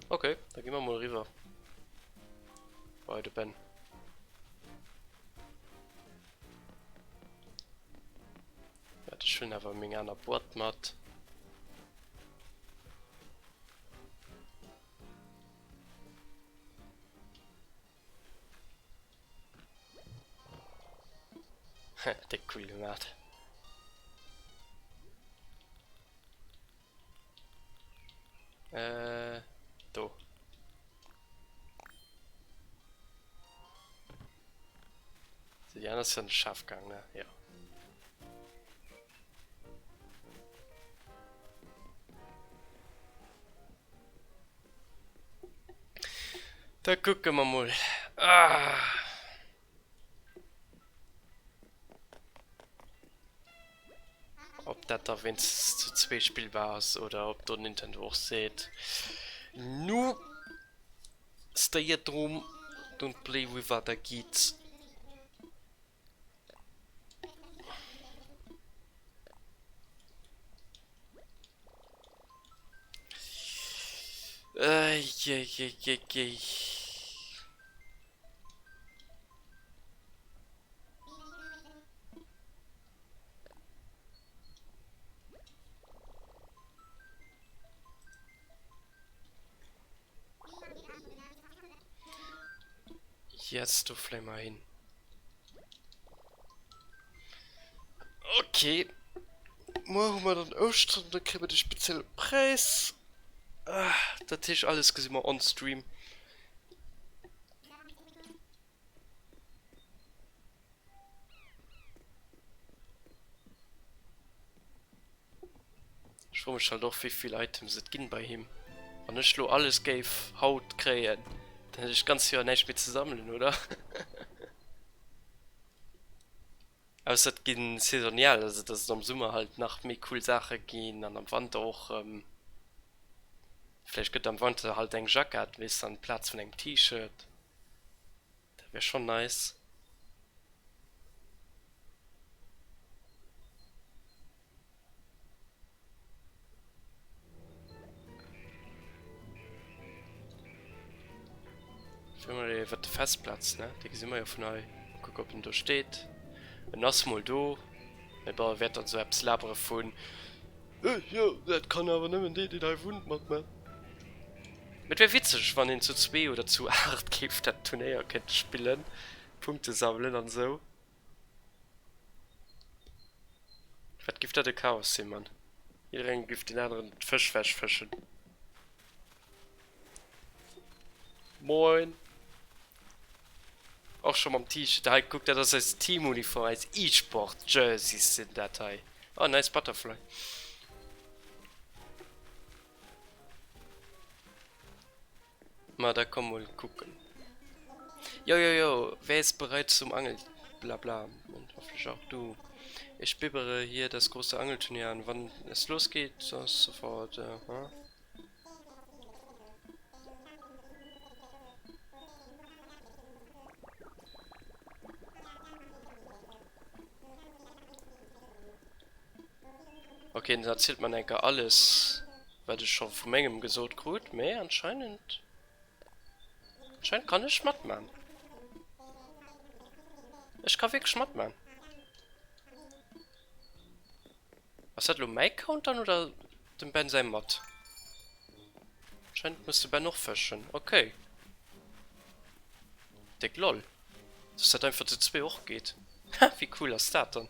Okay, da gi mer mol eriwwer bei de Ben. Waart, ech hunn awer meng aner Boîte mat. Déck cool gemaat. Äh, do. So, déi aner ass an de Schaf gaang, ne? Ja. Da kucke mer mol. Ah. Ob dat da wéinstens zu zwee spillbar ass oder ob do Nintendo och seet, No, stay at home, don't play with other kids. Eieieiei. Jetzt do vläicht mal hin. Okay. Muer hu mer dann Ouschteren, da kréie mer de spezielle Präis. Ah, dat heescht alles gesi mer on stream. Ech froe mech halt och wéivill Items et ginn bei him. Wann ech lo alles géif haut kréien, dann hätt ech d'ganz Joer näischt méi ze sammelen, oder? Ausser et ginn saisonial, also dass et am Summer halt nach méi cool Saache ginn an am Wanter och erëm. Vläicht gëtt am Wanter halt eng Jackett, weess de, an Plaz vun engem T-Shirt. Dat wär schon nice. Fir mol iwwer de Festplatz, ne? Dee gesi mer jo vun hei. Mol kucken, ob en do steet. En ass mol do. Mee bon, e wäert dann esou eppes labere vun, Äh, jo, dat kann awer nëmmen deen, deen hei wunnt, matman. Mee et wär witzeg, wann een zu zwee oder zu 8 géif dat Turnéier kéinte spillen, Punkte sammelen an esou. Wat giff dat e Chaos sinn, Mann. Jidderengem giff deen aneren d'Fësch wech fëschen. Moin. Och scho mam T-Shirt. Hei, kuck, dat ass eis Teamuniform, eis E-Sport Jerseys sinn dat hei. Oh, nice Butterfly. Ma da komm mol kucken. Jo jo jo, wer ist bereit zum Angel bla bla und hoffentlich auch du. Ich bibbere hier das große Angelturnier an. Wann es losgeht, sagst sofort. Aha. Ok, den erzielt mer enker alles, wat ech scho vu mengem gesot krut, mee anscheinend, anscheinend kann ech matman. Ech ka wierklech matman. Ass dat elo mäi Countdown oder dem Ben säi mat? Anscheinend muss de Ben och fëschen. Ok. Déck lol. Dass dat einfach zu zwee och geet. Ha, wéi cool ass dat dann?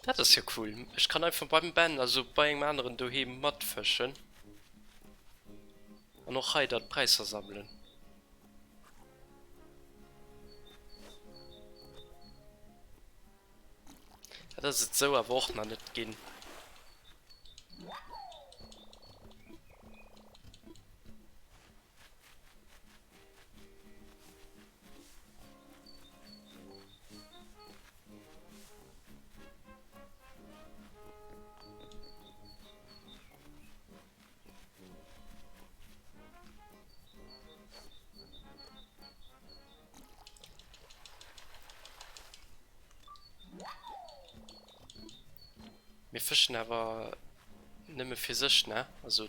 Dat ass jo cool. Ech kann einfach beim Ben, also bei engem aneren doheem matfëschen. An och hei da d'Präisser sammelen. Dat ass et sou awer och nach net ginn. Mir fëschen awer nëmme fir sech, ne? Also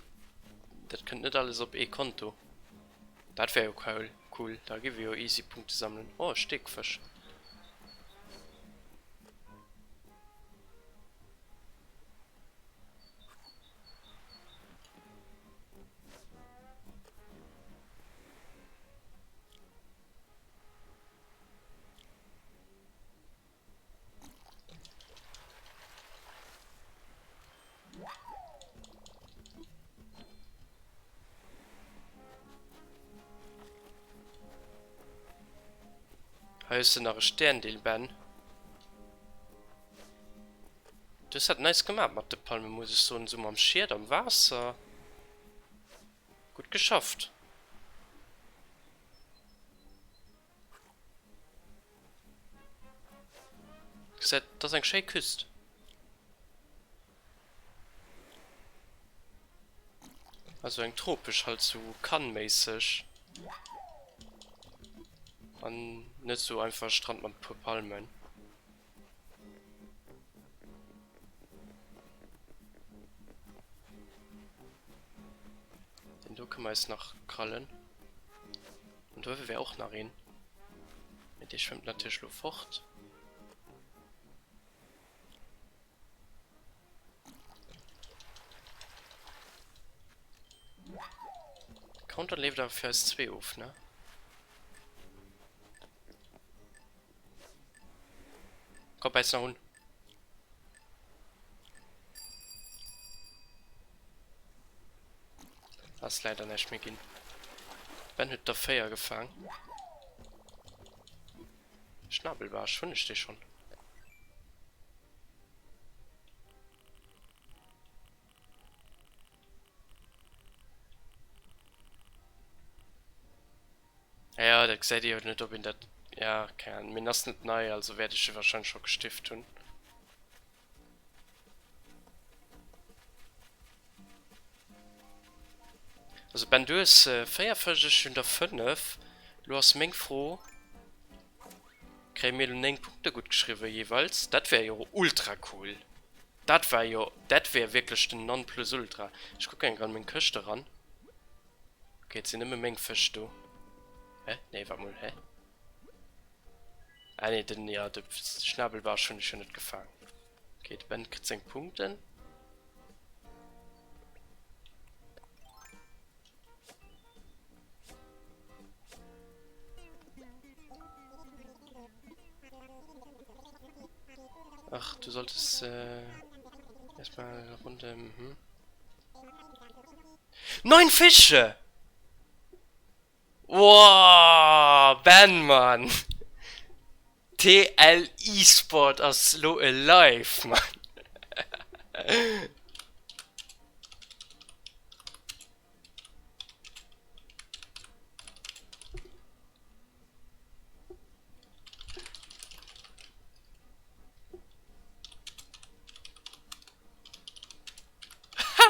dat kënnt net alles op ee Konto. Dat wär jo cool, cool. Da gi wir jo easy Punkte sammelen. Oh, Steekfësch. Hei hues de nach e Sterndeel, Ben. Du hues dat nice gemaat mat de Palmen, muss ech soen, sou mam Schied am Waasser. Gutt geschafft. Gesäit, dat ass eng schéi Küst. Also eng tropesch halt, sou Cannes-méisseg. An net sou einfach Strand mat e puer Palmen. Den do kënne mer eis nach krallen. An do wär och nach een. Mee dee schwëmmt natierlech elo fort. De Counter leeft awer fir eis zwee of, ne? Komm, bäiss nach un. Ass leider näischt méi ginn. Ben huet der 4 gefaang. Schnabelbarsch, hunn ech dee schonn? Ja, dat gesäit ee jo net, ob een dat. Ja, keng Ahnung. Mee en ass net nei, also wäert ech e warscheinlech scho gestift hunn. Also Ben, du hues 4 Fësch, ech hunn der 5. Lo ass meng Fro, Kréie mir elo 9 Punkte gutt geschriwwe jeeweils? Dat wär jo ultra cool. Dat war jo, dat wär wierklech den Nonplusultra. Ech kucken eng Kéier an meng Këscht eran. Ok, et sinn nëmme meng Fësch do. Hä? Nee, waart mol, hä? Ah nee, den, ja, de Schnabelbarsch hunn ech jo net gefaang. Ok, de Ben kritt seng Punkten. Ach, du solltest äh, erstmal Runde. Mhm. 9 Fische! Woah, Ben, Mann! TL Esport ass lo alive, Mann!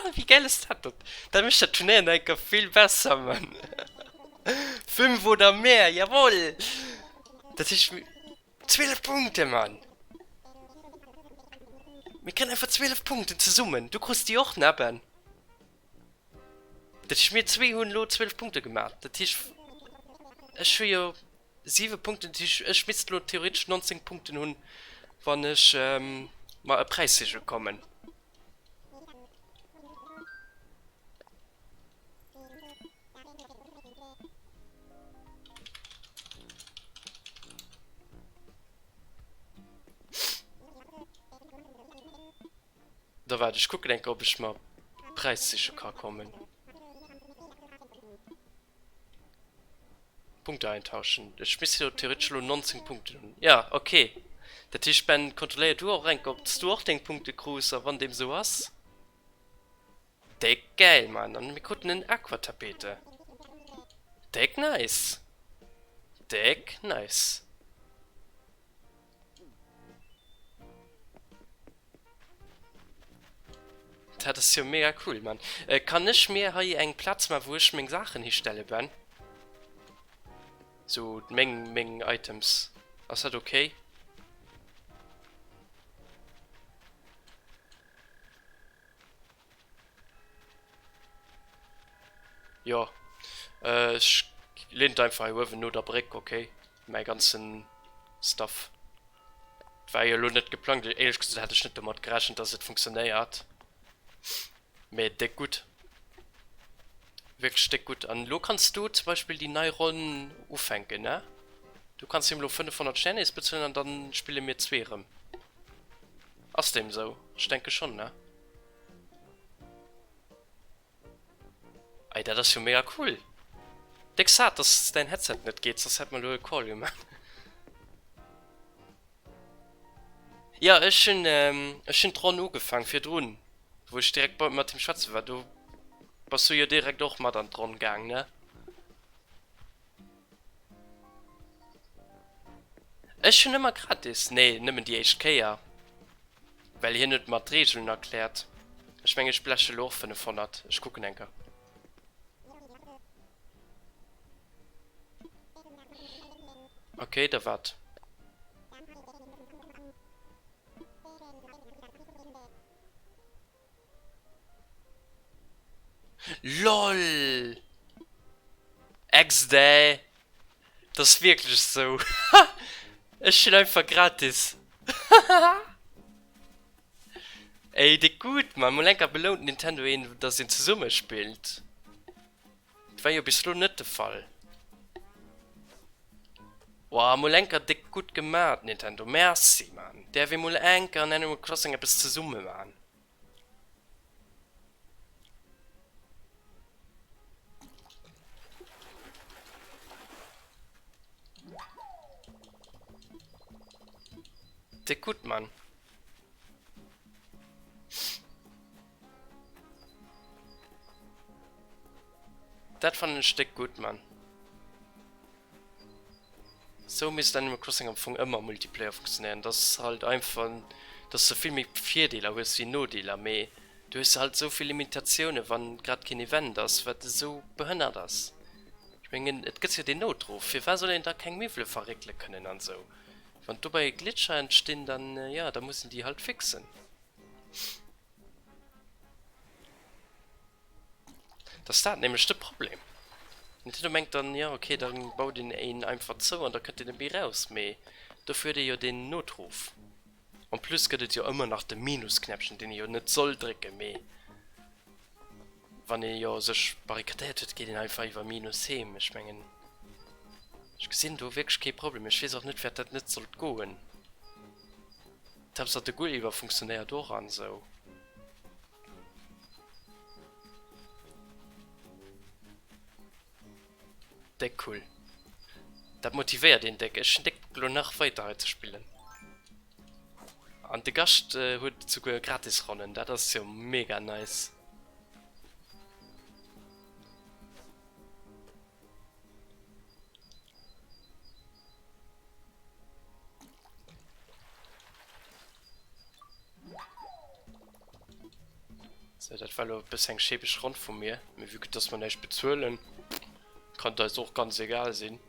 Wéi gäil ass dat dann? Dat mécht dat Turnéier nach eng Kéier vill besser, Mann! 5 oder mehr, jawoll! Dat heescht, 12 Punkte, Mann! Mir kréien einfach 12 Punkten zesummen. Du krus déi och, ne Ben? Dat heescht, mir zwee hunn elo 12 Punkte gemaach. Dat heescht, ech hu jo 7 Punkten, dat heescht, ech misst elo theoretesch 19 Punkten hunn, wann ech mer e Präis siche kommen. Da waart, ech kucken eng Kéier, ob ech mer Präis siche ka kommen. Punkte eintauschen. Ech misst jo theoretesch elo 19 Punkten hunn. Ja, okay. Dat heescht, Ben, kontrolléier du och eng Kéier, ob s du och deng Punkte krus a wann deem esou ass. Déck gäil, Mann. An mir kruten en Aquatapete. Déck nice. Déck nice. Dat ass jo mega cool, Mann. Kann ech mir hei eng Plaz man, wou ech meng Saachen histelle, Ben? Sou meng, meng Items. Ass dat okay? Jo, ech leen et einfach hei uewen no der Bréck, okay? Mäi ganzen Stuff. War jo elo net geplangt, éierlech gesot hat ech net domat gerechent, dass et funktionéiert. Mee déck gutt. Wierklech déck gutt. An elo kanns du zum Beispill déi nei Ronn ufänken, ne? Du kanns him elo 500 Sternis bezuelen an dann spille mir zwee erëm. Ass deem esou? Ech denke schonn, ne? Ey, dat ass jo mega cool! Déck sad, dass däin Headset net geet, soss hätt mer elo e Call gemaach. Jo, ech hunn, ech hunn d'Ronn ugefaang virdrun, wou ech direkt bei mat him schwätze war. Do bass du jo direkt och mat an d'Ronn gaang, ne? Ech hunn ëmmer gratis, nee nëmmen déi éischt Kéier, well hien huet mer d'Reegelen erkläert. Ech mengen ech bleche lo och 500, ech kucken eng Kéier. Ok, da wat? LOL! XD Dat ass wierklech sou. Ech hunn einfach gratis. Ey, déck gutt, Mann. Mol enker belount Nintendo een, dass een zesumme spillt. Dat war jo bis lo net de Fall. Woah, mol enker déck gutt gemat, Nintendo. Merci, Mann. Däerf ee mol enker an Animal Crossing eppes zesumme man. Déck gutt, Mann. Dat fannen ech déck gutt, Mann. Sou misst Animal Crossing am Fong ëmmer Multiplayer funktionéieren. Dass halt einfach, dass de vill méi Virdeeler hues wéi Nodeeler, mee du hues halt sou vill Limitatiounen, wann grad keen Event ass, wat esou behënnert ass. Ech mengen, et gëtt jo deen Noutruff, firwat soll een da keng Miwwele verréckele kënnen an sou? Wann dobäi Glitcher entstinn, dann, jo, da muss een déi halt fixen. Dass dat nämlech de Problem. Nintendo mengt dann, jo ok, da baut een een einfach zou an da kënnt een net méi raus. Mee dofir huet ee jo deen Notruf. En plus gëtt et jo ëmmer nach de Minusknäppchen, deen ee jo net soll drécken, mee wann ee jo sech barrikadéiert huet, geet een einfach iwwer Minus heem. Ech mengen, ech gesinn do wierklech kee Problem. Ech weess och net, firwat dat net sollt goen. D'Haaptsaach de Gulliver funktionéiert och an esou. Déck cool. Dat motivéiert een déck. Ech hunn déck Bock elo nach weider hei ze spillen. An de Gast huet souguer gratis Ronnen, dat ass jo mega nice. Sou, dat war elo e bëssen eng schäbeg Ronn vu mir, mee vue que dass mer näischt bezuelen, kann et eis och ganz egal sinn.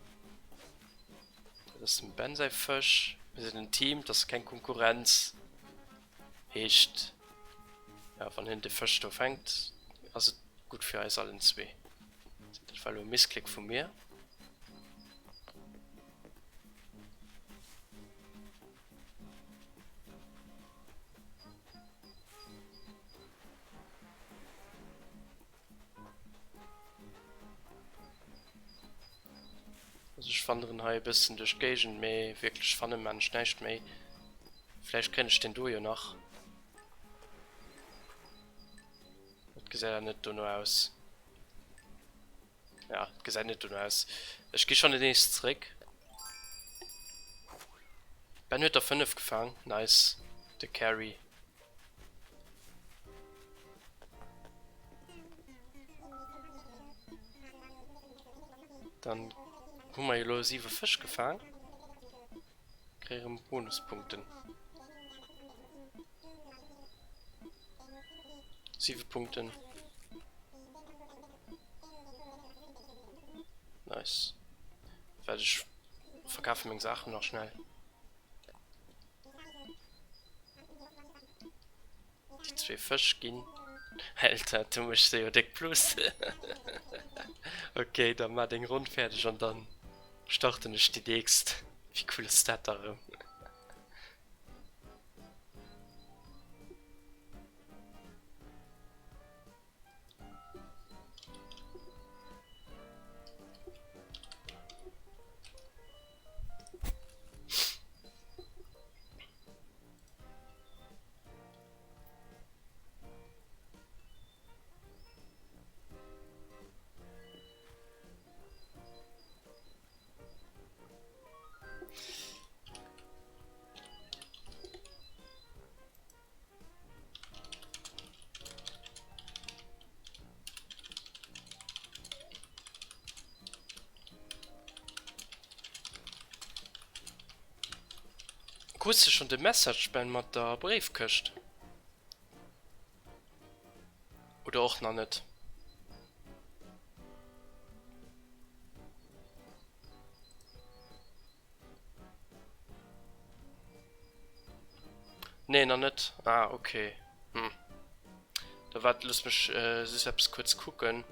Dat ass dem Ben säi Fësch. Mir sinn en Team, dat ass keng Konkurrenz. Heescht, jo, wann hien de Fësch do fänkt, ass et gutt fir eis allen zwee. Dat war elo e Missklick vu mir. Also ech wanderen hei e bëssen duerch d'Géigend, mee wierklech fanne man ech näischt méi. Vläicht kréien ech deen do jo nach. Et gesäit awer net dono aus. Ja, et gesäit net dono aus. Ech gi schonn nees zeréck. Ben huet der 5 gefaang. Nice. De Carry. Dann hu mer jo elo 7 Fësch gefaang. Kréie rëm Bonuspunkten. 7 Punkten. Nice. Warte, ich verkaufe meng Sachen nach schnell. Déi zwee Fësch ginn. Alter, du méchs der jo déck Plus. Ok, da mar deng Ronn fäerdeg an dann starten ech déi nächst. Wéi cool ass dat da rëm? Krus de schon de Message Ben mat der Bréifkëscht? Oder och nach net? Nee nach net. Ah okay. Hm. Da waart looss mech äh, just eppes kuerz kucken.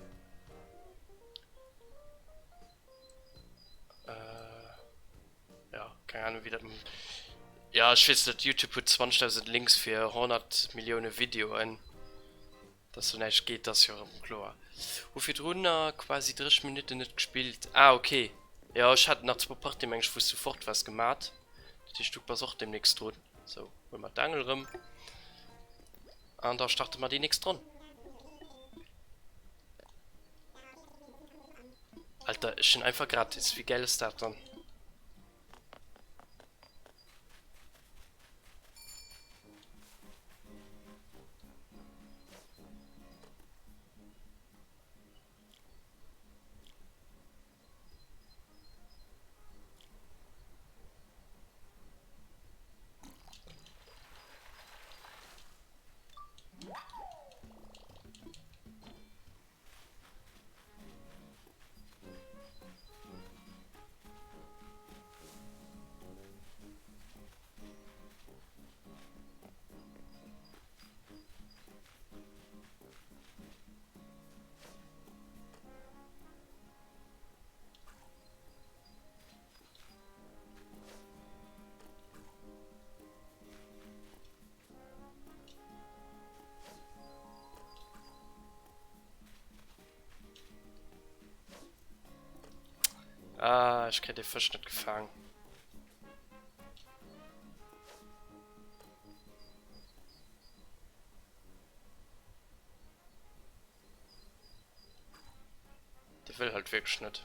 Äh, ja, keng Ahnung wéi dat. Ja ech weess net, Youtube huet 20.000 Links fir 100 Millioune Videoen. Dass do näischt geet ass jo erëm kloer. Hu virdrunner quasi 30 Minutten net gespillt. Ah ok, jo ech hat nach zwou Partie meng ech wous du fort wars gemat. Dat heescht du bass och demnächst drun. Sou, huele mer d'Aangel erëm an da starte mer déi nächst Ronn. Alter ech sinn einfach gratis, wéi gäil ass dat dann? Ah, ech kréie de Fësch net gefaang. De wëll halt wierklech net.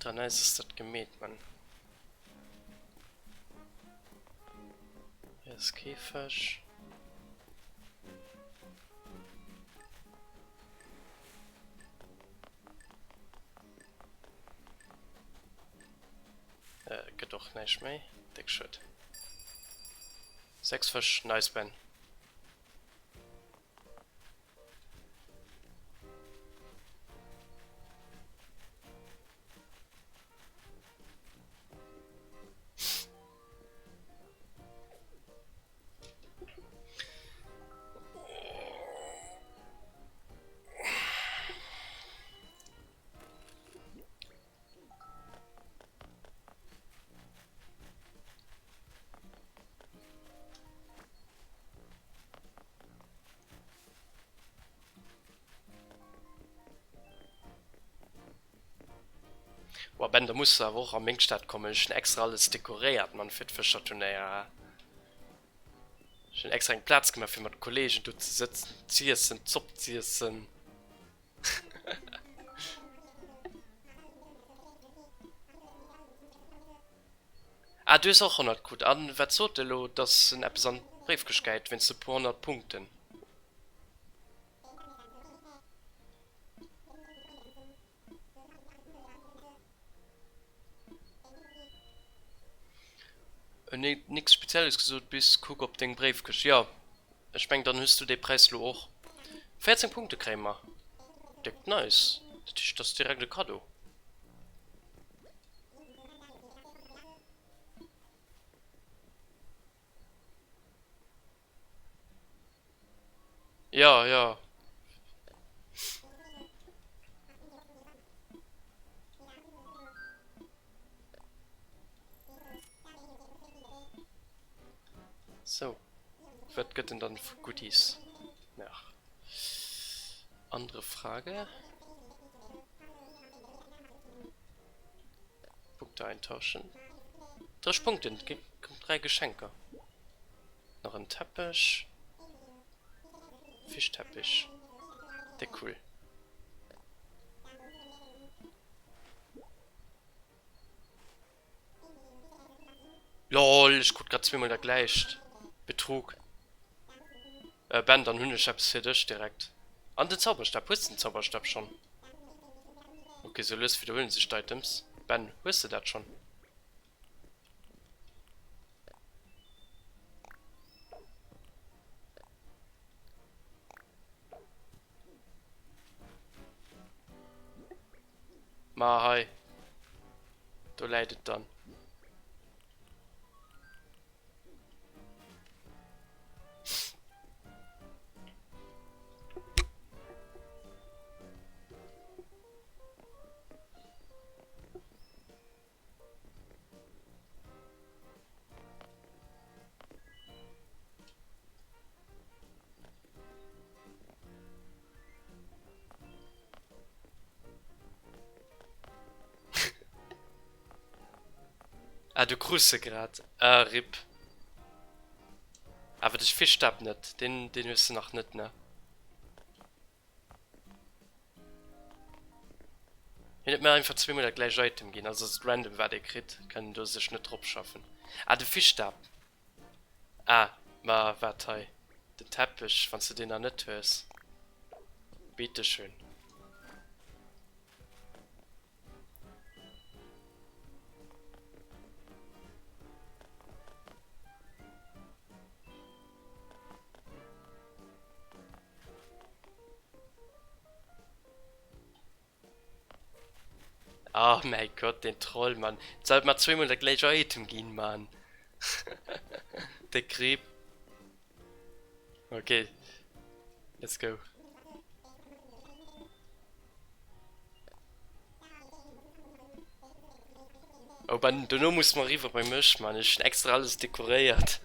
Ultra nice ass dat gemeet, Mann. Hei ass kee Fësch. Äh, gëtt och näischt méi. Déck schued. 6 Fësch, nice Ben. Boah Ben, da muss de awer och a meng Stad kommen. Ech hunn extra alles dekoréiert, Mann, fir d'Fëscherturnéier, ha. Ech hunn extra eng Plaz gemaach, fir mat Kollegen do ze sëtzen, z'iessen, Zopp z'iessen. Ah, du hues och 100 krut. An wat sot e lo, dass en eppes an d'Bréifkëscht gehäit wéinst e puer 100 Punkten? En huet nix Spezielles gesot, bis kuck op deng Bréifkëscht. Jo, ech meng dann hues du dee Präis lo och. 14 Punkte kréie mer. Déck nice. Dat heescht, dat ass direkt e Kaddo. Ja, ja. So, wat gëtt en dann vu Goodies nach? Andere Frage. Punkte eintauschen. 30 Punkte, kommt 3 Geschenker. Nach en Teppech. Fischteppich. Déck cool. Lol, ech krut grad zweemol dat gläicht. Betrug. Äh Ben, dann hunn ech eppes fir dech direkt. An den Zauberstab, hues de den Zauberstab schonn? Ok, sou lues widderhuelen sech d'Items. Ben, hues de dat schonn? Ma hei, do läit et dann. Ah, du krus se grad. Ah, rip. Awer de Fischstab net, deen, deen hues de nach net, ne? Hien huet mir einfach zweemol dat gläicht Item ginn, also ass et random wat ee kritt, kann een do sech net drop schaffen. Ah de Fischstab, ah ma waart hei den Teppech, wanns de deen nach net hues, bitteschön. Oh mäi Gott, den Troll, Mann. Sollt mer zweemol dat gläicht Item ginn, Mann. De Creep. Okay. Let's go. Oh, ben, dono muss mer riwwer bei mech, Mann. Ech hunn extra alles dekoréiert.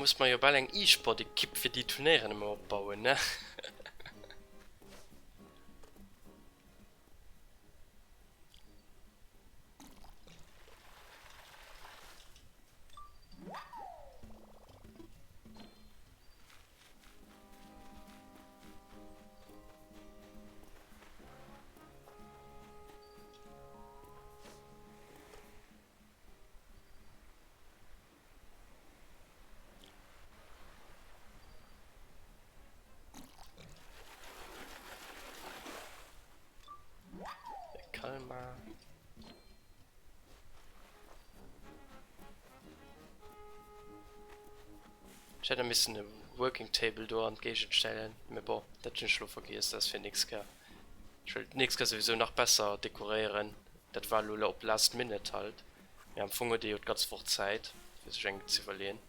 muss mer jo bal eng E-Sport-Ekipp fir déi Turnéieren ëmmer opbauen, ne? Kalmar. Ech hätt nach missen e Working Table do an d'Géigend stellen, mee bon, dat hunn ech elo vergiess, dat ass fir nächst Kéier. Ech wëll d'nächst Kéier souwisou nach besser dekoréieren, dat war elo op last minute halt, mee am Fong huet ee jo d'ganz Woch Zäit fir sech eng z'iwwerleeën.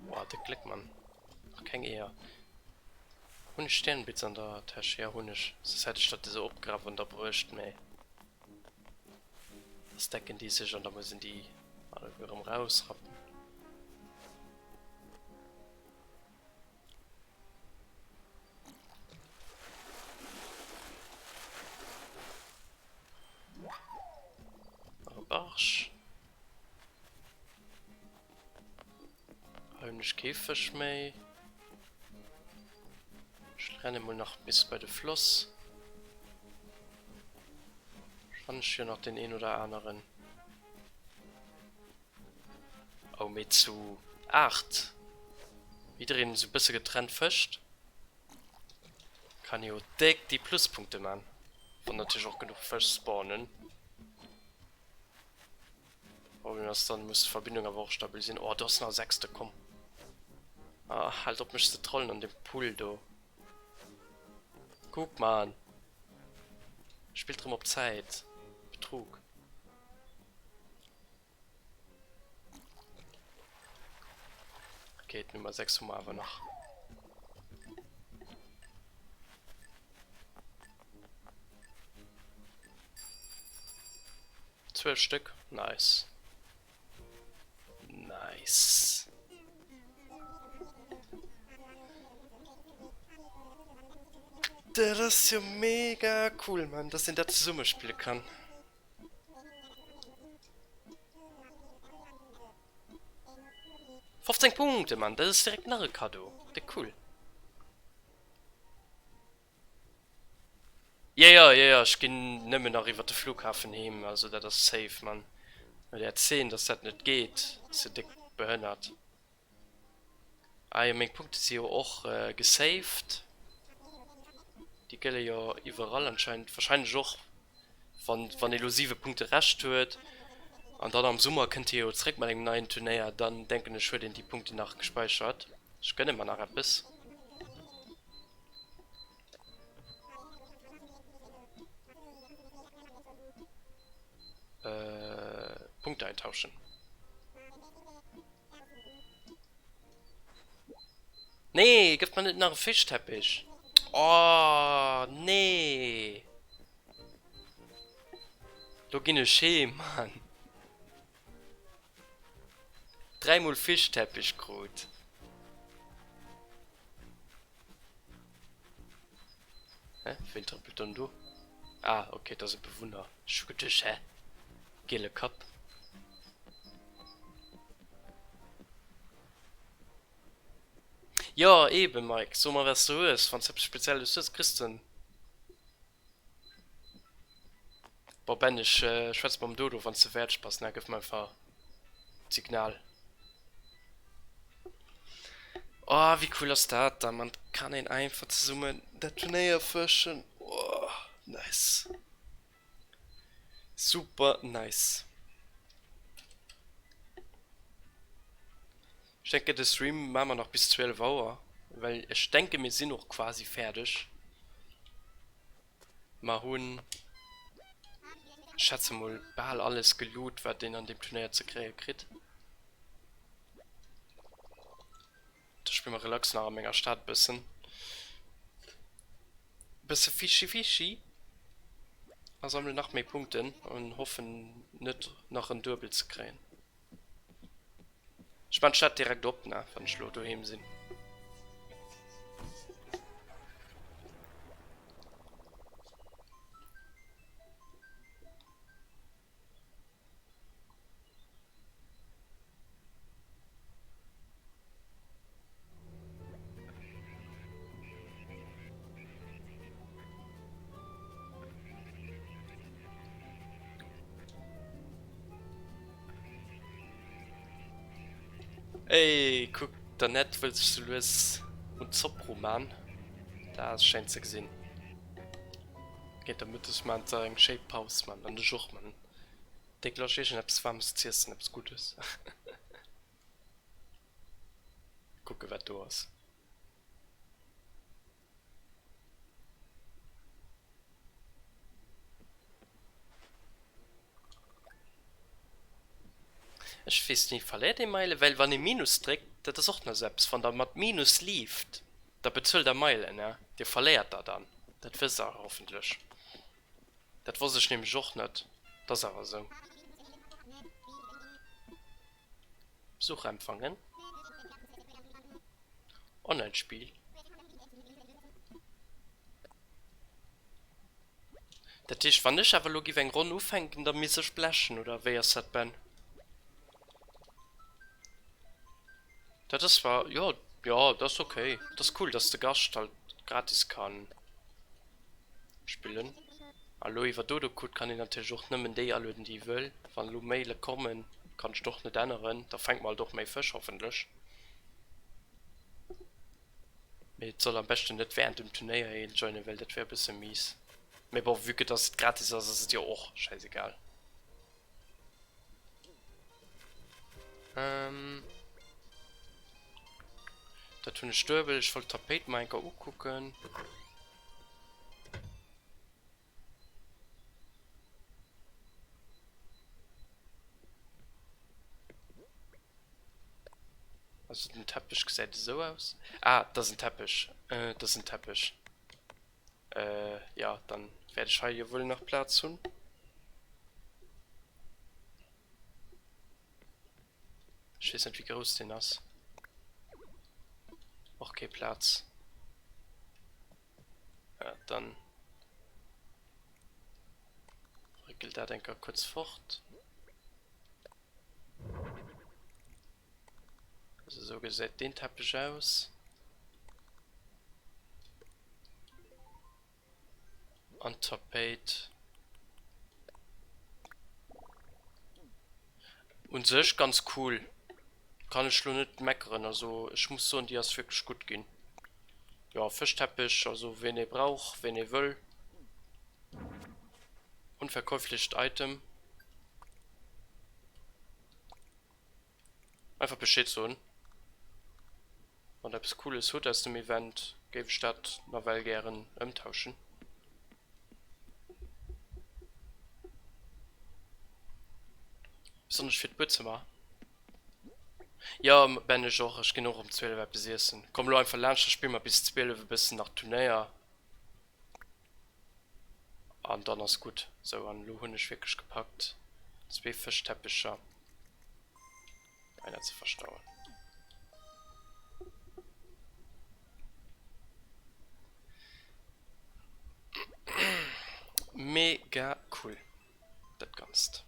Boah, déck Gléck, Mann. Nach keng Eeër. Hunn ech Sternbits an der Täsch? Jo, hunn ech. Soss hätt ech dat esou opgraff an der bruecht, mee da stacken déi sech an da muss een déi alleguer erëm rausrappen. Nach e Barsch. Hei hunn ech kee Fësch méi. Ech renne mol nach bis bei de Floss. Fanne ech jo nach den een oder aneren. Oh mee zu 8, jiddereen esou bësse getrennt fëscht, kann jo déck déi Pluspunkte man, wann natierlech och genuch Fësch spawnen. Problem ass dann muss d'Verbindung awer och stabil sinn. Oh do ass nach e sechste komm. Ah haalt op mech ze trollen an dem Pool do. Kuck man. Spillt rëm op Zäit. Betrug. Okay, d'Nummer 6 hu mer awer nach. 12 Stéck, nice. Nice. Dat ass jo mega cool, Mann, dass een dat zesumme spille kann. 15 Punkte, Mann, dat ass direkt nach e Cadeau. Déck cool. Jo, jo, jo, jo, ech ginn nëmmen nach iwwer de Flughafen heem, also dat ass safe, Mann. No där Zeen, dass dat net geet, ass jo déck behënnert. Ah jo, meng Punkte si jo och gesaved. Déi gëlle jo iwwerall anscheinend. Wahrscheinlech och wann wann ee lo 7 Punkte Rescht huet an dann am Summer kënnt hie jo zréck mat engem neien Turnéier, dann denken ech huet een déi Punkten nach gespeichert. Ech gënne mer nach eppes. Punkte eintauschen. Nee, gëff mer net nach e Fischteppich. Oh, nee. Do ginn ech heem, Mann. Dräimol Fischteppich krut. Hä? Ween trëppelt dann do? Ah, okay, et ass e Bewunner. Ech hu geduecht, hä? Giele Kapp. Jo, eben, Mike. So mer, wat s de hues. Wann s de eppes Spezielles hues, kriss de en. Bon, Ben, ech schwätze mam Dodo, wann s de fäerdeg bass, ne? Gëff mer einfach d'Signal. Oh, wéi cool ass dat da, man kann een einfach zesummen dat Turnéier fëschen. Oh, nice. Super nice. Ech denke de Stream maache mer nach bis 12 Auer, well ech denke mir sinn och quasi fäerdeg. Mer hunn, ech schätze mol, bal alles geloot wat een an deem Turnéier ze kréie kritt. Da spille mer relax nach a menger Stad e bëssen. Bësse Fischi Fischi a sammelen nach méi Punkten an hoffen net nach en Duebel ze kréien. Ech maan d'Stad direkt op ne wann ech lo doheem sinn. Ey, kuck, d'Annette wëll sech sou lues un d'Zopp ruman. Dat ass schéin ze gesinn. Géint der Mëttes man se eng schéi Paus man an ech och man. Déck Loscht iergendeppes waarmes z'iessen, eppes Guddes. Kucke wat do ass. Ech weess ni, verléiert ee Meile? Well wann ee Minus dréckt, dat ass och nach esou eppes, wann der mat Minus leeft, da bezuelt der Meilen, ne? Dir verléiert der dann, dat wësst der hoffentlech. Dat wosst ech nämlech och net, et ass awer esou. Besuch empfangen. Online-Spiel. Dat heescht, wann ech awer elo giff eng Ronn ufänken, da misst ech blechen, oder wéi ass dat, Ben? Dat ass zwar, jo, jo, dat ass ok. Dat ass cool, dass de Gascht halt gratis kann spillen. A lo iwwer Dodocode kann een natierlech och nëmmen déi alueden, déi ee wëll. Wann elo méi Leit kommen, kann ech et och net änneren. Da fänke mer halt och méi Fësch, hoffentlech. Mee et soll am beschten net während dem Turnéier een joinen, well dat wär e bësse mies. Mee bon, vue que dass et gratis ass, ass et jo och schäisegal. Ähm, dat hunn ech duebel. Ech wollt d'Tapéit mol enker ukucken. Also den Teppech gesäit esou aus. Ah, dat ass en Teppech. Äh, dat ass en Teppech. Äh, ja, dann wäert ech hei jo wuel nach Plaz hunn. Ech weess net wéi grouss deen ass. Och kee Plaz. Ja, dann réckelt dat enker kuerz fort. Also esou gesäit deen Teppech aus. An d'Tapéit. Un sech ganz cool. Kann ech lo net meckeren. Also ech muss soen déi ass wierklech gutt ginn. Jo Fëschteppech, also ween ee brauch, ween ee wëll. Unverkäuflicht Item. Einfach Bescheed soen wann der eppes cooles hutt aus dem Event, géif ech dat nawell gären ëmtauschen. Besonnesch fir d'Buedzëmmer. Jo Ben ech och, ech ginn och um 12 eppes iessen. Komm elo einfach laanscht, da spille mer bis 12 e bëssen nach Turnéier. An dann ass gutt. Sou, an elo hunn ech wierklech gepackt, zwee Fëschteppecher einer ze verstauen. Mega cool, dat Ganzt.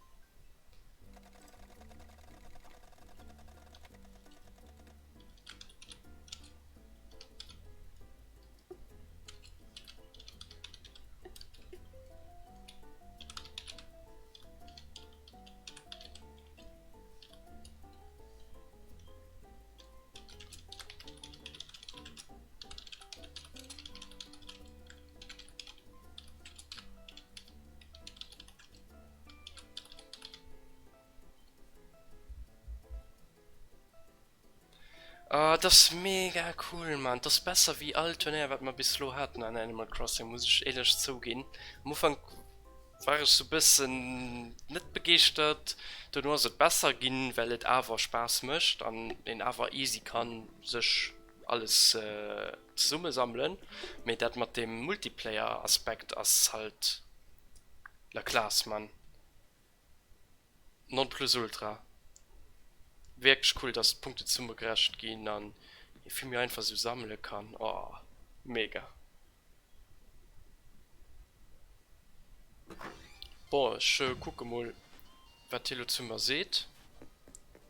Ah, dat ass mega cool, Mann. Dat ass besser wéi all Turnéier, wat mer bis elo haten an Animal Crossing, muss ech éierlech zouginn. Am Ufank war ech sou bëssen net begeeschtert, dono ass et besser ginn, well et awer Spaass mécht an een awer easy kann sech alles. Zesummesammelen, mee dat mat deem Multiplayer-Aspekt ass halt la classe, man. Nonplusultra. Wierklech cool, dass d'Punkte zesummegerechent ginn an ee vill méi einfach esou sammele kann. Oh, mega. Bon, ech kucke mol wat hie lo zu mer seet.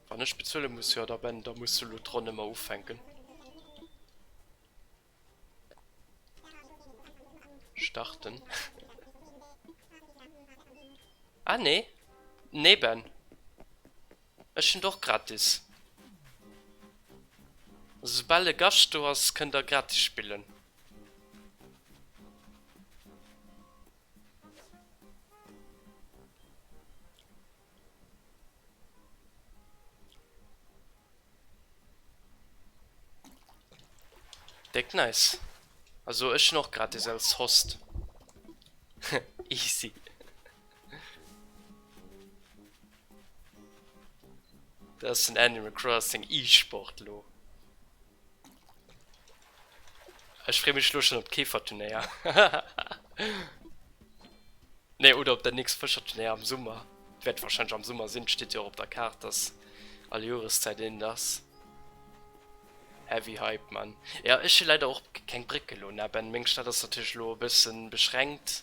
Wann ech bezuele muss, jo da Ben, da muss du lo d'Ronn ëmmer ufänken. Starten. Ah nee, nee Ben, ech hunn et och gratis. Soubal e Gascht do ass, kënnt der gratis spillen. Déck nice. Also ech hunn och gratis als Host. Easy. Dat ass den Animal Crossing E-Sport lo. Ech free mech lo schon op d'Käferturnéier. Nee, oder op dat nächst Fëscherturnéier am Summer. Wäert wahrscheinlech am Summer sinn, steet jo och op der Kaart, dass all Joreszäit eent ass. Heavy Hype, Mann. Jo, ech hu leider och keng Bréck elo, ne Ben? Meng Stad ass natierlech elo e bëssen beschränkt.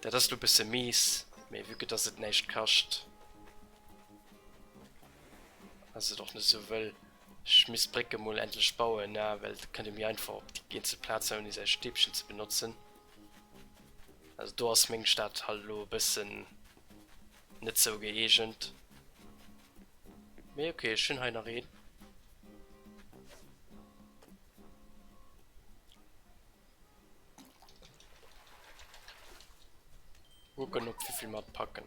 Dat ass lo bësse mies, mee vue que dass et näischt kascht, ass et och net sou wëll. Ech misst d'Brécke mol endlech bauen, ne, well da kënnt ee méi einfach op déi eenzel Plazen ouni säi Stäbchen ze benotzen. Also do ass meng Stad halt elo e bëssen net sou gëeegent. Mee ok, ech hunn hei nach een. Kucken op wéivill mer et packen.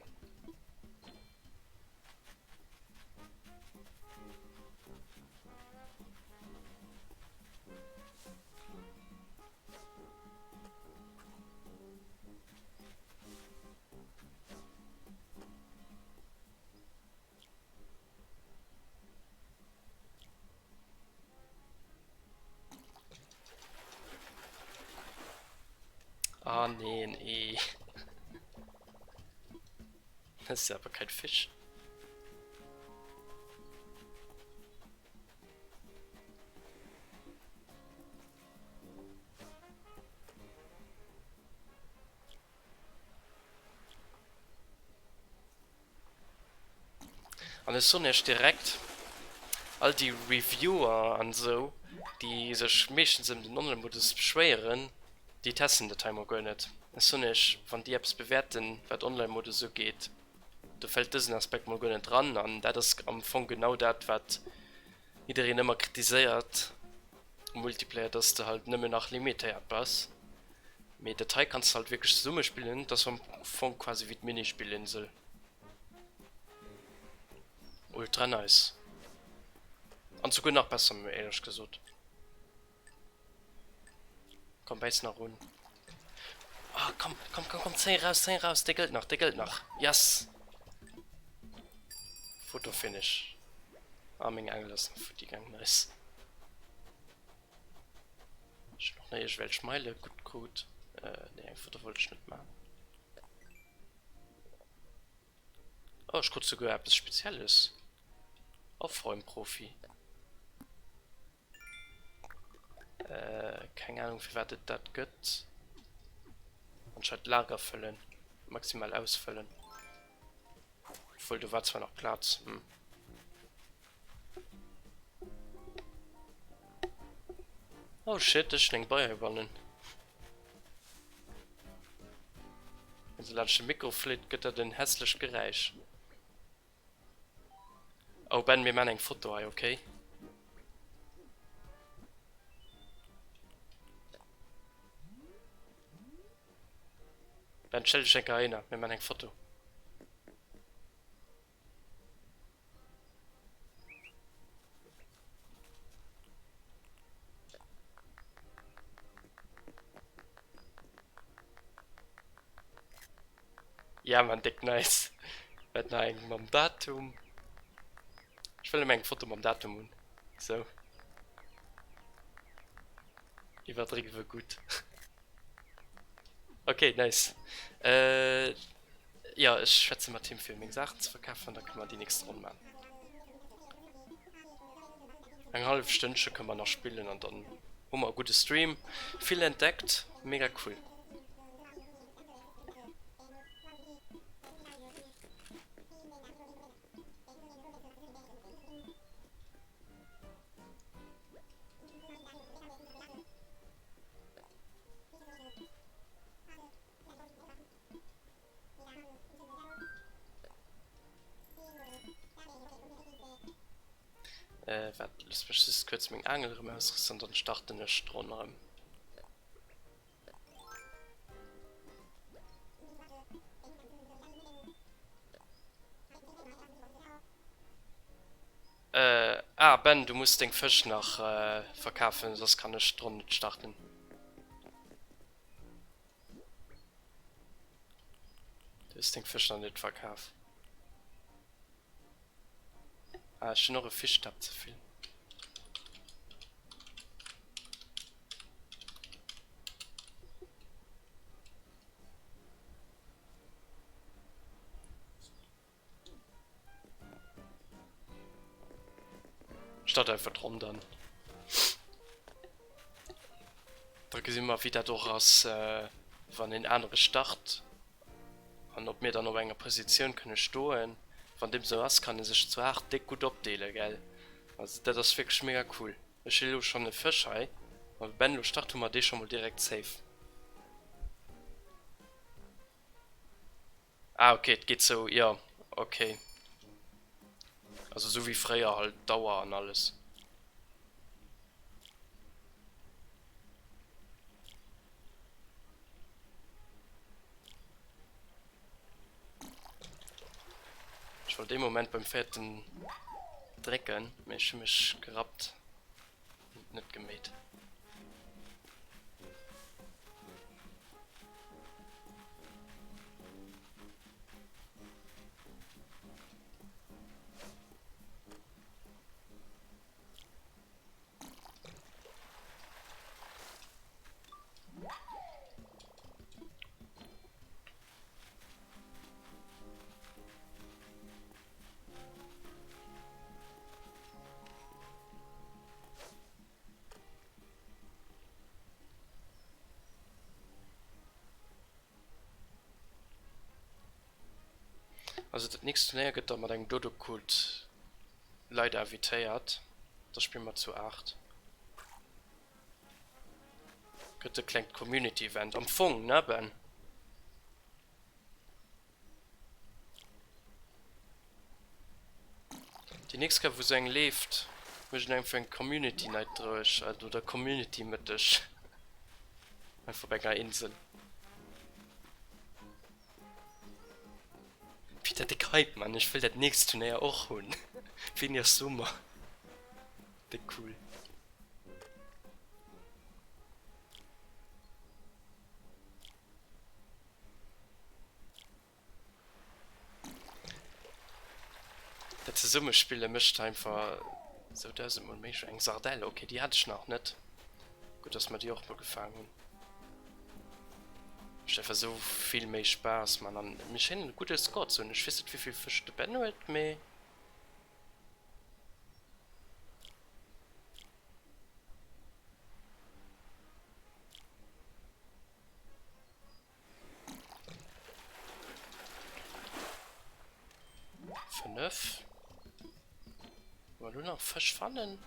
Ah neen, ee. Das ist aber kein Fisch. An ech soen iech direkt, all déi Reviewer an esou, déi sech meeschtens ëm den Online-Modus beschwéieren, déi testen dat hei mol guer net. Ech soen iech, wann déi eppes bewäerten, wat Online-Modus ugeet, do fält dësen Aspekt mol guer net dran. An dat ass am Fong genau dat, wat jiddereen ëmmer kritiséiert um Multiplayer, dass de halt nëmmen nach limitéiert bass. Mee dat hei kanns de halt wierklech zesumme spillen, dat ass am Fong quasi wéi d'Minispillinsel. Ultra nice. An souguer nach besser, éierlech gesot. Komm, bäiss nach un. Ah, komm, komm, komm, komm, zéi raus, zéi raus, dee gëllt nach, dee gëllt nach. Yes! Fotofinish. Ah, meng Aangel ass nach futti gaang, nice. Ech hunn och nach iergendwelch Meile gutt krut. Äh, nee, eng Foto wollt ech net maachen. Oh, ech krut souguer eppes Spezielles. Aufräumprofi. Äh, keng Ahnung firwat et dat gëtt. Anscheinend Lager fëllen, maximal ausfëllen. Obwuel, do war zwar nach Plaz. Hm. Oh shit, ech hunn eng Bei heibannen. Wenn se laanscht de Mikro flitt, gëtt dat en hässlecht Geräisch. Oh Ben, mir maan eng Foto hei, okay? Ben, stell dech eng Kéier heihinner, mir maan eng Foto. Ja man, déck nice. Wat nach eng mam Datum. Ech wëll nëmme eng Foto mam Datum hunn. Sou. Iwwerdriwwe gutt. Ok, nice. Äh, jo, ech schwätze mat him fir meng Saachen ze verkafen an da kënne mer déi nächst Ronn man. Eng hallef Stënnche kënne mer nach spillen an dann hu mer e gudde Stream. Vill entdeckt, mega cool. Äh, waart, looss mech just kuerz meng Aangel erëm ausrüsten an dann starten ech d'Ronn erëm. Äh, ah Ben, du muss deng Fësch nach verkafen, soss kann ech d'Ronn net starten. Du hues deng Fësch nach net verkaf. Ah, ech hunn och e Fischtab ze vill. Start einfach d'Ronn dann. Da gesi mer wéi dat och ass wann een anere start an ob mir dann op enger Positioun kënne stoen. Wann deem sou ass, kann ee sech zu 8 déck gutt opdeele gell. Also dat ass wierklech mega cool. Ech hu elo schonn e Fësch hei. Wann de Ben elo start, hu mer dee scho mol direkt safe. Ah ok, et geet sou, jo ok. Also sou wéi fréier halt, d'Auer an alles. Ech wollt ee Moment beim véierten drécken, mee ech hu mech gerappt an et net geméit. Also dat nächst Turnéier gëtt da mat engem Dodo-Kult Leit invitéiert. Da spille mer zu 8. Gëtt e klengt Community-Event am Fong, ne Ben? Déi nächst Kéier wou sou eng leeft, mécht een einfach eng Community Night droueg oder Community Mëtteg. Einfach op enger Insel. Wéi dat déck Hype man, ech wëll dat nächst Turnéier och hunn. Wéini ass Summer? Déck cool. Dat Zesummespille mécht einfach sou dausendmol méi Eng Sardell, ok, déi hat ech nach net. Gutt, dass mer déi och mol gefaang hunn. Mécht einfach sou vill méi Spaass, man. An mir schéinen e gudde Score ze hunn. Ech weess net, wéivill Fësch de Ben huet, mee. 5. Wa mer elo nach Fësch fannen,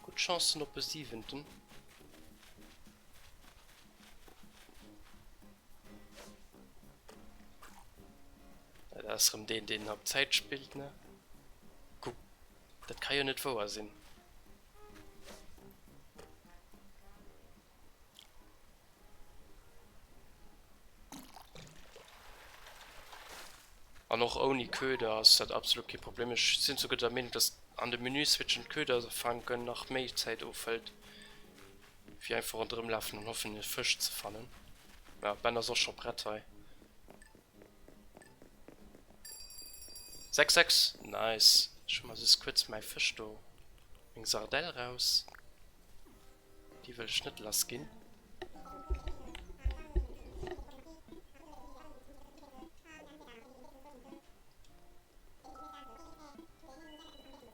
gutt Chancen op e siwenten. Dat ass erëm deen, deen op Zäit spillt, ne? Kuck, dat ka jo net wouer sinn. An och ouni Köder ass dat absolut kee Problem. Ech sinn souguer der Meenung, dass an de Menü switchen d'Köder fänken nach méi Zäit ofhëlt, wéi einfach ronderëm lafen an hoffen e Fësch ze fannen. Ja, Ben ass och scho prett hei. 6, 6, nice. Ech hu mer just kuerz mäi Fësch do, meng Sardell raus. Déi wëll ech net lass ginn.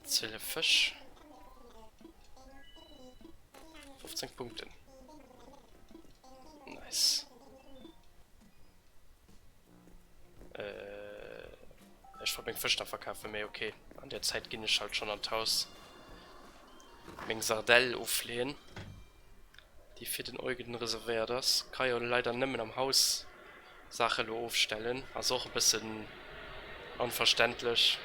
Zwielef Fësch. 15 Punkten. Nice. Äh, ech wollt meng Fësch da verkafen, mee okay. An der Zäit ginn ech halt schonn an d'Haus meng Sardell ofleeën, déi fir den Eugen reservéiert ass. Ka jo leider nëmmen am Haus Saache lo ofstellen, ass och e bëssen onverständlech.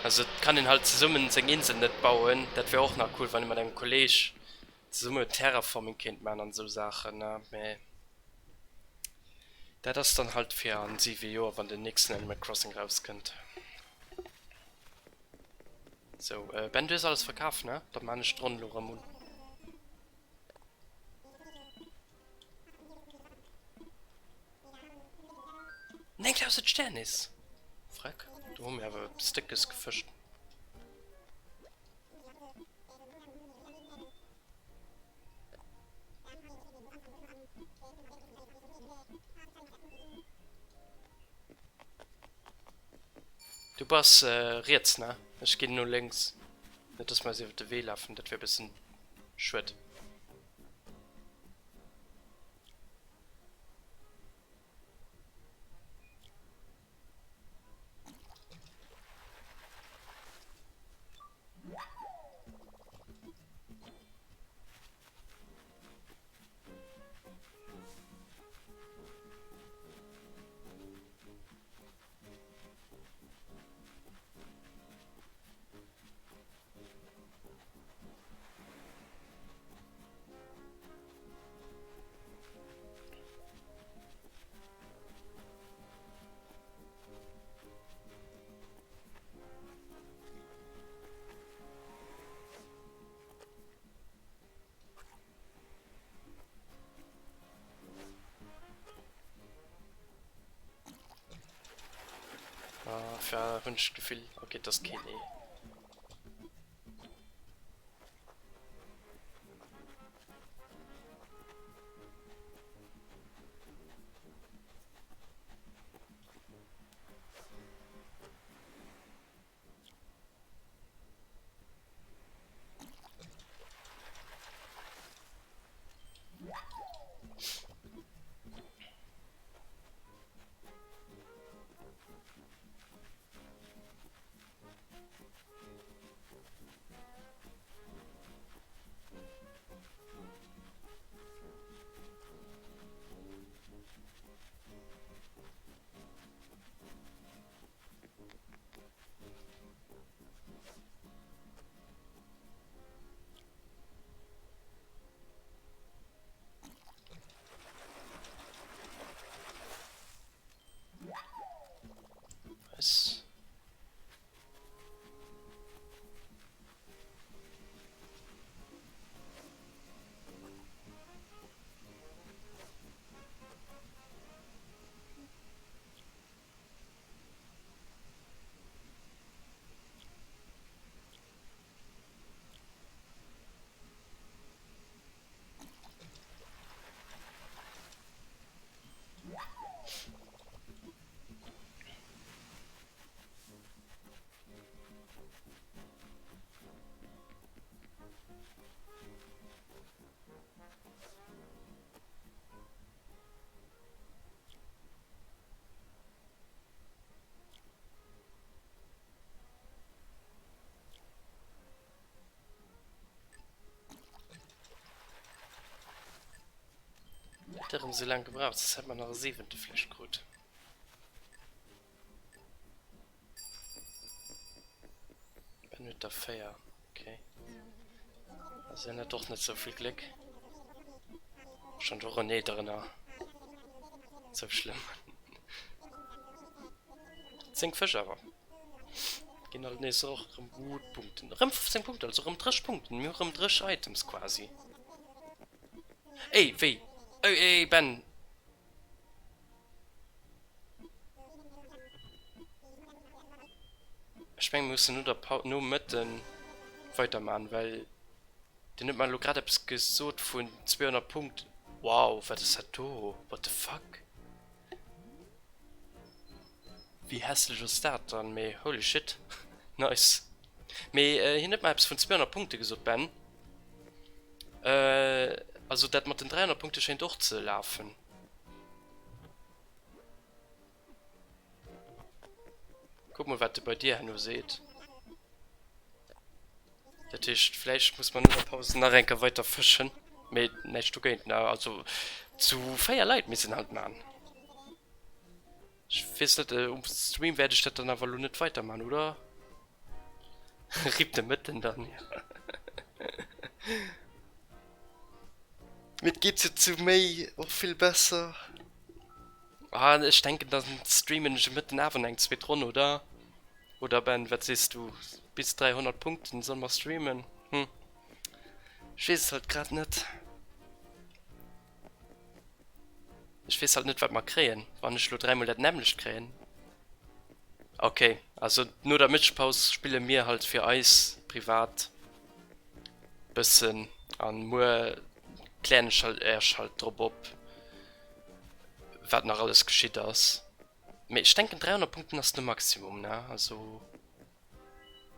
Also et kann een halt zesummen seng Insel net bauen, dat wär och nach cool, wann ee mat engem Kolleg zesumme Terraforming kéint man an esou Saachen, ne, mä dat ass dann halt fir an 7 Joer, wann den nächsten Animal Crossing rauskënnt. Sou, Ben, du hues alles verkaf, ne? Da man ech d'Ronn elo rëm un. 9000 Stär nees! Freck, do hu mir awer eppes Déckes gefëscht. Du bass riets, ne? Ech ginn no lénks. Net dass mer eis iwwer de Wee lafen, dat wär e bëssen schued. Ah, fir hunn ech d'Gefill, okay, et ass keen Ee. Nice. Huet erëm sou laang gebraucht, soss hätt mer nach e siwente vläicht krut. Ben huet der 4, okay. Also en hat och net sou vill Gléck. Stand och en Ee drënner. Sou schlëmm. 10 Fësch awer. Ginn alt nees och rëm gutt Punkten. Rëm 15 Punkte, also rëm 30 Punkten. Mir hu rëm 30 Items quasi. Ey, wéi? Ey, ey, Ben! Ech mengen, mir mussen no der Pau-, nom Mëtten weidermachen, well. Deen huet mer elo grad eppes gesot vun 200 Punkten. Wow, wat ass dat do? What the fuck? Wéi hässlech ass dat dann? Mee holy shit, nice. Mee hien huet mer eppes vun 200 Punkte gesot, Ben. Also dat mat den 300 Punkte schéint och ze lafen. Kuck mol wat de bei dir herno seet. Dat heescht vläicht muss mer no der Paus nach eng Kéier weiter fëschen. Mee näischt dogéint ne, also zu 4 Leit missen halt man. Ech weess net, um Stream wäert ech dat dann awer elo net weiterman, oder? Rip de Mëtten dann, jo. Mee et geet jo zu méi och vill besser. Ah, ech denken dann streamen ech e Mëtten awer eng zweet Ronn, oder? Oder Ben, wat sees du? Bis 300 Punkten solle mer streamen? Hm. Ech weess et halt grad net. Ech weess halt net wat mer kréien, wann ech lo dräimol dat nämmlecht kréien. Ok, also no der Mëttegpaus spille mir halt fir eis privat bëssen an muer klären ech halt äerch halt drop op wat nach alles geschitt ass. Mee ech denken 300 Punkten ass de Maximum ne, also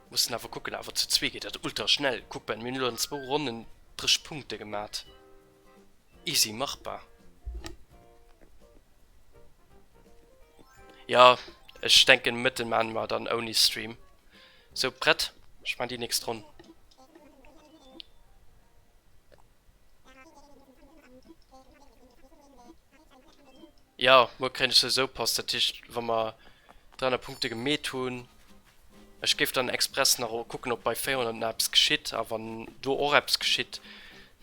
mussen awer kucken. Awer zu zwee geet dat ultra schnell. Kuck Ben, mir hunn elo an zwou Ronnen 30 Punkte gemat. Easy machbar. Ja, ech denken Mëtten maan mer dann ouni Stream. Sou, prett? Ech maan déi nächst Ronn. Jo, muer kréien ech souwisou Post. Dat heescht, wa mer 300 Punkte gemeet hunn, ech géif dann express nach kucken, ob bei 400 nach eppes geschitt. A wann do och eppes geschitt,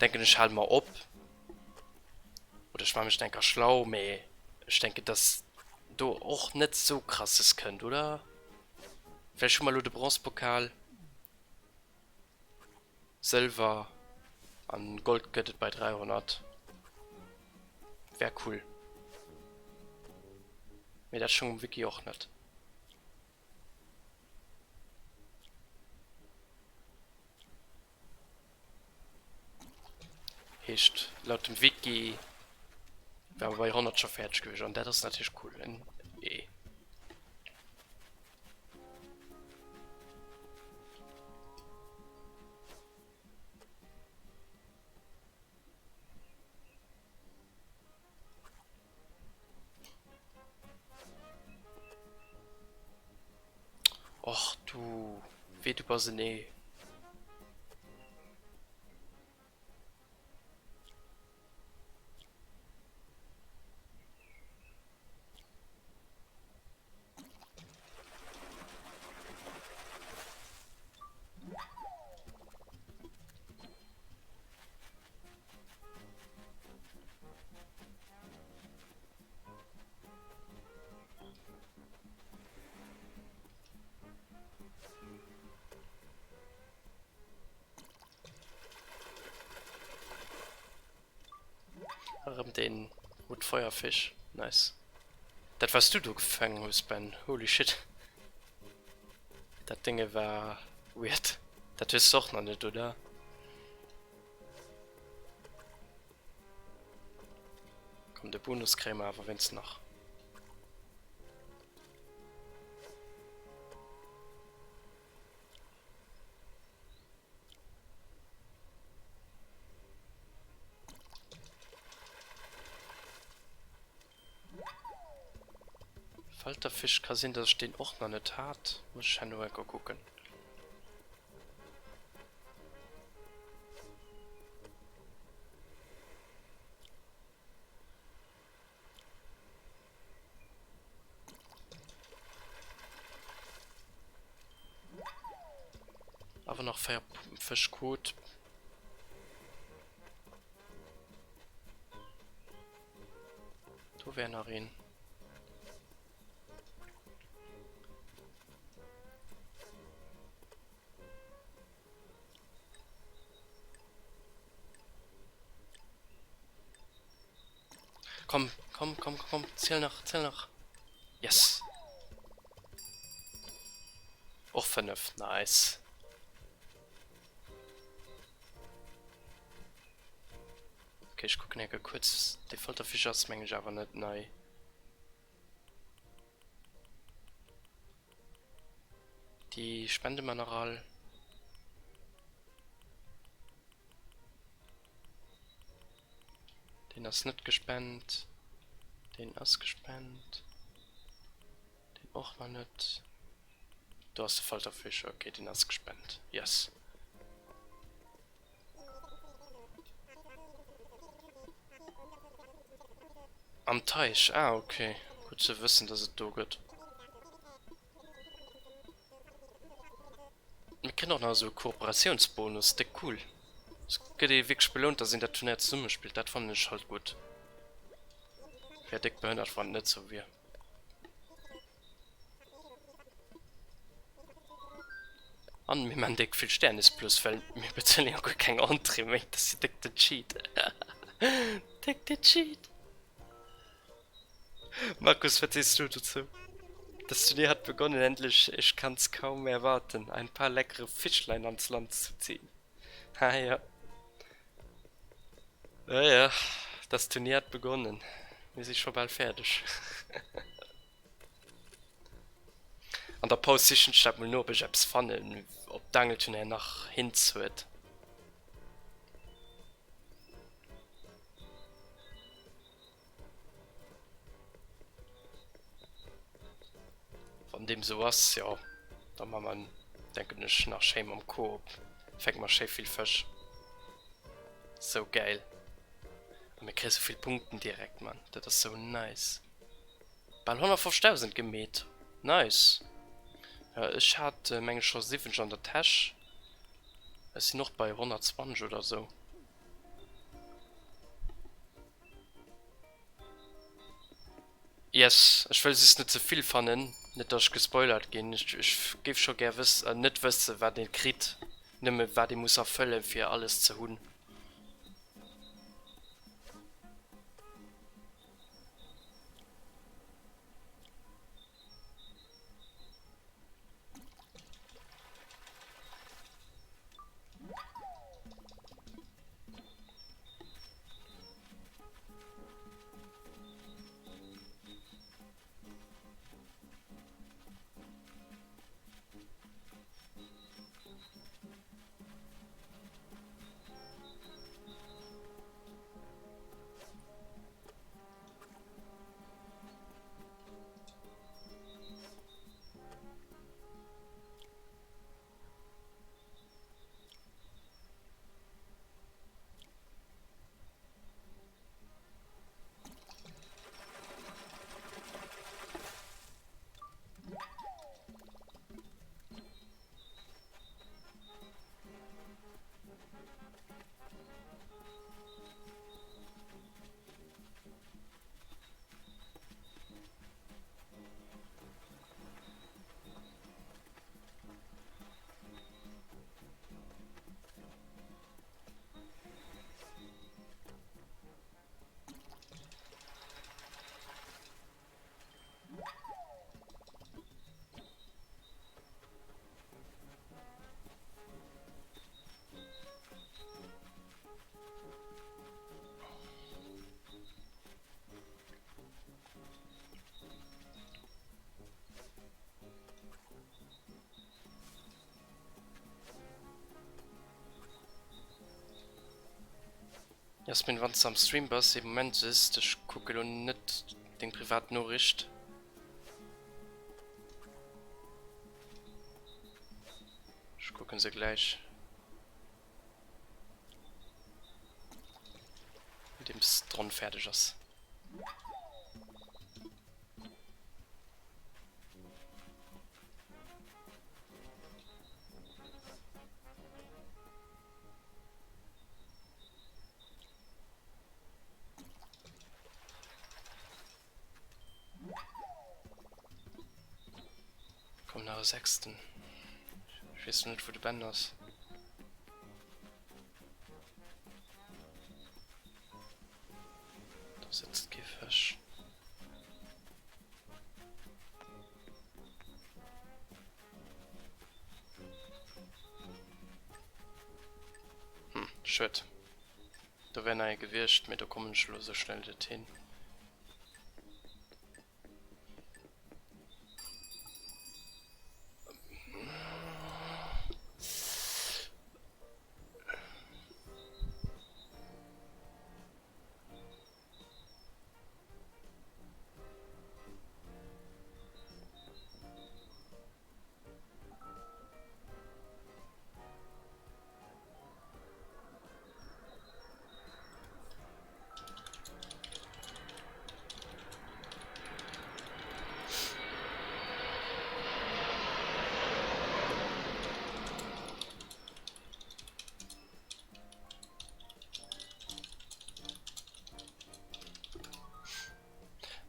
denken ech, hale mer op. Oder ech maache mech enker schlau, mee ech denken, dass do och net sou Krasses kënnt, oder? Vläicht hu mer elo de Bronzepokal. Sëlwer an Gold gëtt et bei 300. Wär cool. Mee dat stoung um Wiki och net. Heescht laut dem Wiki wäre mer bei 100 scho fäerdeg gewiescht an dat ass natierlech cool. En E. Och du, wee du bass en Ee. Erëm deen rout Feuerfisch. Nice. Dat was du do gefaangen hues Ben, holy shit. Dat Dénge war weird. Dat hues de och nach net, oder? Komm de Bonus kréie mer awer wéinst nach. Falterfisch ka sinn dass ech deen och nach net hat, muss ech herno enker kucken. Awer nach 4 Fësch krut. Do wär nach een. Komm, komm, komm, komm, ziel nach, ziel nach. Yes. Och 5, nice. Ok, ech kucken enke kuerz. Dee Folterfisch ass meng ech awer net nei. Déi spende mer nach all. Deen ass net gespent. Deen ass gespent. Deen och nach net. Do ass de Falterfisch. Ok, deen ass gespent. Yes. Am Teich, ah ok, gutt ze wëssen dass et do gëtt. Mir kréien och nach esou e Kooperatiounsbonus, déck cool. Et gëtt ee wierklech belount dass een dat Turnéier zesumme spillt, dat fannen ech halt gutt. Wär déck behënnert wann et net sou wier. An mir man déck vill Sternis plus, well mir bezuelen jo guer keng Entrée méi. Dat ass jo déck den Cheat. Déck den Cheat. Markus, wat sees du dozou? Das Turnier hat begonnen, endlich, ich kann's kaum erwarten, ein paar leckere Fischlein ans Land zu ziehen. Ha ja. Ja, ja, das Turnier hat begonnen. Mir si scho bal fäerdeg. An der Paus sichen ech dat mol no, ob ech eppes fannen, ob d'Angelturnéier nach Hints huet. Wann deem sou ass, jo, da ma mer, denken ech, nach schéi mam Koop. Fänke mer schéi vill Fësch. Sou gäil. A mir kréie sou vill Punkten direkt, Mann. Dat ass sou nice. Bal 150.000 gemeet. Nice. Ech hat meng ech scho 70 an der Täsch. Ech sinn och bei 120 oder sou. Yes, ech wëll just net ze vill fannen, net dass ech gespoilert ginn. Ech géif scho gär wëss net wësse wat ee kritt, nëmme wat ee muss erfëllen fir alles ze hunn. Jasmin, wann s de am Stream bass, ee Moment just, ech kucke lo net deng privat Noriicht. Ech kucken se gläich. Nodeems d'Ronn fäerdeg ass. Komm nach e sechsten. Ich weess net wou de Ben ass. Do sëtzt kee Fësch. Hm, schued. Do wär nach ee gewiescht, mee do kommen ech elo esou schnell net hin.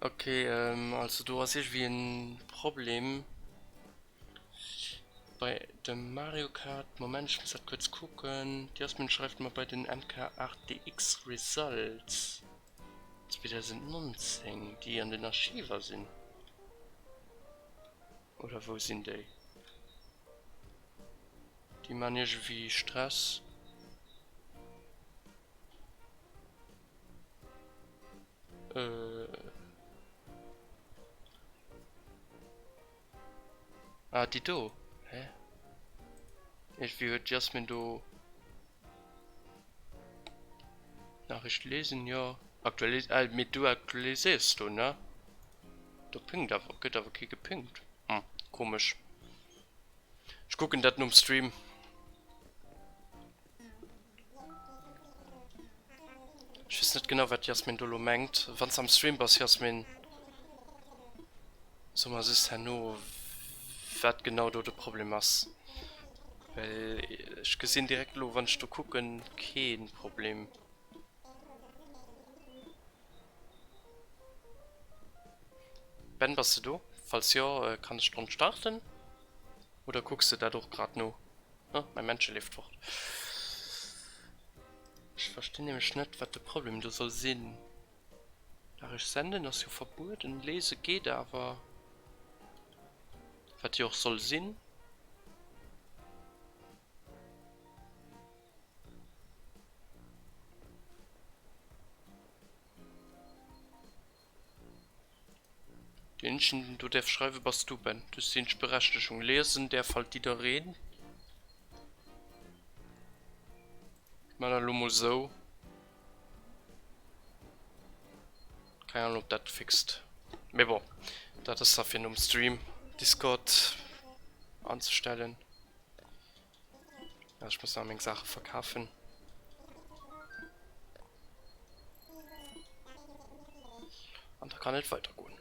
Ok, also do ass iergendwéi en Problem bei dem Mario Kart. Moment, ech muss dat kuerz kucken. D'Jasmin schreift mer bei den MK8DX Results 2019, déi an den Archiver sinn. Oder wou sinn déi? Déi man iergendwéi Stress. Äh. Ah, déi do. Hä? Iergendwéi huet d'Jasmin do. Nachricht lesen, jo. Aktualis ah, mee du aktualiséiers do, ne? Do pingt awer, gëtt awer kee gepingt. Hm, komesch. Ech kucken dat nom Stream. Ech weess net genau wat d'Yasmin do lo mengt. Wann s am Stream bass Yasmin, so mer just herno wat genau do de Problem ass. Well ech gesinn direkt lo wann ech do kucken keen Problem. Ben bass de do? Falls jo, kann ech d'Ronn starten? Oder kucks de dat och grad no? Oh, mäi Männche leeft fort. Ech verstinn nämlech net, wat de Problem do soll sinn. Nachricht senden ass jo verbueden, lese geet awer. Wat jo och soll sinn. Deen eenzegen den do däerf schreiwen bass du Ben. Du hues déi eenzeg Berechtegung. Liesen däerf halt jiddereen. Ech man dat elo mol sou. Keng Ahnung ob dat fixt. Mee bon, dat ass da fir nom Stream Discord anzestellen. Ja, ech muss nach meng Saache verkafen. An da kann et weidergoen.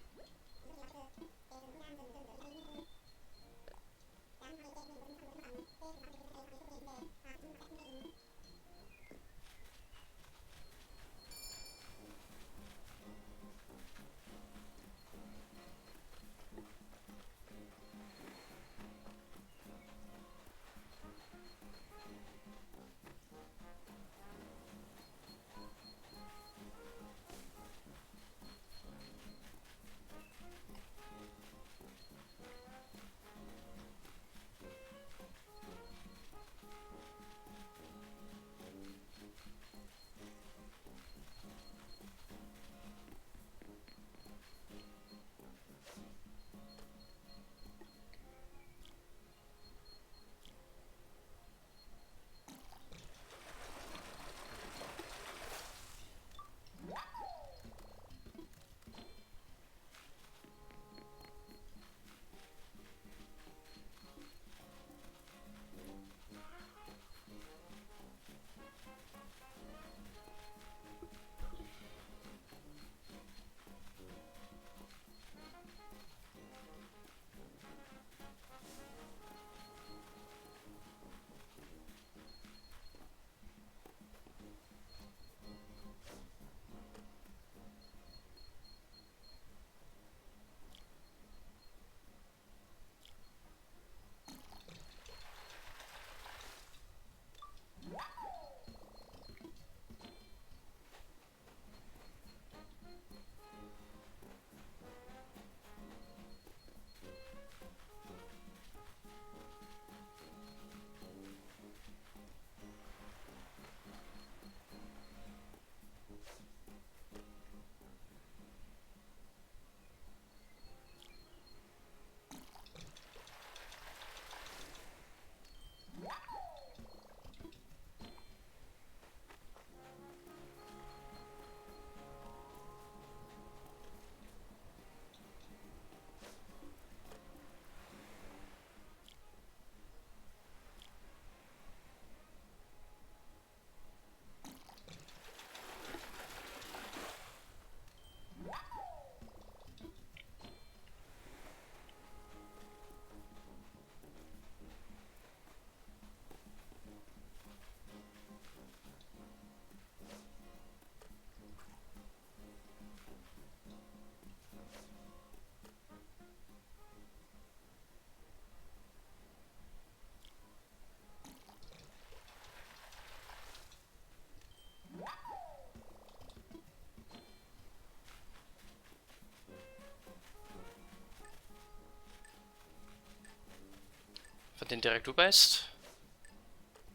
Wann deen direkt ubäisst.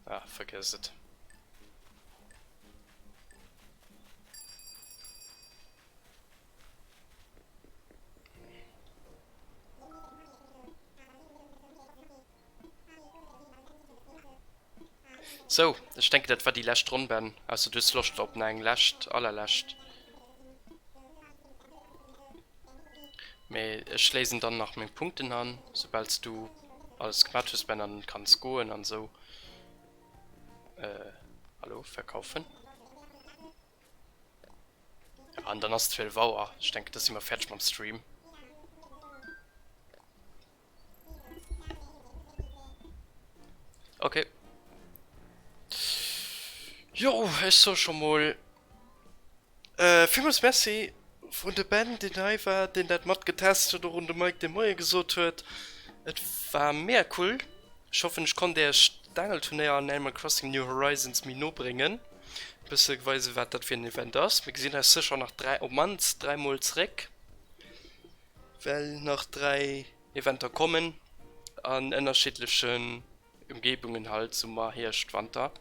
Ah, vergiess et. Sou, ech denken dat war déi lescht Ronn, Ben, ausser du hues Loscht op nach eng lescht, allerlescht. Mee ech léisen dann nach meng Punkten an, soubals du alles gemat hues, Ben, an kanns goen an sou. Äh, hallo, verkaufen. Ja, an dann ass 12 Auer. Ech denken, da si mer fäerdeg mam Stream. Okay. Jo, ech soe scho mol villmools Merci un de Ben, deen hei war, deen dat mat getest huet, och un de Mike, dee Moie gesot huet. Et war mega cool. Ech hoffen, ech konnt Iech d'Angelturnéier an Animal Crossing New Horizons méi no bréngen, e bësse weisen, wat dat fir en Event ass. Mir gesinn eis sécher nach 3, op mannst 3 mol zeréck. Well nach 3 Eventer kommen an ënnerschiddlechen Umgebungen halt, Summer, Hierscht, Wanter.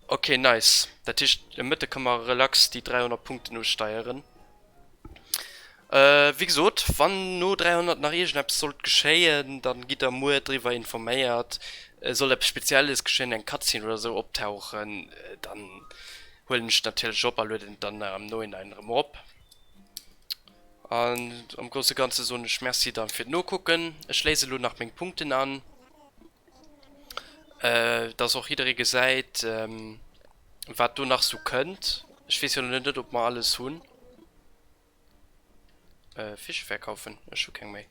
Ok nice, dat heescht e Mëtte ka mer relax déi 300 Punkten usteieren. Wéi gesot, wann no 300 nach iergendeppes sollt geschéien, dann gitt der muer driwwer informéiert. Sollt eppes Spezielles geschéien, eng Cutscene oder sou optauchen, dann huelen ech et natierlech op a lueden et dann am Nohinein erëm erop. An am grousse Ganze soen ech Merci dann fir d'Nokucken. Ech léise lo nach meng Punkten an, dass och jidderee gesäit, wat do nach sou kënnt. Ech weess jo lo net, ob mer alles hunn. Fische verkaufen, ech hu keng méi.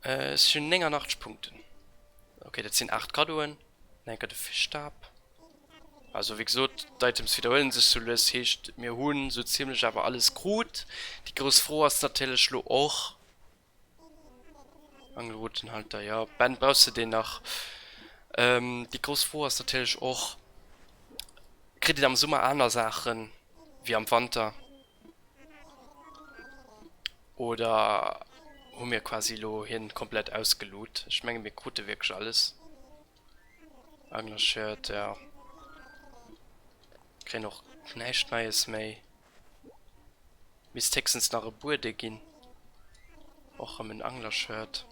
Ech hunn 89 Punkten. Ok, dat sinn 8 Kaddoen. Nach eng Kéier de Fischstab. Also wéi gesot, d'Items widderhuelen sech sou lues, heescht mir hu sou zimlech awer alles krut. Déi grouss Fro ass natierlech lo och, Angelrutenhalter, jo Ben, brauchs de deen nach? Déi grouss Fro ass natierlech och, kritt een am Summer aner Saachen wéi am Wanter oder hu mir quasi lo hien komplett ausgeloot? Ech menge mir krute wierklech alles. Angler Shirt, ja. Kréien och näischt Neies méi. Misst héchstens nach e Buede ginn. Och rëm en Angler Shirt.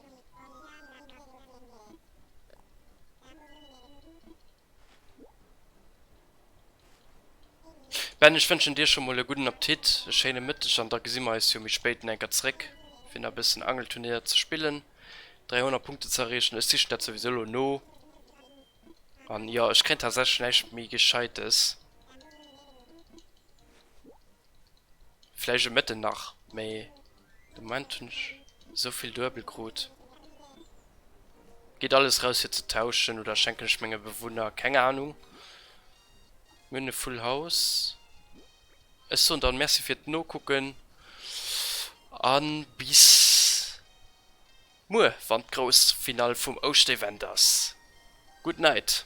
Ben, ech wënschen dir scho mol e gudden Appetit, e schéine Mëtteg an da gesi mer eis jo méi spéit enker zréck fir nach e bëssen Angelturnéier ze spillen. 300 Punkte ze erreechen. Ech sichen dat souwisou elo no. An jo, ech kréien tatsächlech näischt méi Gescheites. Vläicht e Mëtten nach, mee de Moment hunn ech esou vill duebel krut. Geet alles raus fir ze tauschen oder schenken ech menge Bewunner? Keng Ahnung. Mir hunn e Full House. Ech soen dann Merci fir d'Nokucken an bis muer wann d'grouss Finall vum Ouschterevent ass. Gudd Night.